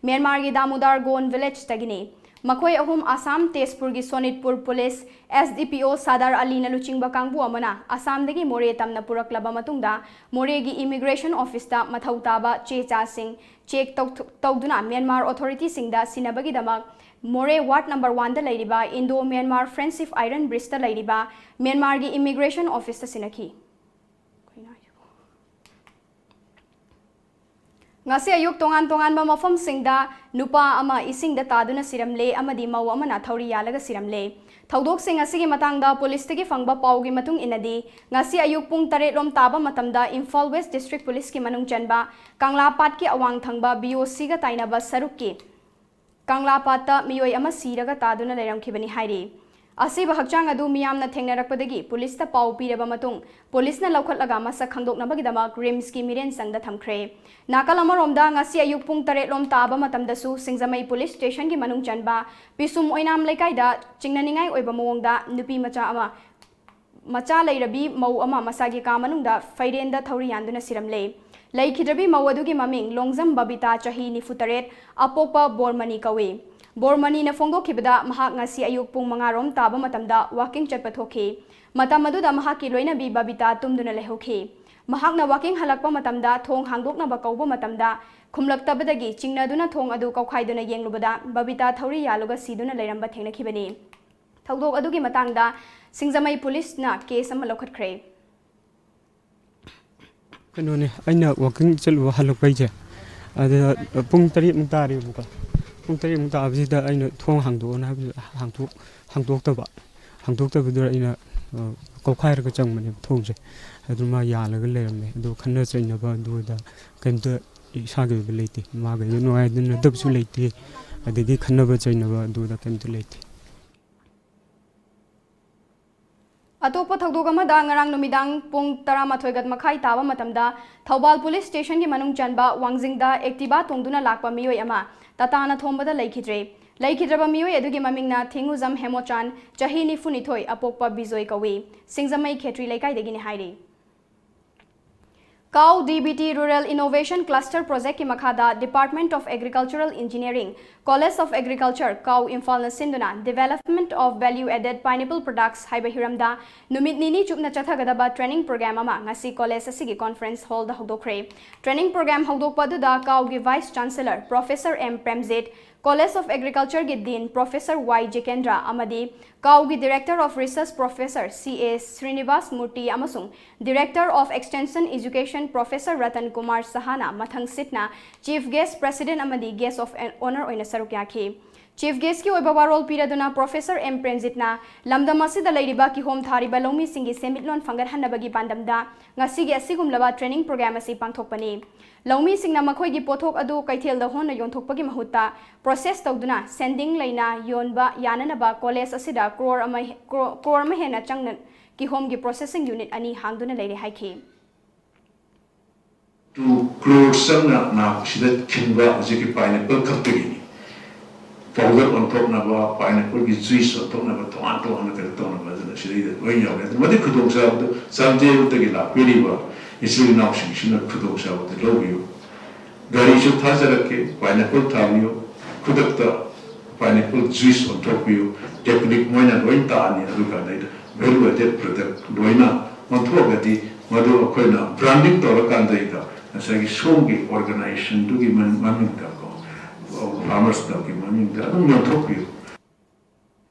ꯃ꯭ꯌꯥꯟꯃꯥꯔꯒꯤ ꯗꯥꯃꯨꯗꯥꯔ ꯒꯣꯟ villageꯇꯒꯤꯅꯤ꯫ ꯃꯈꯣꯏ ꯑꯍꯨꯝ ꯑꯁꯥꯝ ꯇꯦꯖꯄꯨꯔꯒꯤ ꯁꯣꯅꯤꯠꯄꯨꯔ police SDPO ꯁꯥꯗꯥꯔ ꯑꯂꯤꯅ ꯂꯨꯆꯤꯡꯕ ꯀꯥꯡꯕꯨ ꯑꯃꯅ ꯑꯁꯥꯝꯗꯒꯤ ꯃꯣꯔꯦ ꯇꯝꯅ ꯄꯨꯔꯛꯂꯕ ꯃꯇꯨꯡꯗ ꯃꯣꯔꯦꯒꯤ immigration officeꯇ ꯃꯊꯧ ꯇꯥꯕ ꯆꯦ ꯆꯥꯁꯤꯡ check ꯇꯧ-, ꯇꯧꯗꯨꯅ ꯃ꯭ꯌꯥꯟꯃꯥꯔ authorityꯁꯤꯡꯗ ꯁꯤꯟꯅꯕꯒꯤꯗꯃꯛ ꯃꯣꯔꯦ ward number oneꯗ ꯂꯩꯔꯤꯕ Indo Myanmar Friendship Iron Bridgeꯇ ꯂꯩꯔꯤꯕ ꯃ꯭ꯌꯥꯟꯃꯥꯔꯒꯤ immigration officeꯇ ꯁꯤꯟꯅꯈꯤ꯫ ꯉꯁꯤ ꯑꯌꯨꯛ ꯇꯣꯉꯥꯟ ꯇꯣꯉꯥꯟꯕ ꯃꯐꯝꯁꯤꯡꯗ ꯅꯨꯄꯥ ꯑꯃ ꯏꯁꯤꯡꯗ ꯇꯥꯗꯨꯅ ꯁꯤꯔꯝꯂꯦ ꯑꯃꯗꯤ ꯃꯧ ꯑꯃꯅ ꯊꯧꯔꯤ ꯌꯥꯜꯂꯒ ꯁꯤꯔꯝꯂꯦ꯫ ꯊꯧꯗꯣꯛꯁꯤꯡ ꯑꯁꯤꯒꯤ ꯃꯇꯥꯡꯗ policeꯇꯒꯤ ꯐꯪꯕ ꯄꯥꯎꯒꯤ ꯃꯇꯨꯡ ꯏꯟꯅꯗꯤ, ꯉꯁꯤ ꯑꯌꯨꯛ ꯄꯨꯡ ꯇꯔꯦꯠ ꯂꯣꯝ ꯇꯥꯕ ꯃꯇꯝꯗ Imphal West District Policeꯀꯤ ꯃꯅꯨꯡ ꯆꯟꯕ ꯀꯪꯂꯥꯄꯥꯠꯀꯤ ꯑꯋꯥꯡ ꯊꯪꯕ BOCꯒ ꯇꯥꯏꯅꯕ ꯁꯔꯨꯛꯀꯤ ꯀꯪꯂꯥꯄꯥꯠꯇ ꯃꯤꯑꯣꯏ ꯑꯃ ꯁꯤꯔꯒ ꯇꯥꯗꯨꯅ ꯂꯩꯔꯝꯈꯤꯕꯅꯤ ꯍꯥꯏꯔꯤ꯫ ꯑꯁꯤꯕ ꯍꯛꯆꯥꯡ ꯑꯗꯨ ꯃꯤꯌꯥꯝꯅ ꯊꯦꯡꯅꯔꯛꯄꯗꯒꯤ policeꯇ ꯄꯥꯎ ꯄꯤꯔꯕ ꯃꯇꯨꯡ, policeꯅ ꯂꯧꯈꯠꯂꯒ ꯃꯁꯛ ꯈꯪꯗꯣꯛꯅꯕꯒꯤꯗꯃꯛ RIMSꯀꯤ ꯃꯤꯔꯦꯟꯁꯪꯗ ꯊꯝꯈ꯭ꯔꯦ꯫ ꯅꯥꯀꯜ ꯑꯃꯔꯣꯝꯗ, ꯉꯁꯤ ꯑꯌꯨꯛ ꯄꯨꯡ ꯇꯔꯦꯠ ꯂꯣꯝ ꯇꯥꯕ ꯃꯇꯝꯗꯁꯨ ꯁꯤꯡꯖꯃꯩ police stationꯒꯤ ꯃꯅꯨꯡ ꯆꯟꯕ ꯄꯤꯁꯨꯝ ꯑꯣꯏꯅꯥꯝ ꯂꯩꯀꯥꯏꯗ ꯆꯤꯡꯅꯅꯤꯡꯉꯥꯏ ꯑꯣꯏꯕ ꯃꯑꯣꯡꯗ ꯅꯨꯄꯤ ꯃꯆꯥ ꯑꯃ, ꯃꯆꯥ ꯂꯩꯔꯕꯤ ꯃꯧ ꯑꯃ ꯃꯁꯥꯒꯤ ꯀꯥ ꯃꯅꯨꯡꯗ ꯐꯩꯔꯦꯟꯗ ꯊꯧꯔꯤ ꯌꯥꯟꯗꯨꯅ ꯁꯤꯔꯝꯂꯦ꯫ ꯂꯩꯈꯤꯗ꯭ꯔꯕꯤ ꯃꯧ ꯑꯗꯨꯒꯤ ꯃꯃꯤꯡ ꯂꯣꯡꯖꯝ ꯕꯕꯤꯇꯥ, ꯆꯍꯤ ꯅꯤꯐꯨ ꯇꯔꯦꯠ, ꯑꯄꯣꯛꯄ ꯕꯣꯔꯃꯅꯤ ꯀꯧꯏ꯫ ꯕꯣꯔꯃꯅꯤꯅ ꯐꯣꯡꯗꯣꯛꯈꯤꯕꯗ, ꯃꯍꯥꯛ ꯉꯁꯤ ꯑꯌꯨꯛ ꯄꯨꯡ ꯃꯉꯥ ꯔꯣꯝ ꯇꯥꯕ ꯃꯇꯝꯗ ꯋꯥꯀꯤꯡ ꯆꯠꯄ ꯊꯣꯛꯈꯤ꯫ ꯃꯇꯝ ꯑꯗꯨꯗ ꯃꯍꯥꯛꯀꯤ ꯂꯣꯏꯅꯕꯤ ꯕꯕꯤꯇꯥ ꯇꯨꯝꯗꯨꯅ ꯂꯩꯍꯧꯈꯤ꯫ ꯃꯍꯥꯛꯅ ꯋꯥꯀꯤꯡ ꯍꯜꯂꯛꯄ ꯃꯇꯝꯗ ꯊꯣꯡ ꯍꯥꯡꯗꯣꯛꯅꯕ ꯀꯧꯕ ꯃꯇꯝꯗ ꯈꯨꯝꯂꯛꯇꯕꯗꯒꯤ ꯆꯤꯡꯅꯗꯨꯅ ꯊꯣꯡ ꯑꯗꯨ ꯀꯧꯈꯥꯏꯗꯨꯅ ꯌꯦꯡꯂꯨꯕꯗ ꯕꯕꯤꯇꯥ ꯊꯧꯔꯤ ꯌꯥꯜꯂꯒ ꯁꯤꯗꯨꯅ ꯂꯩꯔꯝꯕ ꯊꯦꯡꯅꯈꯤꯕꯅꯤ꯫ ꯊꯧꯗꯣꯛ ꯑꯗꯨꯒꯤ ꯃꯇꯥꯡꯗ ꯁꯤꯡꯖꯃꯩ ꯄꯨꯂꯤꯁꯅ ꯀꯦꯁ ꯑꯃ ꯂꯧꯈꯠꯈ꯭ꯔꯦ꯫ ꯀꯩꯅꯣꯅꯦ, ꯑꯩꯅ ꯋꯥꯀꯤꯡ ꯆꯠꯂꯨꯕ ꯍꯜꯂꯛꯄꯩꯁꯦ, ꯑꯗꯨꯗ ꯄꯨꯡ ꯇꯔꯦꯠꯃꯨꯛ ꯇꯥꯔꯦꯕꯀꯣ꯫ ꯄꯨꯡ ꯇꯔꯦꯠꯃꯨꯛ ꯇꯥꯕꯁꯤꯗ ꯑꯩꯅ ꯊꯣꯡ ꯍꯥꯡꯗꯣꯛꯑꯣꯅ ꯍꯥꯏꯕꯗꯨꯗ ꯍꯥꯡꯗꯣꯛ ꯍꯥꯡꯗꯣꯛꯇꯕ ꯍꯥꯡꯗꯣꯛꯇꯕꯗꯨꯗ ꯑꯩꯅ ꯀꯧꯈꯥꯏꯔꯒ ꯆꯪꯕꯅꯦꯕ ꯊꯣꯡꯁꯦ꯫ ꯑꯗꯨ ꯃꯥ ꯌꯥꯜꯂꯒ ꯂꯩꯔꯝꯃꯦ꯫ ꯑꯗꯨ ꯈꯠꯅ ꯆꯩꯅꯕ ꯑꯗꯨꯗ ꯀꯩꯝꯇ ꯏꯁꯥꯒꯤ ꯑꯣꯏꯕ ꯂꯩꯇꯦ꯫ ꯃꯥꯒ ꯅꯨꯡꯉꯥꯏꯅꯗꯕꯁꯨ ꯂꯩꯇꯦ꯫ ꯑꯗꯒꯤ ꯈꯠꯅꯕ ꯆꯩꯅꯕ ꯑꯗꯨꯗ ꯀꯩꯝꯇ ꯂꯩꯇꯦ꯫ ꯑꯇꯣꯞꯄ ꯊꯧꯗꯣꯛ ꯑꯃꯗ, ꯉꯔꯥꯡ ꯅꯨꯃꯤꯗꯥꯡ ꯄꯨꯡ ꯇꯔꯥꯃꯥꯊꯣꯏ ꯃꯈꯥꯏ ꯇꯥꯕ ꯃꯇꯝꯗ ꯊꯧꯕꯥꯜ ꯄꯨꯂꯤꯁ ꯁ꯭ꯇꯦꯁꯟꯒꯤ ꯃꯅꯨꯡ ꯆꯟꯕ ꯋꯥꯡꯖꯤꯡꯗ ꯑꯦꯛꯇꯤꯚꯥ ꯇꯣꯡꯗꯨꯅ ꯂꯥꯛꯄ ꯃꯤꯑꯣꯏ ꯑꯃ ꯇꯥꯇꯥꯅ ꯊꯣꯝꯕꯗ ꯂꯩꯈꯤꯗ꯭ꯔꯦ꯫ ꯂꯩꯈꯤꯗ꯭ꯔꯕ ꯃꯤꯑꯣꯏ ꯑꯗꯨꯒꯤ ꯃꯃꯤꯡꯅ ꯊꯤꯡꯉꯨꯖꯝ ꯍꯦꯃꯣꯆꯥꯟ, ꯆꯍꯤ ꯅꯤꯐꯨꯅꯤꯊꯣꯏ, ꯑꯄꯣꯛꯄ ꯕꯤꯖꯣꯏ ꯀꯧꯏ꯫ ꯁꯤꯡꯖꯃꯩ ꯈꯦꯇ꯭ꯔꯤ ꯂꯩꯀꯥꯏꯗꯒꯤꯅꯤ ꯍꯥꯏꯔꯤ꯫ ꯀꯥꯎ D B T Rural Innovation Cluster Project ꯀꯤ ꯃꯈꯥꯗ Department of Agricultural Engineering, College of Agriculture, ꯀꯥꯎ ꯏꯝꯐꯥꯜꯅ ꯁꯤꯟꯗꯨꯅ Development of Value Added Pineapple Products ꯍꯥꯏꯕ ꯍꯤꯔꯝꯗ ꯅꯨꯃꯤꯠ ꯅꯤꯅꯤ ꯆꯨꯞꯅ ꯆꯠꯊꯒꯗꯕ training program ꯑꯃ ꯉꯁꯤ college ꯑꯁꯤꯒꯤ conference hall ꯗ ꯍꯧꯗꯣꯛꯈ꯭ꯔꯦ꯫ Training program ꯍꯧꯗꯣꯛꯄ ꯑꯗꯨꯗ ꯀꯥꯎꯒꯤ Vice Chancellor Professor M Premjit, College of Agriculture ꯒꯤ Dean Professor Y ꯖꯤꯀꯦꯟꯗ꯭ꯔ ꯑꯃꯗꯤ ꯀꯥꯎꯒꯤ Director of Research Professor C A Srinivas ꯃꯨꯔꯇꯤ ꯑꯃꯁꯨꯡ Director of Extension Education Professor Ratan Kumar ꯁꯍꯥꯅ ꯃꯊꯪꯁꯤꯠꯅ Chief Guest, President ꯑꯃꯗꯤ Guest of Honour ꯑꯣꯏꯅ ꯁꯔꯨꯛ ꯌꯥꯈꯤ꯫ Chief Guest ꯀꯤ ꯑꯣꯏꯕ ꯋꯥꯔꯣꯜ ꯄꯤꯔꯗꯨꯅ Professor M ꯄ꯭ꯔꯦꯝꯖꯤꯠꯅ ꯂꯝꯗꯝ ꯑꯁꯤꯗ ꯂꯩꯔꯤꯕ ꯀꯤꯍꯣꯝ ꯊꯥꯔꯤꯕ ꯂꯧꯃꯤꯁꯤꯡꯒꯤ ꯁꯦꯟꯃꯤꯠꯂꯣꯟ ꯐꯒꯠꯍꯟꯅꯕꯒꯤ ꯄꯥꯟꯗꯝꯗ ꯉꯁꯤꯒꯤ ꯑꯁꯤꯒꯨꯝꯂꯕ training program ꯑꯁꯤ ꯄꯥꯡꯊꯣꯛꯄꯅꯤ꯫ ꯂꯧꯃꯤꯁꯤꯡꯅ ꯃꯈꯣꯏꯒꯤ ꯄꯣꯠꯊꯣꯛ ꯑꯗꯨ ꯀꯩꯊꯦꯜꯗ ꯍꯣꯡꯅ ꯌꯣꯟꯊꯣꯛꯄꯒꯤ ꯃꯍꯨꯠꯇ process ꯇꯧꯗꯨꯅ ꯁꯦꯟꯗꯤꯡ ꯂꯩꯅ ꯌꯣꯟꯕ ꯌꯥꯅꯅꯕ college ꯑꯁꯤꯗ crore ꯑꯃ, crore, crore ꯑꯃ ꯍꯦꯟꯅ ꯆꯪꯅ ꯀꯤꯍꯣꯝꯒꯤ processing unit ꯑꯅꯤ ꯍꯥꯡꯗꯨꯅ ꯂꯩꯔꯦ ꯍꯥꯏꯈꯤ꯫ Two crore ꯆꯪꯅ ꯅꯍꯥꯛ ꯁꯤꯗ ꯈꯤꯟꯕ ꯍꯧꯖꯤꯛꯀꯤ pineapple ꯈꯛꯇꯒꯤꯅꯤ꯫ Powder ꯑꯣꯟꯊꯣꯛꯅꯕ, pineapple ꯒꯤ juice ꯑꯣꯟꯊꯣꯛꯅꯕ, ꯇꯣꯉꯥꯟ ꯇꯣꯉꯥꯟꯅ ꯀꯩꯅꯣ ꯇꯧꯅꯕ ꯑꯗꯨꯅ ꯁꯤꯗꯩꯗ ꯂꯣꯏ ꯌꯥꯎꯔꯦ꯫ ꯑꯗꯨ ꯃꯗꯨꯒꯤ ꯈꯨꯗꯣꯡꯆꯥꯕꯗꯨ ꯆꯥꯟꯗꯦꯜꯗꯒꯤ ꯂꯥꯛꯄꯤꯔꯤꯕ ꯏꯆꯤꯜ ꯏꯅꯥꯎꯁꯤꯡꯁꯤꯅ ꯈꯨꯗꯣꯡꯆꯥꯕꯗꯨ ꯂꯧꯕꯤꯌꯨ꯫ ꯒꯥꯔꯤꯁꯨ ꯊꯥꯖꯔꯛꯀꯦ, pineapple ꯊꯥꯕꯤꯌꯨ꯫ ꯈꯨꯗꯛꯇ Pineapple juice ꯑꯣꯟꯊꯣꯛꯄꯤꯌꯨ꯫ Technique ꯃꯣꯏꯅ ꯂꯣꯏ ꯇꯥꯛꯑꯅꯤ꯫ ꯑꯗꯨꯀꯥꯟꯗ ꯑꯩꯅ value added product ꯂꯣꯏꯅ ꯑꯣꯟꯊꯣꯛꯑꯒꯗꯤ ꯃꯗꯨ ꯑꯩꯈꯣꯏꯅ branding ꯇꯧꯔꯀꯥꯟꯗꯩꯗ ꯉꯁꯥꯏꯒꯤ ꯁꯣꯝꯒꯤ organizationꯗꯨꯒꯤ ꯃꯃꯤꯡꯗ ꯀꯣ, Farmers Clubꯀꯤ ꯃꯃꯤꯡꯗ ꯑꯗꯨꯝ ꯌꯣꯟꯊꯣꯛꯄꯤꯌꯨ꯫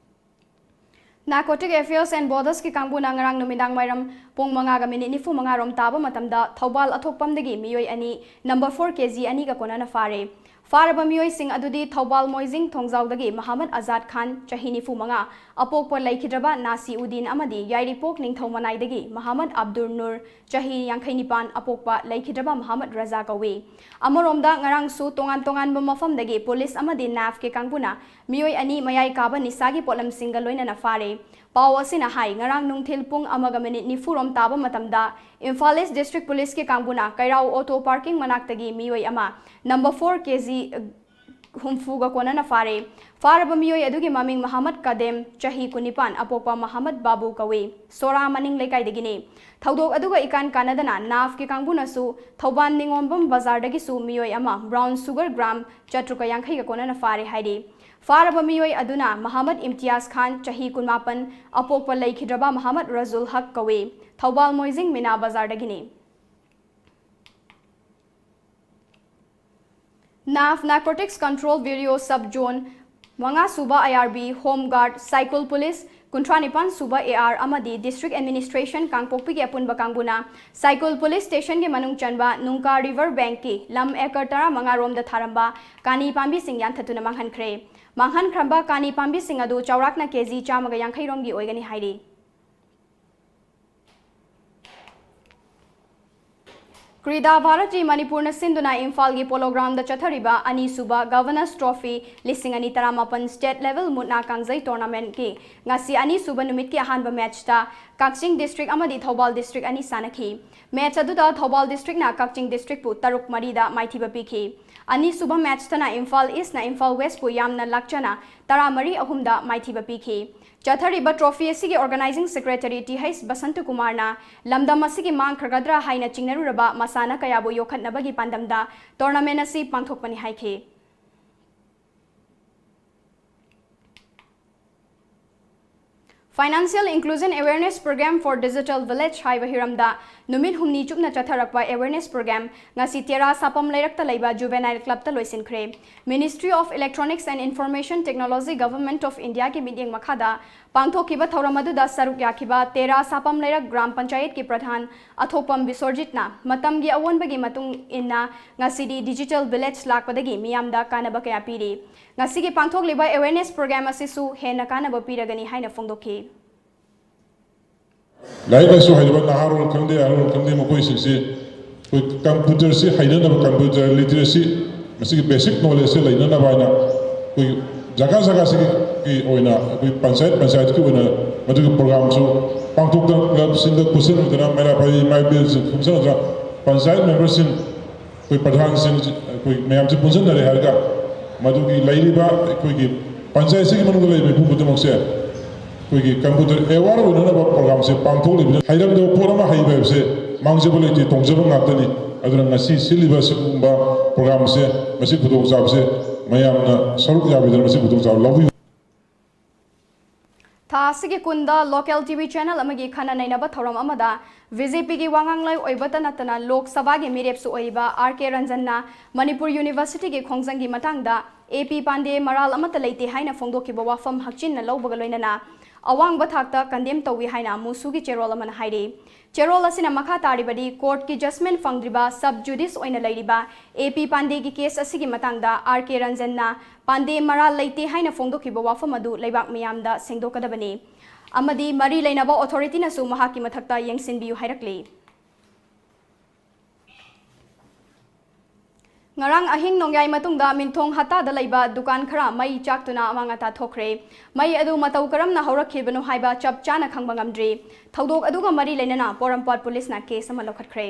Narcotic Affairs and Bordersꯀꯤ ꯀꯥꯡꯕꯨꯅ ꯉꯔꯥꯡ ꯅꯨꯃꯤꯗꯥꯡ ꯋꯥꯏꯔꯝ ꯄꯨꯡ ꯃꯉꯥꯒ ꯃꯤꯅꯤꯠ ꯅꯤꯐꯨ ꯃꯉꯥ ꯔꯣꯝ ꯇꯥꯕ ꯃꯇꯝꯗ ꯊꯧꯕꯥꯜ ꯑꯊꯣꯛꯄꯝꯗꯒꯤ ꯃꯤꯑꯣꯏ ꯑꯅꯤ number four KG ꯑꯅꯤꯒ ꯀꯣꯟꯅꯅ ꯐꯥꯔꯦ꯫ ꯐꯥꯔꯕ ꯃꯤꯑꯣꯏꯁꯤꯡ ꯑꯗꯨꯗꯤ ꯊꯧꯕꯥꯜ ꯃꯣꯏꯖꯤꯡ ꯊꯣꯡꯖꯥꯎꯗꯒꯤ ꯃꯍꯥꯃꯠ ꯑꯖꯥꯗ ꯈꯥꯟ, ꯆꯍꯤ ꯅꯤꯐꯨ ꯃꯉꯥ, ꯑꯄꯣꯛꯄ ꯂꯩꯈꯤꯗ꯭ꯔꯕ ꯅꯥꯁꯤ ꯎꯗꯤꯟ ꯑꯃꯗꯤ ꯌꯥꯏꯔꯤꯄꯣꯛ ꯅꯤꯡꯊꯧ ꯃꯅꯥꯏꯗꯒꯤ ꯃꯍꯥꯃꯠ ꯑꯕꯗꯨꯔ ꯅꯨꯔ, ꯆꯍꯤ ꯌꯥꯡꯈꯩ ꯅꯤꯄꯥꯟ, ꯑꯄꯣꯛꯄ ꯂꯩꯈꯤꯗ꯭ꯔꯕ ꯃꯍꯥꯃꯠ ꯔꯖꯥ ꯀꯧꯏ꯫ ꯑꯃꯔꯣꯝꯗ, ꯉꯔꯥꯡꯁꯨ ꯇꯣꯉꯥꯟ ꯇꯣꯉꯥꯟꯕ ꯃꯐꯝꯗꯒꯤ ꯄꯨꯂꯤꯁ ꯑꯃꯗꯤ NAFꯀꯤ ꯀꯥꯡꯕꯨꯅ ꯃꯤꯑꯣꯏ ꯑꯅꯤ ꯃꯌꯥꯏ ꯀꯥꯕ ꯅꯤꯁꯥꯒꯤ ꯄꯣꯠꯂꯝꯁꯤꯡꯒ ꯂꯣꯏꯅꯅ ꯐꯥꯔꯦ꯫ ꯄꯥꯎ ꯑꯁꯤꯅ ꯍꯥꯏ, ꯉꯔꯥꯡ ꯅꯨꯡꯊꯤꯜ ꯄꯨꯡ ꯑꯃꯒ ꯃꯤꯅꯤꯠ ꯅꯤꯐꯨ ꯔꯣꯝ ꯇꯥꯕ ꯃꯇꯝꯗ ꯏꯝꯐꯥꯜ ꯏꯁ ꯗꯤꯁꯇ꯭ꯔꯤꯛ ꯄꯨꯂꯤꯁꯀꯤ ꯀꯥꯡꯕꯨꯅ ꯀꯩꯔꯥꯎ ꯑꯣꯇꯣ ꯄꯥꯔꯀꯤꯡ ꯃꯅꯥꯛꯇꯒꯤ ꯃꯤꯑꯣꯏ ꯑꯃ number four KG ꯍꯨꯝꯐꯨꯒ ꯀꯣꯟꯅꯅ ꯐꯥꯔꯦ꯫ ꯐꯥꯔꯕ ꯃꯤꯑꯣꯏ ꯑꯗꯨꯒꯤ ꯃꯃꯤꯡ ꯃꯍꯥꯃꯠ ꯀꯥꯗꯦꯝ, ꯆꯍꯤ ꯀꯨꯟꯅꯤꯄꯥꯟ, ꯑꯄꯣꯛꯄ ꯃꯍꯥꯃꯠ ꯕꯥꯕꯨ ꯀꯧꯏ꯫ ꯁꯣꯔꯥ ꯃꯅꯤꯡ ꯂꯩꯀꯥꯏꯗꯒꯤꯅꯤ꯫ ꯊꯧꯗꯣꯛ ꯑꯗꯨꯒ ꯏꯀꯥꯟ ꯀꯥꯟꯅꯗꯅ NAFꯀꯤ ꯀꯥꯡꯕꯨꯅꯁꯨ ꯊꯧꯕꯥꯜ ꯅꯤꯉꯣꯝꯕꯝ ꯕꯖꯥꯔꯗꯒꯤꯁꯨ ꯃꯤꯑꯣꯏ ꯑꯃ brown sugar gram ꯆꯥꯇ꯭ꯔꯨꯛꯀ ꯌꯥꯡꯈꯩꯒ ꯀꯣꯟꯅꯅ ꯐꯥꯔꯦ ꯍꯥꯏꯔꯤ꯫ ꯐꯥꯔꯕ ꯃꯤꯑꯣꯏ ꯑꯗꯨꯅ ꯃꯍꯥꯃꯠ ꯏꯝꯇꯤꯌꯥꯖ ꯈꯥꯟ, ꯆꯍꯤ ꯀꯨꯟꯃꯥꯄꯟ, ꯑꯄꯣꯛꯄ ꯂꯩꯈꯤꯗ꯭ꯔꯕ ꯃꯍꯥꯃꯠ ꯔꯖꯨꯜ ꯍꯛ ꯀꯧꯏ꯫ ꯊꯧꯕꯥꯜ ꯃꯣꯏꯖꯤꯡ ꯃꯤꯅꯥ ꯕꯖꯥꯔꯗꯒꯤꯅꯤ꯫ NAF Narcotics Control Bureau Sub Zone ꯃꯉꯥ ꯁꯨꯕ IRB, Home Guard, ꯁꯥꯏꯀꯨꯜ ꯄꯨꯂꯤꯁ ꯀꯨꯟꯊ꯭ꯔꯥ ꯅꯤꯄꯥꯟ ꯁꯨꯕ AR ꯑꯃꯗꯤ District Administration ꯀꯥꯡꯄꯣꯛꯄꯤꯒꯤ ꯑꯄꯨꯟꯕ ꯀꯥꯡꯕꯨꯅ ꯁꯥꯏꯀꯨꯜ ꯄꯨꯂꯤꯁ ꯁ꯭ꯇꯦꯁꯟꯒꯤ ꯃꯅꯨꯡ ꯆꯟꯕ ꯅꯨꯡꯀꯥ River Bankꯀꯤ ꯂꯝ acre ꯇꯔꯥꯃꯉꯥ ꯔꯣꯝꯗ ꯊꯥꯔꯝꯕ ꯀꯥꯅꯤ ꯄꯥꯝꯕꯤꯁꯤꯡ ꯌꯥꯟꯊꯠꯇꯨꯅ ꯃꯥꯡꯍꯟꯈ꯭ꯔꯦ꯫ ꯃꯥꯡꯍꯟꯈ꯭ꯔꯝꯕ ꯀꯥꯅꯤ ꯄꯥꯝꯕꯤꯁꯤꯡ ꯑꯗꯨ ꯆꯥꯎꯔꯥꯛꯅ KG ꯆꯥꯝꯃꯒ ꯌꯥꯡꯈꯩ ꯔꯣꯝꯒꯤ ꯑꯣꯏꯒꯅꯤ ꯍꯥꯏꯔꯤ꯫ ꯀ꯭ꯔꯤꯗꯥ ꯚꯥꯔꯇꯤ ꯃꯅꯤꯄꯨꯔꯅ ꯁꯤꯟꯗꯨꯅ ꯏꯝꯐꯥꯜꯒꯤ Polo Groundꯗ ꯆꯠꯊꯔꯤꯕ ꯑꯅꯤꯁꯨꯕ Governor's Trophy ꯂꯤꯁꯤꯡ ꯑꯅꯤ ꯇꯔꯥꯃꯥꯄꯟ State Level ꯃꯨꯛꯅꯥ ꯀꯥꯡꯖꯩ Tournamentꯀꯤ ꯉꯁꯤ ꯑꯅꯤꯁꯨꯕ ꯅꯨꯃꯤꯠꯀꯤ ꯑꯍꯥꯟꯕ matchꯇ ꯀꯛꯆꯤꯡ District ꯑꯃꯗꯤ ꯊꯧꯕꯥꯜ District ꯑꯅꯤ ꯁꯥꯟꯅꯈꯤ꯫ Match ꯑꯗꯨꯗ ꯊꯧꯕꯥꯜ Districtꯅ ꯀꯛꯆꯤꯡ Districtꯄꯨ ꯇꯔꯨꯛ ꯃꯔꯤꯗ ꯃꯥꯏꯊꯤꯕ ꯄꯤꯈꯤ꯫ ꯑꯅꯤꯁꯨꯕ matchꯇꯅ ꯏꯝꯐꯥꯜ Eastꯅ ꯏꯝꯐꯥꯜ Westꯄꯨ ꯌꯥꯝꯅ ꯂꯥꯛꯆꯅ ꯇꯔꯥꯃꯔꯤ ꯑꯍꯨꯝꯗ ꯃꯥꯏꯊꯤꯕ ꯄꯤꯈꯤ꯫ ꯆꯠꯊꯔꯤꯕ trophy ꯑꯁꯤꯒꯤ Organising Secretary Th ꯕꯁꯟꯇꯀꯨꯃꯥꯔꯅ ꯂꯝꯗꯝ ꯑꯁꯤꯒꯤ ꯃꯥꯡꯈ꯭ꯔꯒꯗ꯭ꯔꯥ ꯍꯥꯏꯅ ꯆꯤꯡꯅꯔꯨꯔꯕ ꯃꯁꯥꯟꯅ ꯀꯌꯥꯕꯨ ꯌꯣꯛꯈꯠꯅꯕꯒꯤ ꯄꯥꯟꯗꯝꯗ tournament ꯑꯁꯤ ꯄꯥꯡꯊꯣꯛꯄꯅꯤ ꯍꯥꯏꯈꯤ꯫ Financial Inclusion Awareness Program for Digital Village ꯍꯥꯏꯕ ꯍꯤꯔꯝꯗ ꯅꯨꯃꯤꯠ ꯍꯨꯝꯅꯤ ꯆꯨꯞꯅ ꯆꯠꯊꯔꯛꯄ awareness program ꯉꯁꯤ ꯇꯦꯔꯥ ꯁꯥꯄꯝ ꯂꯩꯔꯛꯇ ꯂꯩꯕ Juvenile Clubꯇ ꯂꯣꯏꯁꯤꯟꯈ꯭ꯔꯦ꯫ Ministry of Electronics and Information Technology, Government of Indiaꯒꯤ ꯃꯤꯠꯌꯦꯡ ꯃꯈꯥꯗ ꯄꯥꯡꯊꯣꯛꯈꯤꯕ ꯊꯧꯔꯝ ꯑꯗꯨꯗ ꯁꯔꯨꯛ ꯌꯥꯈꯤꯕ ꯇꯦꯔꯥ ꯁꯥꯄꯝ ꯂꯩꯔꯛ ꯒ꯭ꯔꯥꯝ ꯄꯟꯆꯥꯌꯠꯀꯤ ꯄ꯭ꯔꯙꯥꯟ ꯑꯊꯣꯛꯄꯝ ꯕꯤꯁꯣꯔꯖꯤꯠꯅ ꯃꯇꯝꯒꯤ ꯑꯑꯣꯟꯕꯒꯤ ꯃꯇꯨꯡ ꯏꯟꯅ ꯉꯁꯤꯗꯤ digital village ꯂꯥꯛꯄꯗꯒꯤ ꯃꯤꯌꯥꯝꯗ ꯀꯥꯟꯅꯕ ꯀꯌꯥ ꯄꯤꯔꯤ꯫ ꯉꯁꯤꯒꯤ ꯄꯥꯡꯊꯣꯛꯂꯤꯕ awareness program ꯑꯁꯤꯁꯨ ꯍꯦꯟꯅ ꯀꯥꯟꯅꯕ ꯄꯤꯔꯒꯅꯤ ꯍꯥꯏꯅ ꯐꯣꯡꯗꯣꯛꯈꯤ꯫ ꯂꯥꯏꯔꯤꯛ ꯂꯥꯏꯁꯨ ꯍꯩꯔꯕ ꯅꯍꯥꯔꯣꯜ ꯈꯪꯗꯦ, ꯑꯍꯜ ꯈꯪꯗꯦ, ꯃꯈꯣꯏꯁꯤꯡꯁꯤ ꯑꯩꯈꯣꯏ computerꯁꯤ ꯍꯩꯅꯅꯕ, computer literacy, ꯃꯁꯤꯒꯤ basic knowledgeꯁꯦ ꯂꯩꯅꯅꯕ ꯍꯥꯏꯅ ꯑꯩꯈꯣꯏ ꯖꯒꯥ ꯖꯒꯥꯁꯤꯒꯤ ꯑꯣꯏꯅ ꯑꯩꯈꯣꯏ ꯄꯟꯆꯥꯌꯠ ꯄꯟꯆꯥꯌꯠꯀꯤ ꯑꯣꯏꯅ ꯃꯗꯨꯒꯤ programꯁꯨ ꯄꯥꯡꯊꯣꯛꯇꯅ clubꯁꯤꯡꯗ ꯈꯨꯠꯁꯦꯝꯗꯨꯅ ꯃꯩꯔꯥ ꯄꯥꯏꯕꯤ ꯏꯃꯥ ꯏꯕꯦꯜꯁꯤꯡ ꯈꯣꯝꯖꯤꯜꯂꯒ ꯄꯟꯆꯥꯌꯠ memberꯁꯤꯡ ꯑꯩꯈꯣꯏ ꯄ꯭ꯔꯙꯥꯟꯁꯤꯡ ꯑꯩꯈꯣꯏ ꯃꯌꯥꯝꯁꯦ ꯄꯨꯟꯁꯤꯟꯅꯔꯦ ꯍꯥꯏꯔꯒ ꯃꯗꯨꯒꯤ ꯂꯩꯔꯤꯕ ꯑꯩꯈꯣꯏꯒꯤ ꯄꯟꯆꯥꯌꯠꯁꯤꯒꯤ ꯃꯅꯨꯡꯗ ꯂꯩꯔꯤꯕ ꯃꯤꯄꯨꯝ ꯈꯨꯗꯤꯡꯃꯛꯁꯦ ꯑꯩꯈꯣꯏꯒꯤ computer aware ꯑꯣꯏꯅꯅꯕ programꯁꯦ ꯄꯥꯡꯊꯣꯛꯂꯤꯕꯅꯤ꯫ ꯍꯩꯔꯝꯗꯕ ꯄꯣꯠ ꯑꯃ ꯍꯩꯕ ꯍꯥꯏꯕꯁꯦ ꯃꯥꯡꯖꯕ ꯂꯩꯇꯦ, ꯇꯣꯡꯖꯕ ꯉꯥꯛꯇꯅꯤ꯫ ꯑꯗꯨꯅ ꯉꯁꯤ ꯁꯤꯜꯂꯤꯕ ꯁꯤꯒꯨꯝꯕ programꯁꯦ, ꯃꯁꯤ ꯈꯨꯗꯣꯡꯆꯥꯕꯁꯦ ꯃꯌꯥꯝꯅ ꯁꯔꯨꯛ ꯌꯥꯕꯤꯗꯨꯅ ꯃꯁꯤ ꯈꯨꯗꯣꯡꯆꯥꯕ ꯂꯧꯕꯤꯌꯨ꯫ ꯊꯥ ꯑꯁꯤꯒꯤ ꯀꯨꯟꯗ local TV channel ꯑꯃꯒꯤ ꯈꯟꯅ ꯅꯩꯅꯕ ꯊꯧꯔꯝ ꯑꯃꯗ BJPꯒꯤ ꯋꯥꯉꯥꯡꯂꯣꯏ ꯑꯣꯏꯕꯇ ꯅꯠꯇꯅ ꯂꯣꯛ ꯁꯚꯥꯒꯤ ꯃꯤꯔꯦꯞꯁꯨ ꯑꯣꯏꯔꯤꯕ R K ꯔꯟꯖꯟꯅ ꯃꯅꯤꯄꯨꯔ Universityꯒꯤ ꯈꯣꯡꯖꯪꯒꯤ ꯃꯇꯥꯡꯗ A P ꯄꯥꯟꯗꯦ ꯃꯔꯥꯜ ꯑꯃꯠꯇ ꯂꯩꯇꯦ ꯍꯥꯏꯅ ꯐꯣꯡꯗꯣꯛꯈꯤꯕ ꯋꯥꯐꯝ ꯍꯛꯆꯤꯟꯅ ꯂꯧꯕꯒ ꯂꯣꯏꯅꯅ ꯑꯋꯥꯡꯕ ꯊꯥꯛꯇ condemn ꯇꯧꯏ ꯍꯥꯏꯅ ꯃꯨꯁꯨꯒꯤ ꯆꯦꯔꯣꯜ ꯑꯃꯅ ꯍꯥꯏꯔꯤ꯫ ꯆꯦꯔꯣꯜ ꯑꯁꯤꯅ ꯃꯈꯥ ꯇꯥꯔꯤꯕꯗꯤ, courtꯀꯤ judgment ꯐꯪꯗ꯭ꯔꯤꯕ sub judice ꯑꯣꯏꯅ ꯂꯩꯔꯤꯕ A P ꯄꯥꯟꯗꯦꯒꯤ case ꯑꯁꯤꯒꯤ ꯃꯇꯥꯡꯗ R K ꯔꯟꯖꯟꯅ ꯄꯥꯟꯗꯦ ꯃꯔꯥꯜ ꯂꯩꯇꯦ ꯍꯥꯏꯅ ꯐꯣꯡꯗꯣꯛꯈꯤꯕ ꯋꯥꯐꯝ ꯑꯗꯨ ꯂꯩꯕꯥꯛ ꯃꯤꯌꯥꯝꯗ ꯁꯦꯡꯗꯣꯛꯀꯗꯕꯅꯤ ꯑꯃꯗꯤ ꯃꯔꯤ ꯂꯩꯅꯕ authorityꯅꯁꯨ ꯃꯍꯥꯛꯀꯤ ꯃꯊꯛꯇ ꯌꯦꯡꯁꯤꯟꯕꯤꯌꯨ ꯍꯥꯏꯔꯛꯂꯤ꯫ ꯉꯔꯥꯡ ꯑꯍꯤꯡ ꯅꯣꯡꯌꯥꯏ ꯃꯇꯨꯡꯗ ꯃꯤꯟꯊꯣꯡ ꯍꯠꯇꯥꯗ ꯂꯩꯕ ꯗꯨꯀꯥꯟ ꯈꯔ ꯃꯩ ꯆꯥꯛꯇꯨꯅ ꯑꯃꯥꯡ ꯑꯇꯥ ꯊꯣꯛꯈ꯭ꯔꯦ꯫ ꯃꯩ ꯑꯗꯨ ꯃꯇꯧ ꯀꯔꯝꯅ ꯍꯧꯔꯛꯈꯤꯕꯅꯣ ꯍꯥꯏꯕ ꯆꯞ ꯆꯥꯅ ꯈꯪꯕ ꯉꯝꯗ꯭ꯔꯤ꯫ ꯊꯧꯗꯣꯛ ꯑꯗꯨꯒ ꯃꯔꯤ ꯂꯩꯅꯅ ꯄꯣꯔꯣꯝꯄꯥꯠ ꯄꯨꯂꯤꯁꯅ case ꯑꯃ ꯂꯧꯈꯠꯈ꯭ꯔꯦ꯫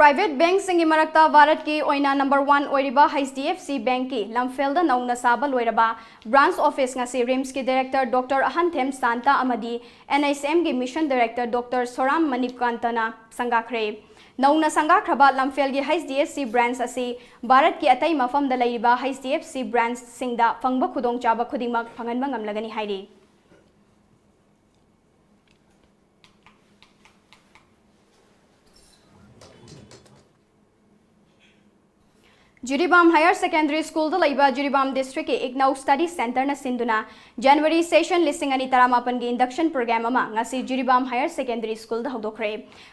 Private bankꯁꯤꯡꯒꯤ ꯃꯔꯛꯇ ꯚꯥꯔꯠꯀꯤ ꯑꯣꯏꯅ number one ꯑꯣꯏꯔꯤꯕ H D F C Bankꯀꯤ ꯂꯝꯐꯦꯜꯗ ꯅꯧꯅ ꯁꯥꯕ ꯂꯣꯏꯔꯕ branch office ꯉꯁꯤ RIMSꯀꯤ director Doctor ꯑꯍꯟꯊꯦꯝ ꯁꯥꯟꯇ ꯑꯃꯗꯤ NHMꯒꯤ mission director Doctor ꯁꯣꯔꯥꯝ ꯃꯅꯤꯀꯥꯟꯇꯅ ꯁꯪꯒꯥꯈ꯭ꯔꯦ꯫ ꯅꯧꯅ ꯁꯪꯒꯥꯈ꯭ꯔꯕ ꯂꯝꯐꯦꯜꯒꯤ H D F C branch ꯑꯁꯤ ꯚꯥꯔꯠꯀꯤ ꯑꯇꯩ ꯃꯐꯝꯗ ꯂꯩꯔꯤꯕ H D F C branchꯁꯤꯡꯗ ꯐꯪꯕ ꯈꯨꯗꯣꯡꯆꯥꯕ ꯈꯨꯗꯤꯡꯃꯛ ꯐꯪꯍꯟꯕ ꯉꯝꯂꯒꯅꯤ ꯍꯥꯏꯔꯤ꯫ ꯖꯤꯔꯤꯕꯥꯝ Higher Secondary Schoolꯗ ꯂꯩꯕ ꯖꯤꯔꯤꯕꯥꯝ districtꯀꯤ IGNOU Study Centreꯅ ꯁꯤꯟꯗꯨꯅ January session ꯂꯤꯁꯤꯡ ꯑꯅꯤ ꯇꯔꯥꯃꯥꯄꯟꯒꯤ induction program ꯑꯃ ꯉꯁꯤ ꯖꯤꯔꯤꯕꯥꯝ Higher Secondary Schoolꯗ ꯍꯧꯗꯣꯛꯈ꯭ꯔꯦ꯫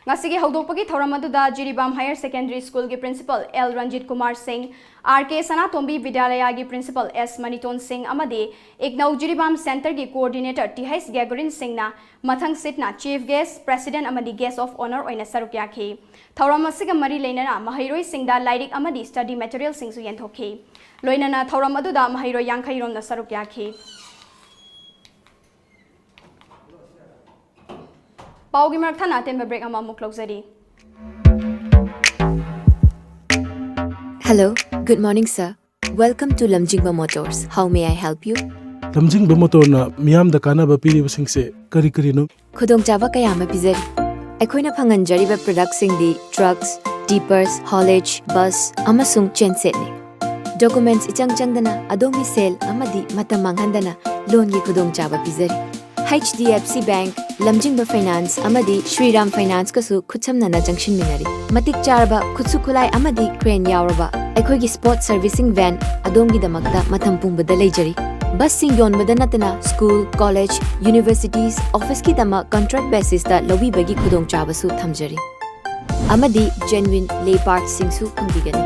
ꯉꯁꯤꯒꯤ ꯍꯧꯗꯣꯛꯄꯒꯤ ꯊꯧꯔꯝ ꯑꯗꯨꯗ Jiribam Higher Secondary Schoolꯒꯤ principal L Ranjit Kumar ꯁꯤꯡ, R K ꯁꯅꯥꯇꯣꯝꯕꯤ ꯕꯤꯗ꯭ꯌꯥꯂꯌꯥꯒꯤ principal S ꯃꯅꯤꯇꯣꯟ ꯁꯤꯡ ꯑꯃꯗꯤ IGNOU ꯖꯤꯔꯤꯕꯥꯝ Centreꯒꯤ coordinator Th ꯒꯦꯒꯣꯔꯤꯟ ꯁꯤꯡꯅ ꯃꯊꯪ ꯁꯤꯠꯅ chief guest, president ꯑꯃꯗꯤ guest of honour ꯑꯣꯏꯅ ꯁꯔꯨꯛ ꯌꯥꯈꯤ꯫ ꯊꯧꯔꯝ ꯑꯁꯤꯒ ꯃꯔꯤ ꯂꯩꯅꯅ ꯃꯍꯩꯔꯣꯏꯁꯤꯡꯗ ꯂꯥꯏꯔꯤꯛ ꯑꯃꯗꯤ study materialꯁꯤꯡꯁꯨ ꯌꯦꯟꯊꯣꯛꯈꯤ꯫ ꯂꯣꯏꯅꯅ ꯊꯧꯔꯝ ꯑꯗꯨꯗ ꯃꯍꯩꯔꯣꯏ ꯌꯥꯡꯈꯩ ꯔꯣꯝꯅ ꯁꯔꯨꯛ ꯌꯥꯈꯤ꯫ ꯄꯥꯎꯒꯤ ꯃꯔꯛ ꯊꯠꯅ ꯑꯇꯦꯟꯕ break ꯑꯃ ꯑꯃꯨꯛ ꯂꯧꯖꯔꯤ꯫ Hello, good morning, sir. Welcome to Lamjingba Motors. How may I help you? ꯂꯝꯖꯤꯡꯕ ꯃꯣꯇꯣꯔꯅ ꯃꯤꯌꯥꯝꯗ ꯀꯥꯟꯅꯕ ꯄꯤꯔꯤꯕꯁꯤꯡꯁꯦ ꯀꯔꯤ ꯀꯔꯤꯅꯣ? ꯈꯨꯗꯣꯡꯆꯥꯕ ꯀꯌꯥ ꯑꯃ ꯄꯤꯖꯔꯤ꯫ ꯑꯩꯈꯣꯏꯅ ꯐꯪꯍꯟꯖꯔꯤꯕ productꯁꯤꯡꯗꯤ trucks, tippers, haulage, bus ꯑꯃꯁꯨꯡ gensetꯅꯤ꯫ Documents ꯏꯆꯪ ꯆꯪꯗꯅ ꯑꯗꯣꯝꯒꯤ ꯁꯦꯜ ꯑꯃꯗꯤ ꯃꯇꯝ ꯃꯥꯡꯍꯟꯗꯅ loanꯒꯤ ꯈꯨꯗꯣꯡꯆꯥꯕ ꯄꯤꯖꯔꯤ꯫ H D F C Bank, ꯂꯝꯖꯤꯡꯕ Finance ꯑꯃꯗꯤ Shriram Financeꯀꯁꯨ ꯈꯨꯠꯁꯝꯅꯅ ꯆꯪꯁꯤꯟꯃꯤꯟꯅꯔꯤ꯫ ꯃꯇꯤꯛ ꯆꯥꯔꯕ ꯈꯨꯠꯁꯨ ꯈꯨꯠꯂꯥꯏ ꯑꯃꯗꯤ crane ꯌꯥꯎꯔꯕ ꯑꯩꯈꯣꯏꯒꯤ sport servicing van ꯑꯗꯣꯝꯒꯤꯗꯃꯛꯇ ꯃꯇꯝ ꯄꯨꯝꯕꯗ ꯂꯩꯖꯔꯤ꯫ Busꯁꯤꯡ ꯌꯣꯟꯕꯗ ꯅꯠꯇꯅ school, college, universities, officeꯀꯤꯗꯃꯛ contract basisꯇ ꯂꯧꯕꯤꯕꯒꯤ ꯈꯨꯗꯣꯡꯆꯥꯕꯁꯨ ꯊꯝꯖꯔꯤ꯫ ꯑꯃꯗꯤ genuine lay partsꯁꯤꯡꯁꯨ ꯐꯪꯕꯤꯒꯅꯤ꯫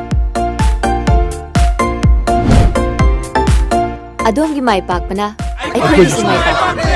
ꯑꯗꯣꯝꯒꯤ ꯃꯥꯏ ꯄꯥꯛꯄꯅ ꯑꯩꯈꯣꯏꯒꯤꯁꯨ ꯃꯥꯏ ꯄꯥꯛꯄꯅꯤ꯫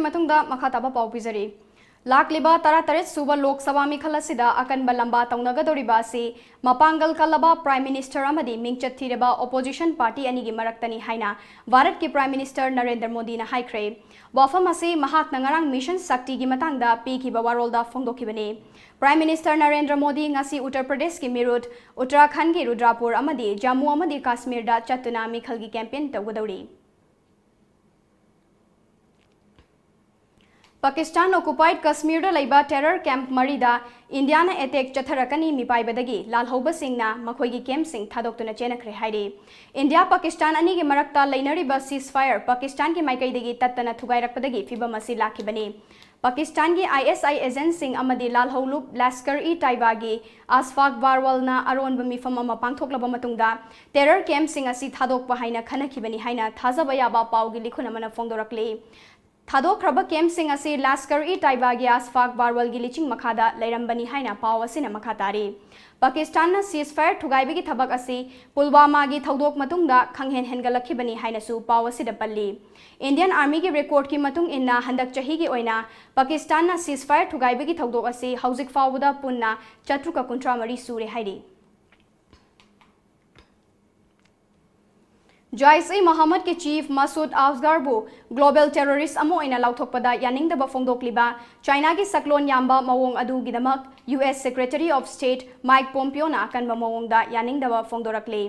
ꯃꯇꯨꯡꯗ ꯃꯈꯥ ꯇꯥꯕ ꯄꯥꯎ ꯄꯤꯖꯔꯤ꯫ ꯂꯥꯛꯂꯤꯕ ꯇꯔꯥꯇꯔꯦꯠ ꯁꯨꯕ ꯂꯣꯛ ꯁꯚꯥ ꯃꯤꯈꯜ ꯑꯁꯤꯗ ꯑꯀꯟꯕ ꯂꯝꯕꯥ ꯇꯧꯅꯒꯗꯧꯔꯤꯕ ꯑꯁꯤ ꯃꯄꯥꯡꯒꯜ ꯀꯜꯂꯕ Prime Minister ꯑꯃꯗꯤ ꯃꯤꯡꯆꯠ ꯊꯤꯔꯕ opposition party ꯑꯅꯤꯒꯤ ꯃꯔꯛꯇꯅꯤ ꯍꯥꯏꯅ ꯚꯥꯔꯠꯀꯤ Prime Minister ꯅꯔꯦꯟꯗ꯭ꯔ ꯃꯣꯗꯤꯅ ꯍꯥꯏꯈ꯭ꯔꯦ꯫ ꯋꯥꯐꯝ ꯑꯁꯤ ꯃꯍꯥꯛꯅ ꯉꯔꯥꯡ Mission Shaktiꯒꯤ ꯃꯇꯥꯡꯗ ꯄꯤꯈꯤꯕ ꯋꯥꯔꯣꯜꯗ ꯐꯣꯡꯗꯣꯛꯈꯤꯕꯅꯤ꯫ Prime Minister ꯅꯔꯦꯟꯗ꯭ꯔ ꯃꯣꯗꯤ ꯉꯁꯤ ꯎꯠꯇꯔ ꯄ꯭ꯔꯗꯦꯁꯀꯤ ꯃꯤꯔꯨꯠ, ꯎꯠꯇꯔꯥꯈꯟꯗꯒꯤ ꯔꯨꯗ꯭ꯔꯥꯄꯨꯔ ꯑꯃꯗꯤ ꯖꯝꯃꯨ ꯑꯃꯗꯤ ꯀꯥꯁꯃꯤꯔꯗ ꯆꯠꯇꯨꯅ ꯃꯤꯈꯜꯒꯤ campaign ꯇꯧꯒꯗꯧꯔꯤ꯫ ꯄꯥꯀꯤꯁꯇꯥꯟ occupied ꯀꯁꯃꯤꯔꯗ ꯂꯩꯕ terror camp ꯃꯔꯤꯗ ꯏꯟꯗꯤꯌꯥꯅ attack ꯆꯠꯊꯔꯛꯀꯅꯤ ꯃꯤꯄꯥꯏꯕꯗꯒꯤ ꯂꯥꯜꯍꯧꯕꯁꯤꯡꯅ ꯃꯈꯣꯏꯒꯤ campꯁꯤꯡ ꯊꯥꯗꯣꯛꯇꯨꯅ ꯆꯦꯟꯅꯈ꯭ꯔꯦ ꯍꯥꯏꯔꯤ꯫ ꯏꯟꯗꯤꯌꯥ ꯄꯥꯀꯤꯁꯇꯥꯟ ꯑꯅꯤꯒꯤ ꯃꯔꯛꯇ ꯂꯩꯅꯔꯤꯕ ceasefire ꯄꯥꯀꯤꯁꯇꯥꯟꯒꯤ ꯃꯥꯏꯀꯩꯗꯒꯤ ꯇꯠꯇꯅ ꯊꯨꯒꯥꯏꯔꯛꯄꯗꯒꯤ ꯐꯤꯚꯝ ꯑꯁꯤ ꯂꯥꯛꯈꯤꯕꯅꯤ꯫ ꯄꯥꯀꯤꯁꯇꯥꯟꯒꯤ ISI agentꯁꯤꯡ ꯑꯃꯗꯤ ꯂꯥꯜꯍꯧꯂꯨꯞ ꯂꯁꯀꯔ ꯏ ꯇꯥꯏꯕꯥꯒꯤ ꯑꯁꯐꯥꯛ ꯕꯥꯔꯋꯜꯅ ꯑꯔꯣꯟꯕ ꯃꯤꯐꯝ ꯑꯃ ꯄꯥꯡꯊꯣꯛꯂꯕ ꯃꯇꯨꯡꯗ terror campꯁꯤꯡ ꯑꯁꯤ ꯊꯥꯗꯣꯛꯄ ꯍꯥꯏꯅ ꯈꯟꯅꯈꯤꯕꯅꯤ ꯍꯥꯏꯅ ꯊꯥꯖꯕ ꯌꯥꯕ ꯄꯥꯎꯒꯤ ꯂꯤꯈꯨꯟ ꯑꯃꯅ ꯐꯣꯡꯗꯣꯔꯛꯂꯤ꯫ ꯊꯥꯗꯣꯛꯈ꯭ꯔꯕ campꯁꯤꯡ ꯑꯁꯤ ꯂꯁꯀꯔ ꯏ ꯇꯥꯏꯕꯥꯒꯤ ꯑꯁꯐꯥꯛ ꯕꯥꯔꯋꯜꯒꯤ ꯂꯤꯆꯤꯡ ꯃꯈꯥꯗ ꯂꯩꯔꯝꯕꯅꯤ ꯍꯥꯏꯅ ꯄꯥꯎ ꯑꯁꯤꯅ ꯃꯈꯥ ꯇꯥꯔꯤ꯫ ꯄꯥꯀꯤꯁꯇꯥꯟꯅ ceasefire ꯊꯨꯒꯥꯏꯕꯒꯤ ꯊꯕꯛ ꯑꯁꯤ ꯄꯨꯜꯋꯥꯃꯥꯒꯤ ꯊꯧꯗꯣꯛ ꯃꯇꯨꯡꯗ ꯈꯪꯍꯦꯟ ꯍꯦꯟꯒꯠꯂꯛꯈꯤꯕꯅꯤ ꯍꯥꯏꯅꯁꯨ ꯄꯥꯎ ꯑꯁꯤꯗ ꯄꯜꯂꯤ꯫ Indian Armyꯒꯤ recordꯀꯤ ꯃꯇꯨꯡ ꯏꯟꯅ ꯍꯟꯗꯛ ꯆꯍꯤꯒꯤ ꯑꯣꯏꯅ ꯄꯥꯀꯤꯁꯇꯥꯟꯅ ceasefire ꯊꯨꯒꯥꯏꯕꯒꯤ ꯊꯧꯗꯣꯛ ꯑꯁꯤ ꯍꯧꯖꯤꯛ ꯐꯥꯎꯕꯗ ꯄꯨꯟꯅ ꯆꯥꯇ꯭ꯔꯨꯛꯀ ꯀꯨꯟꯊ꯭ꯔꯥ ꯃꯔꯤ ꯁꯨꯔꯦ ꯍꯥꯏꯔꯤ꯫ ꯖꯥꯏꯁ-ꯏ-ꯃꯣꯍꯝꯃꯗꯀꯤ chief ꯃꯁꯨꯗ ꯑꯖꯍꯔꯕꯨ global terrorist ꯑꯃ ꯑꯣꯏꯅ ꯂꯥꯎꯊꯣꯛꯄꯗ ꯌꯥꯅꯤꯡꯗꯕ ꯐꯣꯡꯗꯣꯛꯂꯤꯕ ꯆꯥꯏꯅꯥꯒꯤ ꯁꯛꯂꯣꯟ ꯌꯥꯝꯕ ꯃꯑꯣꯡ ꯑꯗꯨꯒꯤꯗꯃꯛ US Secretary of State Mike Pompeoꯅ ꯑꯀꯟꯕ ꯃꯑꯣꯡꯗ ꯌꯥꯅꯤꯡꯗꯕ ꯐꯣꯡꯗꯣꯔꯛꯂꯤ꯫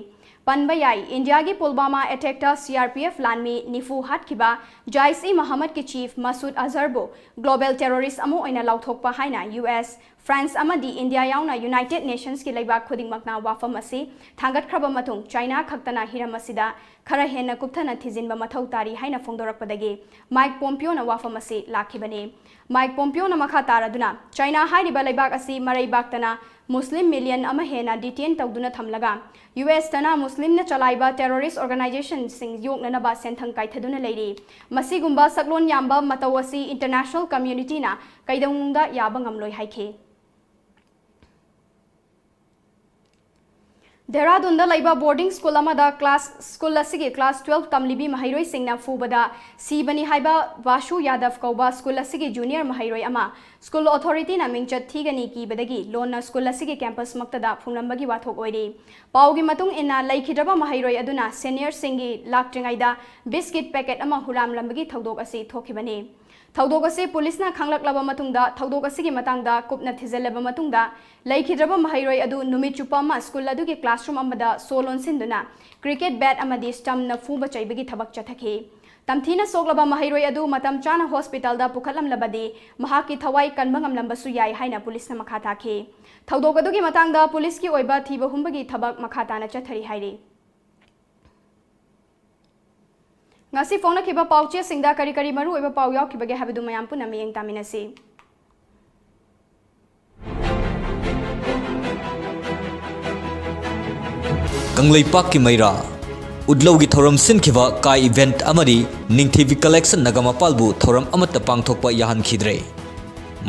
ꯄꯟꯕ ꯌꯥꯏ, ꯏꯟꯗꯤꯌꯥꯒꯤ ꯄꯨꯜꯋꯥꯃꯥ attackꯇ CRPF ꯂꯥꯟꯃꯤ ꯅꯤꯐꯨ ꯍꯥꯠꯈꯤꯕ ꯖꯥꯏꯁ-ꯏ-ꯃꯣꯍꯝꯃꯗꯀꯤ chief ꯃꯁꯨꯗ ꯑꯖꯍꯔꯕꯨ global terrorist ꯑꯃ ꯑꯣꯏꯅ ꯂꯥꯎꯊꯣꯛꯄ ꯍꯥꯏꯅ US, France ꯑꯃꯗꯤ ꯏꯟꯗꯤꯌꯥ ꯌꯥꯎꯅ United Nationsꯀꯤ ꯂꯩꯕꯥꯛ ꯈꯨꯗꯤꯡꯃꯛꯅ ꯋꯥꯐꯝ ꯑꯁꯤ ꯊꯥꯡꯒꯠꯈ꯭ꯔꯕ ꯃꯇꯨꯡ, ꯆꯥꯏꯅꯥ ꯈꯛꯇꯅ ꯍꯤꯔꯝ ꯑꯁꯤꯗ ꯈꯔ ꯍꯦꯟꯅ ꯀꯨꯞꯊꯅ ꯊꯤꯖꯤꯟꯕ ꯃꯊꯧ ꯇꯥꯔꯤ ꯍꯥꯏꯅ ꯐꯣꯡꯗꯣꯔꯛꯄꯗꯒꯤ Mike Pompeoꯅ ꯋꯥꯐꯝ ꯑꯁꯤ ꯂꯥꯛꯈꯤꯕꯅꯤ꯫ Mike Pompeoꯅ ꯃꯈꯥ ꯇꯥꯔꯗꯨꯅ, ꯆꯥꯏꯅꯥ ꯍꯥꯏꯔꯤꯕ ꯂꯩꯕꯥꯛ ꯑꯁꯤ ꯃꯔꯩꯕꯥꯛꯇꯅ ꯃꯨꯁꯂꯤꯝ million ꯑꯃ ꯍꯦꯟꯅ detain ꯇꯧꯗꯨꯅ ꯊꯝꯂꯒ, USꯇꯅ ꯃꯨꯁꯂꯤꯝꯅ ꯆꯂꯥꯏꯕ terrorist organizationꯁꯤꯡ ꯌꯣꯛꯅꯅꯕ ꯁꯦꯟꯊꯪ ꯀꯥꯏꯊꯗꯨꯅ ꯂꯩꯔꯤ꯫ ꯃꯁꯤꯒꯨꯝꯕ ꯁꯛꯂꯣꯟ ꯌꯥꯝꯕ ꯃꯇꯧ ꯑꯁꯤ international communityꯅ ꯀꯩꯗꯧꯅꯨꯡꯗ ꯌꯥꯕ ꯉꯝꯂꯣꯏ ꯍꯥꯏꯈꯤ꯫ ꯙꯦꯔꯥꯗꯨꯟꯗ ꯂꯩꯕ ꯕꯣꯔꯗꯤꯡ ꯁ꯭ꯀꯨꯜ ꯑꯃꯗ ꯀ꯭ꯂꯥꯁ, ꯁ꯭ꯀꯨꯜ ꯑꯁꯤꯒꯤ ꯀ꯭ꯂꯥꯁ ꯇꯨꯋꯦꯜꯐ ꯇꯝꯂꯤꯕꯤ ꯃꯍꯩꯔꯣꯏꯁꯤꯡꯅ ꯐꯨꯕꯗ ꯁꯤꯕꯅꯤ ꯍꯥꯏꯕ ꯚꯥꯁꯨ ꯌꯥꯗꯕ ꯀꯧꯕ ꯁ꯭ꯀꯨꯜ ꯑꯁꯤꯒꯤ ꯖꯨꯅꯤꯌꯔ ꯃꯍꯩꯔꯣꯏ ꯑꯃ ꯁ꯭ꯀꯨꯜ ꯑꯣꯊꯣꯔꯤꯇꯤꯅ ꯃꯤꯡꯆꯠ ꯊꯤꯒꯅꯤ ꯀꯤꯕꯗꯒꯤ ꯂꯣꯟꯅ ꯁ꯭ꯀꯨꯜ ꯑꯁꯤꯒꯤ ꯀꯦꯝꯄꯁꯃꯛꯇꯗ ꯐꯨꯝꯂꯝꯕꯒꯤ ꯋꯥꯊꯣꯛ ꯑꯣꯏꯔꯤ꯫ ꯄꯥꯎꯒꯤ ꯃꯇꯨꯡ ꯏꯟꯅ, ꯂꯩꯈꯤꯗ꯭ꯔꯕ ꯃꯍꯩꯔꯣꯏ ꯑꯗꯨꯅ ꯁꯦꯅꯤꯌꯔꯁꯤꯡꯒꯤ ꯂꯥꯛꯇ꯭ꯔꯤꯉꯩꯗ ꯕꯤꯁꯀꯤꯠ ꯄꯦꯀꯦꯠ ꯑꯃ ꯍꯨꯔꯥꯟꯂꯝꯕꯒꯤ ꯊꯧꯗꯣꯛ ꯑꯁꯤ ꯊꯣꯛꯈꯤꯕꯅꯤ꯫ ꯊꯧꯗꯣꯛ ꯑꯁꯤ ꯄꯨꯂꯤꯁꯅ ꯈꯪꯂꯛꯂꯕ ꯃꯇꯨꯡꯗ, ꯊꯧꯗꯣꯛ ꯑꯁꯤꯒꯤ ꯃꯇꯥꯡꯗ ꯀꯨꯞꯅ ꯊꯤꯖꯤꯜꯂꯕ ꯃꯇꯨꯡꯗ, ꯂꯩꯈꯤꯗ꯭ꯔꯕ ꯃꯍꯩꯔꯣꯏ ꯑꯗꯨ ꯅꯨꯃꯤꯠ ꯆꯨꯞꯄ ꯑꯃ ꯁ꯭ꯀꯨꯜ ꯑꯗꯨꯒꯤ ꯀ꯭ꯂꯥꯁꯔꯨꯝ ꯑꯃꯗ ꯁꯣ ꯂꯣꯟꯁꯤꯟꯗꯨꯅ ꯀ꯭ꯔꯤꯀꯦꯠ ꯕꯦꯠ ꯑꯃꯗꯤ ꯁ꯭ꯇꯝꯅ ꯐꯨꯕ ꯆꯩꯕꯒꯤ ꯊꯕꯛ ꯆꯠꯊꯈꯤ꯫ ꯇꯝꯊꯤꯅ ꯁꯣꯛꯂꯕ ꯃꯍꯩꯔꯣꯏ ꯑꯗꯨ ꯃꯇꯝ ꯆꯥꯅ ꯍꯣꯁꯄꯤꯇꯥꯜꯗ ꯄꯨꯈꯠꯂꯝꯂꯕꯗꯤ ꯃꯍꯥꯛꯀꯤ ꯊꯋꯥꯏ ꯀꯟꯕ ꯉꯝꯂꯝꯕꯁꯨ ꯌꯥꯏ ꯍꯥꯏꯅ ꯄꯨꯂꯤꯁꯅ ꯃꯈꯥ ꯇꯥꯈꯤ꯫ ꯊꯧꯗꯣꯛ ꯑꯗꯨꯒꯤ ꯃꯇꯥꯡꯗ ꯄꯨꯂꯤꯁꯀꯤ ꯑꯣꯏꯕ ꯊꯤꯕ ꯍꯨꯝꯕꯒꯤ ꯊꯕꯛ ꯃꯈꯥ ꯇꯥꯅ ꯆꯠꯊꯔꯤ ꯍꯥꯏꯔꯤ꯫ ꯉꯁꯤ ꯐꯣꯡꯅꯈꯤꯕ ꯄꯥꯎꯆꯦꯁꯤꯡꯗ ꯀꯔꯤ ꯀꯔꯤ ꯃꯔꯨꯑꯣꯏꯕ ꯄꯥꯎ ꯌꯥꯎꯈꯤꯕꯒꯦ ꯍꯥꯏꯕꯗꯨ ꯃꯌꯥꯝ ꯄꯨꯟꯅ ꯃꯤꯠꯌꯦꯡ ꯇꯥꯃꯤꯟꯅꯁꯤ꯫ ꯀꯪꯂꯩꯄꯥꯛꯀꯤ ꯃꯩꯔꯥ꯫ ꯎꯠꯂꯧꯒꯤ ꯊꯧꯔꯝ ꯁꯤꯟꯈꯤꯕ ꯀꯥꯏ ꯏꯚꯦꯟꯠ ꯑꯃꯗꯤ ꯅꯤꯡꯊꯤꯕꯤ ꯀꯂꯦꯛꯁꯟ ꯅꯒꯥꯃꯄꯥꯜꯕꯨ ꯊꯧꯔꯝ ꯑꯃꯠꯇ ꯄꯥꯡꯊꯣꯛꯄ ꯌꯥꯍꯟꯈꯤꯗ꯭ꯔꯦ꯫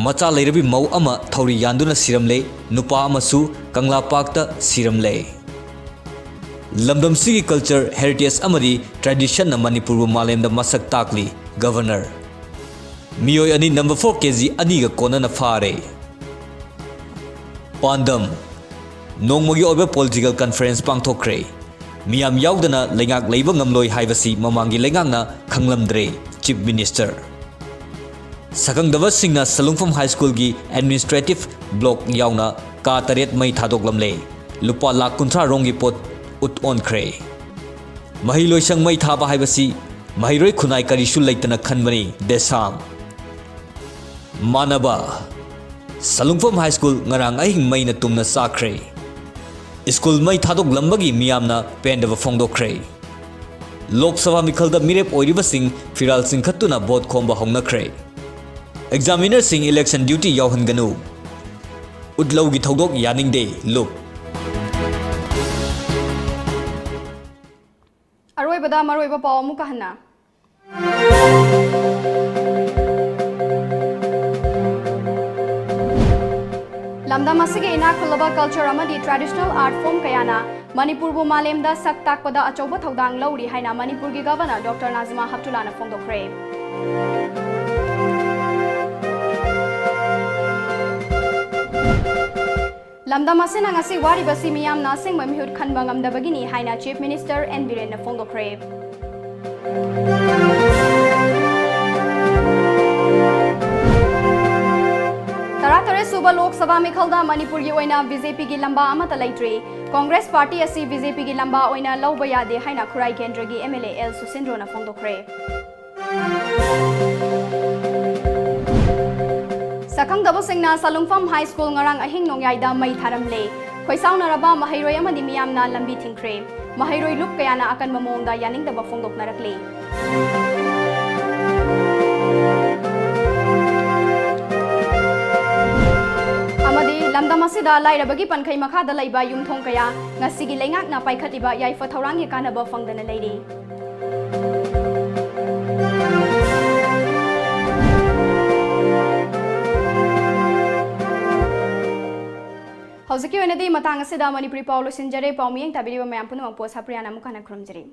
ꯃꯆꯥ ꯂꯩꯔꯕꯤ ꯃꯧ ꯑꯃ ꯊꯧꯔꯤ ꯌꯥꯟꯗꯨꯅ ꯁꯤꯔꯝꯂꯦ, ꯅꯨꯄꯥ ꯑꯃꯁꯨ ꯀꯪꯂꯥꯄꯥꯛꯇ ꯁꯤꯔꯝꯂꯦ꯫ ꯂꯝꯗꯝꯁꯤꯒꯤ ꯀꯜꯆꯔ, ꯍꯦꯔꯤꯇꯦꯖ ꯑꯃꯗꯤ ꯇ꯭ꯔꯦꯗꯤꯁꯟꯅ ꯃꯅꯤꯄꯨꯔꯕꯨ ꯃꯥꯂꯦꯝꯗ ꯃꯁꯛ ꯇꯥꯛꯂꯤ, ꯒꯚꯔꯅꯔ꯫ ꯃꯤꯑꯣꯏ ꯑꯅꯤ ꯅꯝꯕꯔ ꯐꯣꯔ ꯀꯦ ꯖꯤ ꯑꯅꯤꯒ ꯀꯣꯟꯅꯅ ꯐꯥꯔꯦ꯫ ꯄꯥꯟꯗꯝ: ꯅꯣꯡꯃꯒꯤ ꯑꯣꯏꯕ ꯄꯣꯂꯤꯇꯤꯀꯦꯜ ꯀꯟꯐꯔꯦꯟꯁ ꯄꯥꯡꯊꯣꯛꯈ꯭ꯔꯦ꯫ ꯃꯤꯌꯥꯝ ꯌꯥꯎꯗꯅ ꯂꯩꯉꯥꯛ ꯂꯩꯕ ꯉꯝꯂꯣꯏ ꯍꯥꯏꯕꯁꯤ ꯃꯃꯥꯡꯒꯤ ꯂꯩꯉꯥꯛꯅ ꯈꯪꯂꯝꯗ꯭ꯔꯦ, ꯆꯤꯐ ꯃꯤꯅꯤꯁꯇꯔ꯫ ꯁꯛꯈꯪꯗꯕꯁꯤꯡꯅ ꯁꯂꯨꯡꯐꯝ ꯍꯥꯏ ꯁ꯭ꯀꯨꯜꯒꯤ ꯑꯦꯗꯃꯤꯅꯤꯁꯇ꯭ꯔꯦꯇꯤꯚ ꯕ꯭ꯂꯣꯛ ꯌꯥꯎꯅ ꯀꯥ ꯇꯔꯦꯠ ꯃꯩ ꯊꯥꯗꯣꯛꯂꯝꯂꯦ꯫ ꯂꯨꯄꯥ ꯂꯥꯈ ꯀꯨꯟꯊ꯭ꯔꯥ ꯔꯣꯝꯒꯤ ꯄꯣꯠ ꯎꯠ ꯑꯣꯟꯈ꯭ꯔꯦ꯫ ꯃꯍꯩ ꯂꯣꯏꯁꯪ ꯃꯩ ꯊꯥꯕ ꯍꯥꯏꯕꯁꯤ ꯃꯍꯩꯔꯣꯏ ꯈꯨꯟꯅꯥꯏ ꯀꯔꯤꯁꯨ ꯂꯩꯇꯅ ꯈꯟꯕꯅꯤ, ꯗꯦꯁꯥꯝ꯫ ꯃꯥꯟꯅꯕ: ꯁꯂꯨꯡꯐꯝ ꯍꯥꯏ ꯁ꯭ꯀꯨꯜ ꯉꯔꯥꯡ ꯑꯍꯤꯡ ꯃꯩꯅ ꯇꯨꯝꯅ ꯆꯥꯛꯈ꯭ꯔꯦ꯫ ꯁ꯭ꯀꯨꯜ ꯃꯩ ꯊꯥꯗꯣꯛꯂꯝꯕꯒꯤ ꯃꯤꯌꯥꯝꯅ ꯄꯦꯟꯗꯕ ꯐꯣꯡꯗꯣꯛꯈ꯭ꯔꯦ꯫ ꯂꯣꯛ ꯁꯚꯥ ꯃꯤꯈꯜꯗ ꯃꯤꯔꯦꯞ ꯑꯣꯏꯔꯤꯕꯁꯤꯡ ꯐꯤꯔꯥꯜ ꯆꯤꯡꯈꯠꯇꯨꯅ ꯚꯣꯠ ꯈꯣꯝꯕ ꯍꯧꯅꯈ꯭ꯔꯦ꯫ ꯑꯦꯛꯖꯥꯃꯤꯅꯔꯁꯤꯡ ꯏꯂꯦꯛꯁꯟ ꯗ꯭ꯌꯨꯇꯤ ꯌꯥꯎꯍꯟꯒꯅꯨ꯫ ꯎꯠꯂꯧꯒꯤ ꯊꯧꯗꯣꯛ ꯌꯥꯅꯤꯡꯗꯦ, ꯂꯨꯞ꯫ ꯑꯔꯣꯏꯕꯗ ꯃꯔꯨꯑꯣꯏꯕ ꯄꯥꯎ ꯑꯃꯨꯛꯀ ꯍꯟꯅ꯫ ꯂꯝꯗꯝ ꯑꯁꯤꯒꯤ ꯏꯅꯥꯛ ꯈꯨꯜꯂꯕ culture ꯑꯃꯗꯤ traditional art form ꯀꯌꯥꯅ ꯃꯅꯤꯄꯨꯔꯕꯨ ꯃꯥꯂꯦꯝꯗ ꯁꯛ ꯇꯥꯛꯄꯗ ꯑꯆꯧꯕ ꯊꯧꯗꯥꯡ ꯂꯧꯔꯤ ꯍꯥꯏꯅ ꯃꯅꯤꯄꯨꯔꯒꯤ Governor Doctor ꯅꯥꯖꯤꯃꯥ ꯍꯞꯇꯨꯂꯥꯅ ꯐꯣꯡꯗꯣꯛꯈ꯭ꯔꯦ꯫ ꯂꯝꯗꯝ ꯑꯁꯤꯅ ꯉꯁꯤ ꯋꯥꯔꯤꯕꯁꯤ ꯃꯤꯌꯥꯝꯅ ꯑꯁꯦꯡꯕ ꯃꯤꯍꯨꯠ ꯈꯟꯕ ꯉꯝꯗꯕꯒꯤꯅꯤ ꯍꯥꯏꯅ Chief Minister ꯑꯦꯟ ꯕꯤꯔꯦꯟꯅ ꯐꯣꯡꯗꯣꯛꯈ꯭ꯔꯦ꯫ ꯇꯔꯥꯇꯔꯦꯠ ꯁꯨꯕ ꯂꯣꯛ ꯁꯚꯥ ꯃꯤꯈꯜꯗ ꯃꯅꯤꯄꯨꯔꯒꯤ ꯑꯣꯏꯅ ꯕꯤ ꯖꯦ ꯄꯤꯒꯤ ꯂꯝꯕꯥ ꯑꯃꯠꯇ ꯂꯩꯇ꯭ꯔꯤ꯫ ꯀꯣꯡꯒ꯭ꯔꯦꯁ ꯄꯥꯔꯇꯤ ꯑꯁꯤ ꯕꯤ ꯖꯦ ꯄꯤꯒꯤ ꯂꯝꯕꯥ ꯑꯣꯏꯅ ꯂꯧꯕ ꯌꯥꯗꯦ ꯍꯥꯏꯅ ꯈꯨꯔꯥꯏ ꯀꯦꯟꯗ꯭ꯔꯒꯤ ꯑꯦꯝ ꯑꯦꯜ ꯑꯦ ꯑꯦꯜ ꯁꯨꯁꯤꯟꯗ꯭ꯔꯣꯅ ꯐꯣꯡꯗꯣꯛꯈ꯭ꯔꯦ꯫ ꯁꯛꯈꯪꯗꯕꯁꯤꯡꯅ ꯁꯂꯨꯡꯐꯝ ꯍꯥꯏ ꯁ꯭ꯀꯨꯜ ꯉꯔꯥꯡ ꯑꯍꯤꯡ ꯅꯣꯡꯌꯥꯏꯗ ꯃꯩ ꯊꯥꯔꯝꯂꯦ꯫ ꯈꯣꯏꯁꯥꯎꯅꯔꯕ ꯃꯍꯩꯔꯣꯏ ꯑꯃꯗꯤ ꯃꯤꯌꯥꯝꯅ ꯂꯝꯕꯤ ꯊꯤꯡꯈ꯭ꯔꯦ꯫ ꯃꯍꯩꯔꯣꯏ ꯂꯨꯞ ꯀꯌꯥꯅ ꯑꯀꯟꯕ ꯃꯑꯣꯡꯗ ꯌꯥꯅꯤꯡꯗꯕ ꯐꯣꯡꯗꯣꯛꯅꯔꯛꯂꯤ꯫ ꯑꯃꯗꯤ ꯂꯝꯗꯝ ꯑꯁꯤꯗ ꯂꯥꯏꯔꯕꯒꯤ ꯄꯟꯈꯩ ꯃꯈꯥꯗ ꯂꯩꯕ ꯌꯨꯝꯊꯣꯡ ꯀꯌꯥ ꯉꯁꯤꯒꯤ ꯂꯩꯉꯥꯛꯅ ꯄꯥꯏꯈꯠꯂꯤꯕ ꯌꯥꯏꯐ ꯊꯧꯔꯥꯡꯒꯤ ꯀꯥꯟꯅꯕ ꯐꯪꯗꯅ ꯂꯩꯔꯤ꯫ ꯍꯧꯖꯤꯛꯀꯤ ꯑꯣꯏꯅꯗꯤ ꯃꯇꯥꯡ ꯑꯁꯤꯗ ꯃꯅꯤꯄꯨꯔꯤ ꯄꯥꯎ ꯂꯣꯏꯁꯤꯟꯖꯔꯦ꯫ ꯄꯥꯎ ꯃꯤꯠꯌꯦꯡ ꯇꯥꯕꯤꯔꯤꯕ ꯃꯌꯥꯝ ꯄꯨꯝꯅꯃꯛꯄꯨ ꯑꯁꯥꯄ꯭ꯔꯤꯌꯥꯅ ꯑꯃꯨꯛ ꯍꯟꯅ ꯈꯨꯔꯨꯝꯖꯔꯤ꯫